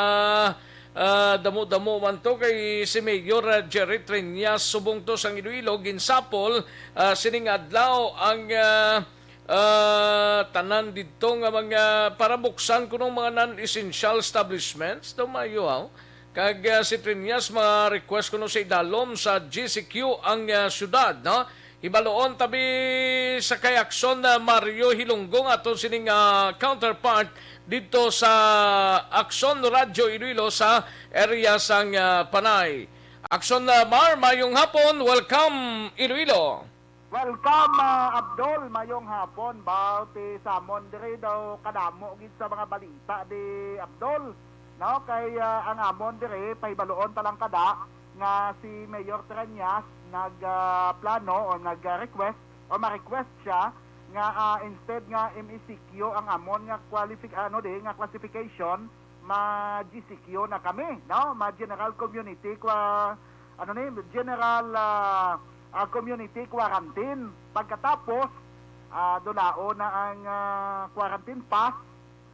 ah, damo-damo man to kay si Mayor, ah, Jerry Treñas subong to sang Iloilo, ginsapol, ah, sining adlaw ang, ah, ah, tanan didto nga mga parabuksan kuno mga non-essential establishments, daw maayo, haw. Kag, ah, si Treñas, ma-request kuno sa idalom sa G C Q ang, ah, syudad, no? Hibaluon tabi sa kay Aksyon, ah, Mario Hilonggo nga aton sining, ah, counterpart didto sa Aksyon Radyo Iloilo sa area sang, ah, Panay. Aksyon, ah, Mar, mayong hapon. Welcome, Iloilo. Welcome, ah, Abdol. Mayong hapon. Baw ti samon diri daw kadamo gid sa mga balita di, Abdol. No, kay, ah, ang amon diri, pahibaluon ta lang kada nga si Mayor Treñas nag, ah, plano o nag, ah, request o ma-request siya nga, ah, instead nga M E C Q ang amon nga qualific-, ano di, nga classification, ma-G C Q na kami, no? Ma-general community qua-, ano ni, general, ah, ah, community quarantine. Pagkatapos, ah, dulaon na ang, ah, quarantine pass,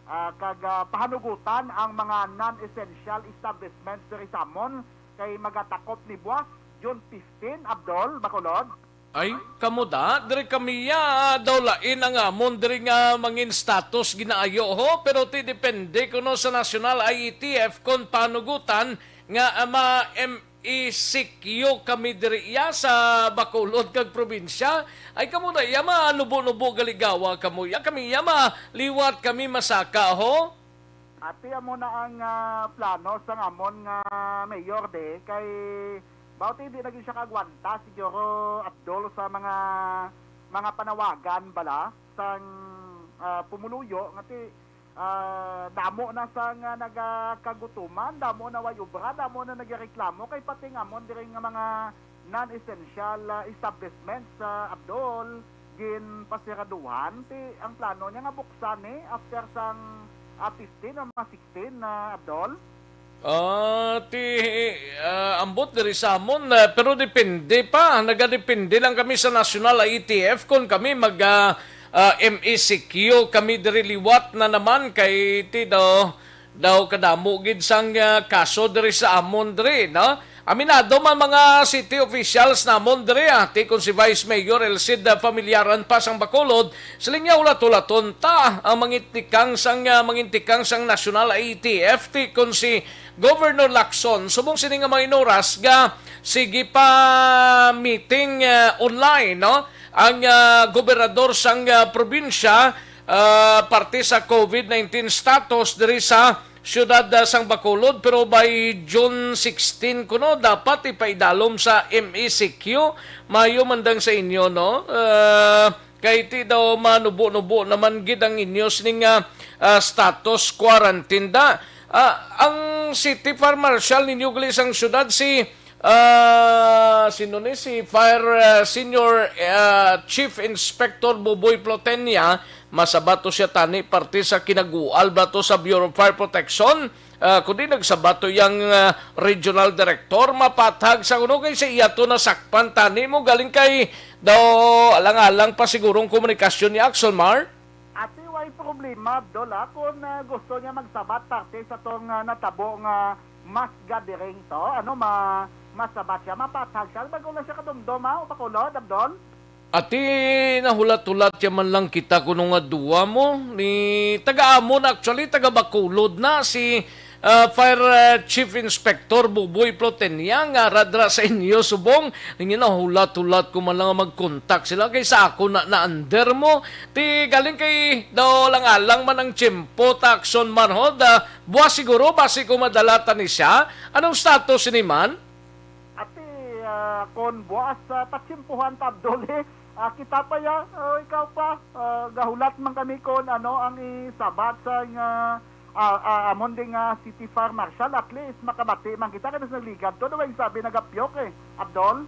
ah, kag, ah, pahanugutan ang mga non-essential establishments diri sa amon kay magatakop ni buwas June fifteen, Abdol, Bacolod. Ay, kamo da, diri kami ya, daw lain ang amon diri nga mangin status ginaayo ho, pero ti depende kuno sa National I E T F kon panugutan nga ama M E C Q kami diri iya sa Bacolod kag probinsya. Ay, kamo da iya manubo-nubo galigawa kamo iya, kami iya maliwat kami masaka ho. Ati amo na ang, ah, plano sang amon nga mayor de kay bawti hindi na gyud siya kagwanta siguro, Abdol, sa mga mga panawagan bala sang, ah, pumuluyo nga ti, ah, damo na sang, ah, nagakagutuman, damo na way obra, damo na nagareklamo kay pati nga amon diri nga mga non-essential, ah, establishments, ah, Abdol, ginpasiraduhan. Ti ang plano niya nga buksan ni after sang, ah, fifteen o mga sixteen, ah, Abdol? Ah, ti, ah, ambot diri sa amon, ah, pero depende pa. Nagadepende lang kami sa National I E T F kung kami mag, ah, ah, M E C Q kami diri liwat na naman kay ti daw daw kadamo gid sang, ah, kaso diri sa amon diri, no? Aminado man mga city officials namon diri, ah, ti kon si Vice Mayor Elcid, ah, Familiaran pa sang Bacolod, siling niya hulat-hulaton ta ang mangintikang sang, ah, mangintikang sang National I E T F, ti kon si Governor Lacson, subong sini nga mga inuras nga sige pa meeting, ah, online, no? Ang, ah, gobernador sang, ah, probinsya, ah, parte sa COVID nineteen status diri sa siyudad, ah, sang Bacolod, pero by June sixteen kuno dapat ipaidalom sa M E C Q. Mayo man dang sa inyo, no? Ah, kay ti daw manubo-nubo naman gid ang inyo sining, ah, ah, status quarantine da. Ah, ang city fire marshal ninyo gali sang siyudad si, ah, sino ni, si Fire, ah, Senior, ah, Chief Inspector Buboy Plotenia, masabat to siya tani parte sa kinagual ba to sa Bureau of Fire Protection? Ah, kundi nagsabat to yang, ah, regional director, mapathag sa kuno kay sa iya to nasakpan tani mo galing kay daw alang-alang pa sigurong komunikasyon ni Axel Mar. Ati, way problema, Abdol, ah, kung, ah, gusto niya magsabat parte sa tong, ah, natabo nga mass gathering to, ano, ma-, masabat siya, mapathag siya. Bago na siya kadumdom, ah, o Bacolod, Abdol? Ati, nahulat-hulat ya man lang kita kuno nga duwa mo. Ni taga-amon, actually, taga Bacolod na si, ah, Fire, ah, Chief Inspector Buboy Plotenia nga radra sa inyo subong. Ninyo nahulat-hulat ko man lang nga mag-contact sila kay sa ako na na-under mo. Ti galing kay daw lang alang man ang tiyempo, ta aksyon man ho, da, buwas siguro, basi ko madalatan ni siya. Anong status ni man? Ati, ah, kon buwas, ah, patsimpuhan ta, Abdol, eh. Ah, kita pa ya, oh, ikaw pa. Ah, gahulat man kami kon ano ang isabat sa nga, ah, ah, amon ding, ah, city fire marshal. At least makabati man kita kay nagligad to, daw ang sabi nagapyok, eh, Abdol.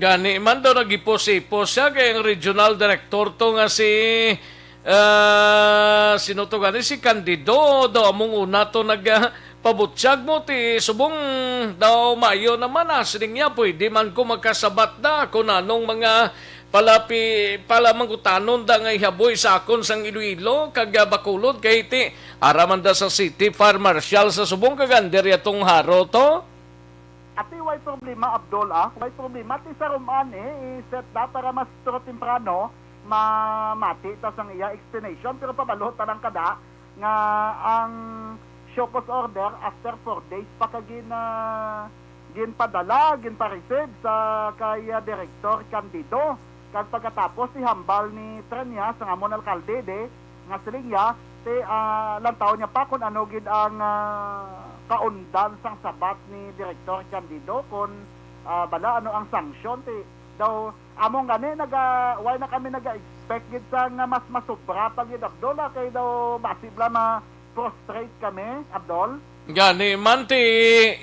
Gani man daw nagipos-ipos siya kay ang regional director to nga si, ah, sino to gani, si Candido daw among una to nag, ah, pabutyag mo ti subong daw maayo naman, ah, sining niya, pwede man ko makasabat da kung anong mga palapi-, palamangutanon da nga ihaboy sa akon sang Iloilo kag, ah, Bacolod kay ti ara man da sa city fire marshal sa subong kag under ya tong haro to. Ati, way problema, Abdol, ah. Way problema. Ti sa Roman, eh, i-set na para mas turo temprano, mamati ta sang iya explanation. Pero pabalo ta lang kada nga ang show cause order after four days pa ka gin-, ah, ginpadala, ginpa-receive sa kay, ah, Director Candido. Kag pagkatapos, ihambal ni Treñas, ang amon alkalde, de, nga siling niya, ti, ah, lantawon niya pa kung ano gid ang, ah, kaundan sang sabat ni Director Candido, kung, ah, bala ano ang sanction, ti daw among gani naga, why na kami naga-expect gid sa nga mas masubra pa gid, Abdol, ah, kay daw basi bala ma-frustrate kami, Abdol. Gani man ti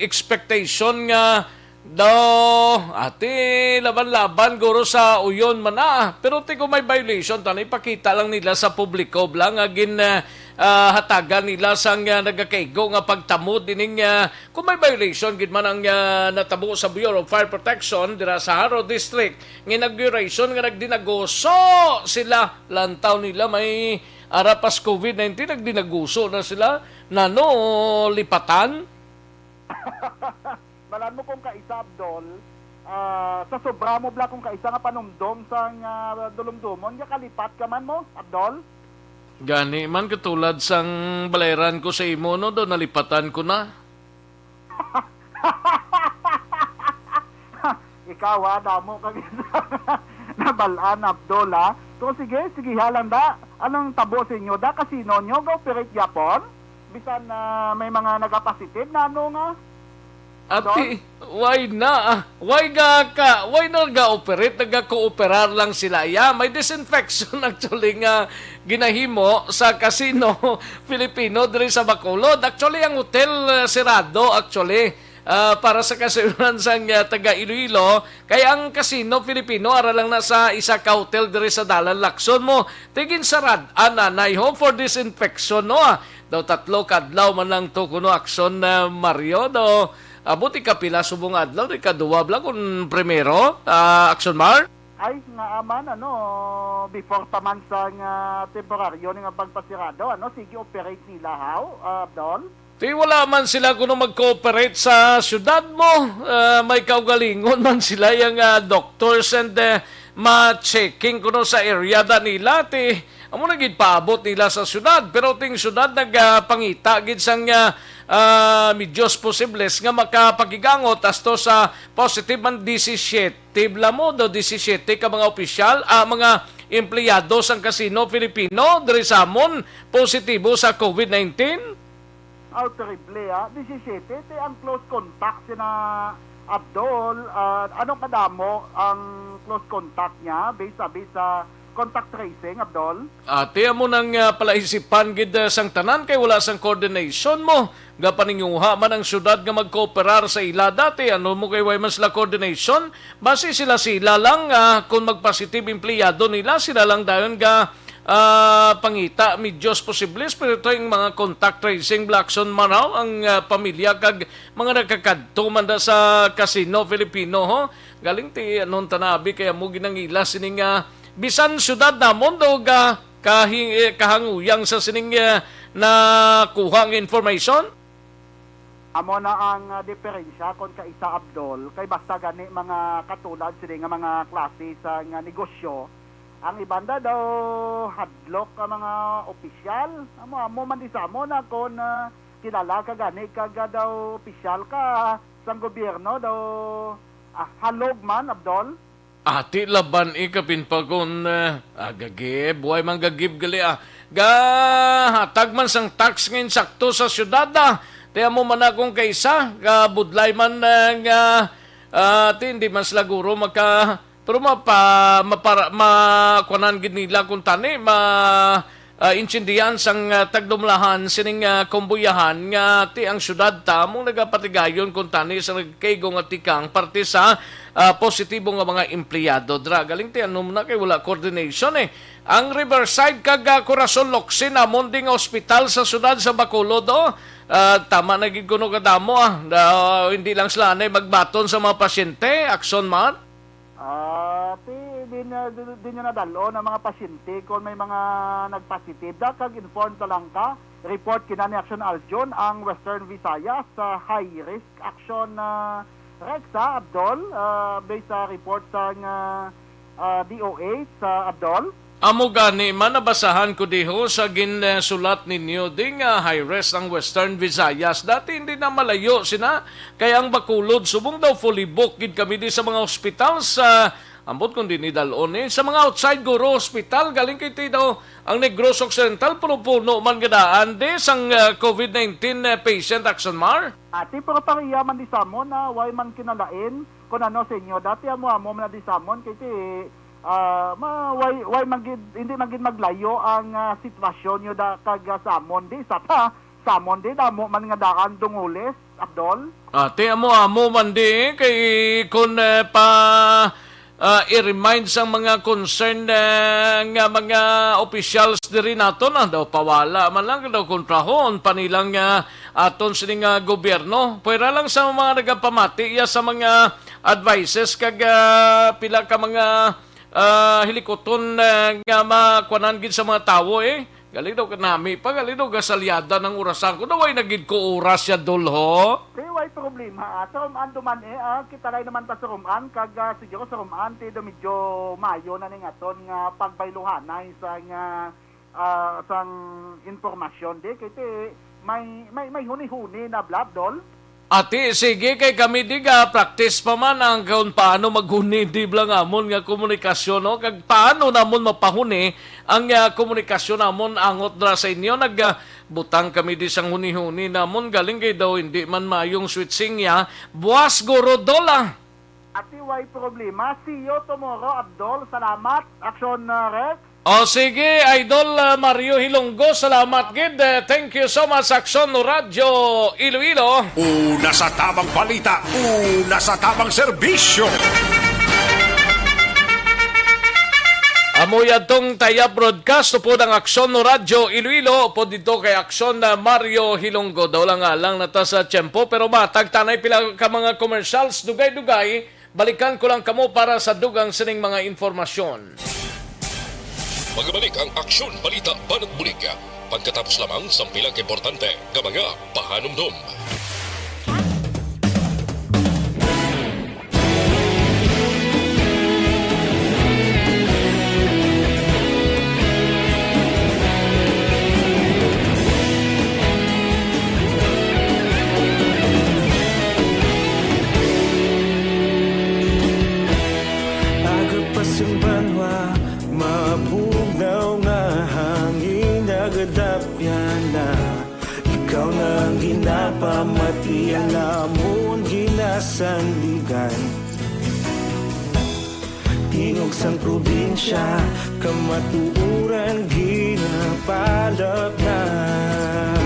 expectation nga Daw, ati, laban-laban guro sa uyon man na. Pero ti kung may violation, tani, ipakita lang nila sa publiko bla nga gin, ah, ah, hatagan nila sang, ah, nagakaigo nga pagtamod ining, ah, kung may violation gid man ang, ah, natabo sa Bureau of Fire Protection dira sa Jaro District, nga inauguration nga nagdinaguso sila. Lantaw nila may arapas COVID nineteen, nagdinaguso na sila. Nano lipatan? Balaan mo kung kaisa, Abdol, ah, sa sobra mo bla kung kaisa nga panumdom sang, ah, dulumdomon, nga kalipat ka man mo, Abdol? Gani man, katulad sang balayran ko sa imo, no, do nalipatan ko na. Ikaw, ha, damo ka gid nabal-an, Abdol, ha. So, sige, sige, ha lang da. Anong tabo sa inyo da? Kasino nyo? Ga-operate gyapon? Bisan, ah, may mga nagapositive na ano nga? Ati, why na? Ah, why ga ka, why na ga-operate? Naga-cooperar lang sila. Ya, may disinfection actually nga ginahimo sa Casino Filipino diri sa Bacolod. Actually, ang hotel, ah, sirado actually. Ah, para sa kasayuran sang, ah, taga Iloilo, kay ang Casino Filipino ara lang na sa isa ka hotel diri sa dalan Lacson mo. Ti ginsarad-an na, nay, ho, for disinfection, no? Ah, daw tatlo ka adlaw man lang to kuno, Akson, ah, Mario, daw, ah, buti ka pila subong nga adlaw, di ka duwa bla kun primero, ah, Akson Mar? Ay, nga aman, ano, before pa man sa nga temporaryo ni nga pagpasirado, ano, sige, operate nila, haw, ah, Abdol? Ti wala man sila kuno mag-cooperate sa syudad mo. Ah, may kaugalingon man sila yang, ah, doctors and, eh, ma-checking kuno sa area da nila. Ti amo na gid paabot nila sa syudad. Pero ting syudad nagapangita gid sang, ah, ah, medyos posibles nga makapakigangot asto sa positive man disisiete bla mo do disisiete ka mga opisyal, ah, mga empleyado sang Casino Filipino diri sa amon positibo sa COVID nineteen. Aw, terrible, ah. Disisiete, ti ang close contact sina Abdol, ah, ano kadamo ang close contact niya based abi sa contact tracing, Abdol? Ati, amo nang, ah, palaisipan gid, ah, sang tanan kay wala sang coordination mo. Gapaninguha man ang syudad nga magkooperar sa ila dati. Ano mo kay way man sila coordination? Basi sila-sila lang, ah, kung magpositive empleyado nila, sila lang dayon ga ah, pangita, medyos posibles, pero ito yung mga contact tracing, Blackson Manaw, ang, ah, pamilya kag mga nakakadto man da sa Casino Filipino, ho. Galing ti anong tanabi kaya mo ginangila sining, ah, bisan syudad namon do ga kahi-, eh, kahanguyang sa sining, ah, nakuha nga information? Amo na ang, ah, diferensya kon kaisa, Abdol, kay basta gani mga katulad sini nga mga klase sa nga negosyo, ang iban da daw hadlok ang mga opisyal. Amo, amo man di sa amo na kon, ah, kilala ka gani kag, ah, daw opisyal ka sang gobyerno daw, ah, halog man, Abdol. Ati laban ikapin pa kon, eh, ah, gagib, way man gagib gali, ah. Gahatag man sang tax nga insakto sa syudad, ah. Ti amo man akong kaisa, gabudlay man, eh, nga, ah, ti hindi man sila guro maka, pero mapa-, mapara-, makuanan gid nila kung tani, ma-, ah, intindihan sang, ah, tagdumlahan sining, ah, kumbuyahan nga ti ang syudad ta mong nagapatigayon kung tani sa nagkaigo nga tikang parte sa, ah, positibo nga mga empleyado. Dra, galing ti ano na kay wala coordination, eh. Ang Riverside kag, ah, Corazon Locsin, ah, amon ding ospital sa syudad sa Bacolod, oh. Ah, tama na gid kuno kadamo, ah. Ah, hindi lang sila anay magbaton sa mga pasyente, Akson Mart. Ah, ti, din, ah, din, din nyo nadal-on ang mga pasyente kung may mga nagpositive da, kag inform ta lang ka. Report kina ni Action Aljon ang Western Visayas sa high risk action, ah, Rex, ha, Abdol, ah, based sa report sang, ah, ah, D O H, ah, Abdol. Amo gani man nabasahan ko diho sa ginsulat ninyo di nga high risk ang Western Visayas. Dati hindi na malayo sina kay ang Bacolod subong daw fully booked gid kami di sa mga ospital sa ambot kung di ni dalon eh. Sa mga outside guro ospital galing kay ti daw ang Negros Occidental puno-puno man gadaan di sang, ah, COVID nineteen, ah, patient, Action Mar. Ati, pero pareha man di sa mo na way man kinalain kung ano sa inyo. Dati amo-amo man na di sa amon kay ti, ah, ma-, way, way man gid, hindi man gid maglayo ang, ah, sitwasyon nyo da kag, ah, sa amon di sa ta. Samon di damo man nga daan dungulis, Abdol. Ate, amo-amo man di, kay kun, eh, pa, ah, i-remind sang mga concerned, eh, nga mga officials diri naton, ah, daw pawala man lang, daw kontrahon pa nilang, ah, aton sini nga gobyerno. Pwera lang sa mga nagapamati iya sa mga advices kag, ah, pila ka mga, ah, hilikuton, eh, nga makuanan gid sa mga tawo, eh. Gali daw kanami pa, gali daw gasalyada ng orasan ko. Daw ay nagid ko oras siya, Dol, ho? Di, way problema, ah. Sa Roman duman, eh, ah, kita lay naman ta sa Roman, kag, ah, siguro sa Roman, ti do medyo mayo na ning aton nga pagbayluhanay sa nga, ah, sang impormasyon, di, kay ti may, may, may huni-huni na, Blab, Dol. Ati, sige, kay kami di ga-practice pa man ang kung paano maghuni di lang amon nga komunikasyon, no? Kag paano namon mapahuni ang, ah, komunikasyon namon angot dra sa inyo. Nag, ah, butang kami di sang huni-huni namon, galing kay daw hindi man mayong switching niya. Buwas, Guro Dola. Ati, way problema. See you tomorrow, Abdol. Salamat, Action, ah, Rex. O sige, Idol, ah, Mario Hilonggo, salamat gid. Eh, thank you so much, Aksyon Radyo Iloilo. Una sa tamang balita, una sa tamang serbisyo. Amo yadtong Tayab Broadcast, upod ang Aksyon Radyo Iloilo, upod dito kay Aksyon na Mario Hilonggo. Daw lang nga lang na ta sa tiyempo, pero matag tanay pila ka mga commercials, dugay-dugay, balikan ko lang kamo para sa dugang sining mga impormasyon. Magabalik ang Aksyon Balita Banat Bulig pagkatapos lamang sang pila ka importante nga mga pahanumdom. Aga pa sang banwa, mabugnaw nga hangin nagadapyan na. Ikaw na ang ginapamati, ang amon ginasandigan. Tingog sang probinsya, kamatuoran ginapalapnap.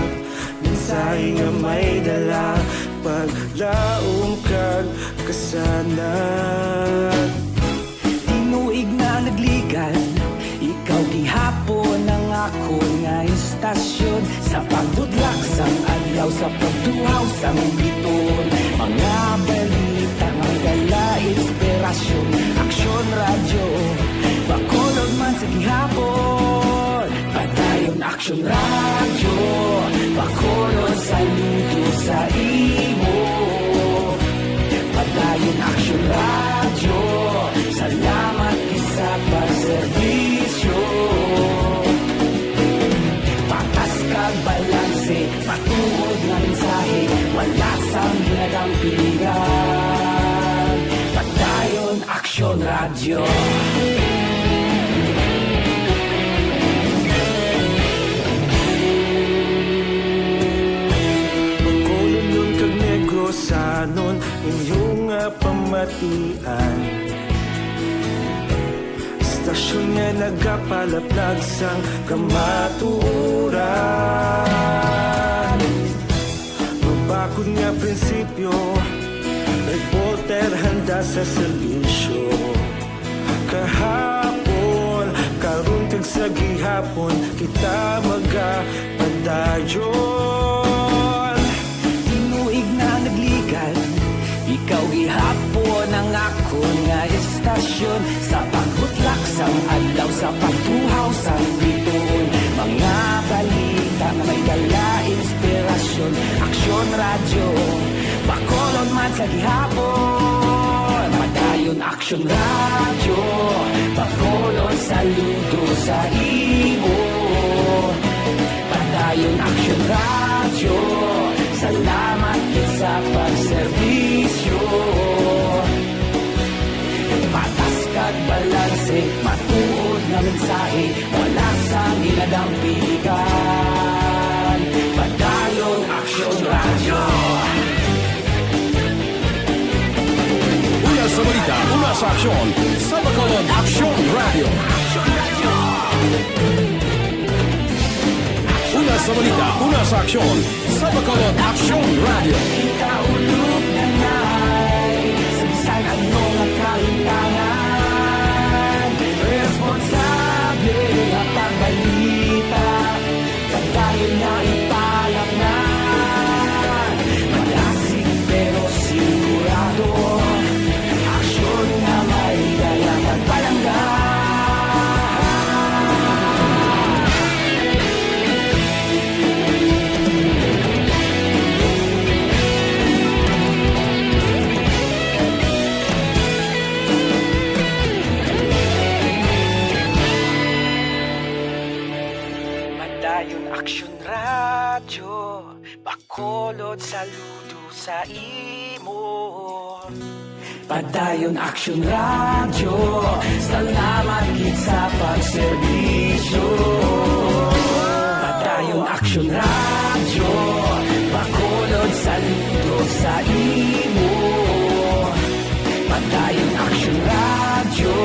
Mensahe nga may dala, paglaom kag kasanag. Tinuig na nagligan, ikaw gihapon ang akon nga istasyon. Sa pagbudlak sang adlaw, sa pagtuhaw sang biton, mga balita nga dala inspirasyon. Aksyon Radyo, Bacolod man sa gihapon. Padayon Aksyon Radyo, Bacolod, saludo sa imo. Padayon Aksyon Radyo, salamat gid sa pagserbisyo. Patas kag balanse, matuod nga mensahe, wala sang ginadampigan. Padayon Aksyon Radyo. Bacolodnon kag Negrosanon, inyo nga pamatian. Istasyon nga nagapalaplag sang kamatuoran. Mabakod nga prinsipyo, reporter handa sa serbisyo. Kahapon, karon kag sa gihapon, kita magapadayon. Tinuig na nagligan, ikaw gihapon ang akon nga istasyon. Sa pagbutlak sang adlaw, sa pagtuhaw sang bituon, mga balita nga may dala inspirasyon. Aksyon Radyo, Bacolod man sa gihapon. Padayon Aksyon Radyo, Bacolod, saludo sa imo. Padayon Aksyon Radyo, salamat gid sa pagserbisyo. Patas kag balanse, matuod nga mensahe, wala sang ginadampigan. Padayon Aksyon Radyo. Una sa balita, una sa aksyon, sa Bacolod Aksyon Radyo. Una Sa balita, una sa aksyon, sa Bacolod Aksyon Radio. Kita ulog na nai, sa bisan ano nga kahintangan, responsable ang pagbalita, pagdayon nga ipalaknag, malasig pero sigurado. Aksyon nga may dala kag palangga. Padayon Aksyon Radyo, Bacolod, saludo sa imo. Padayon Aksyon Radyo, salamat gid sa pagserbisyo. Padayon Aksyon Radyo, Bacolod, saludo sa imo. Padayon Aksyon Radyo,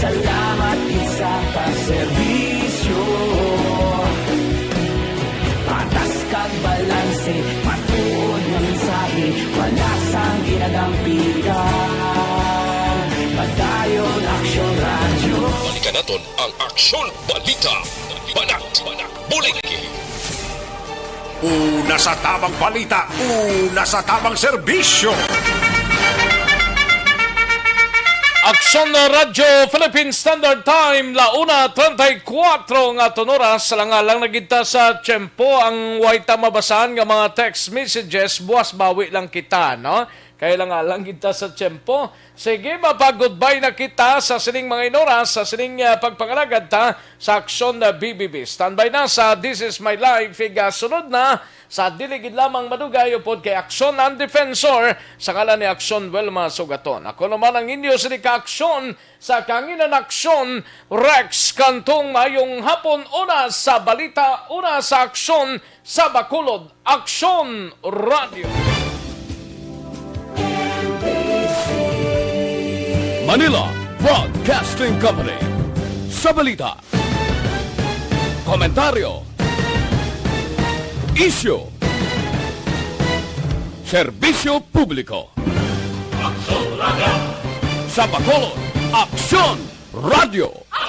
salamat gid sa pagserbisyo. Patas kag balanse, matuod nga mensahe, wala sang ginadampigan. Padayon Aksyon Radyo. Balikan naton ang Aksyon Balita. Banat, bulig. Una sa tabang balita, una sa tabang serbisyo. Aksyon Radyo Philippine Standard Time, la una treinta y cuatro nga aton oras. Alang-alang na gid ta sa tiyempo, ang way ta mabasahan nga mga text messages, buwas bawi lang kita, no? Kay alang-alang gid ta sa tiyempo. Sige, mapag-goodbye na kita sa sining mga inoras, sa sining, ah, pagpangalagad ta sa Aksyon na B B B. Standby na sa This Is My Life, igasunod na sa dili gid lamang madugay upod kay Aksyon ang Defensor sa ngalan ni Aksyon Wilma Sugaton. Ako naman ang inyo sini ka Aksyon sa Kanginan Aksyon, Rex Cantong. Mayong hapon, una sa balita, una sa aksyon sa Bacolod Aksyon Radio. Manila Broadcasting Company. Sa balita, komentaryo, isyu, serbisyo publiko. Aksyon Radio. Sa Bacolod, Aksyon Radio.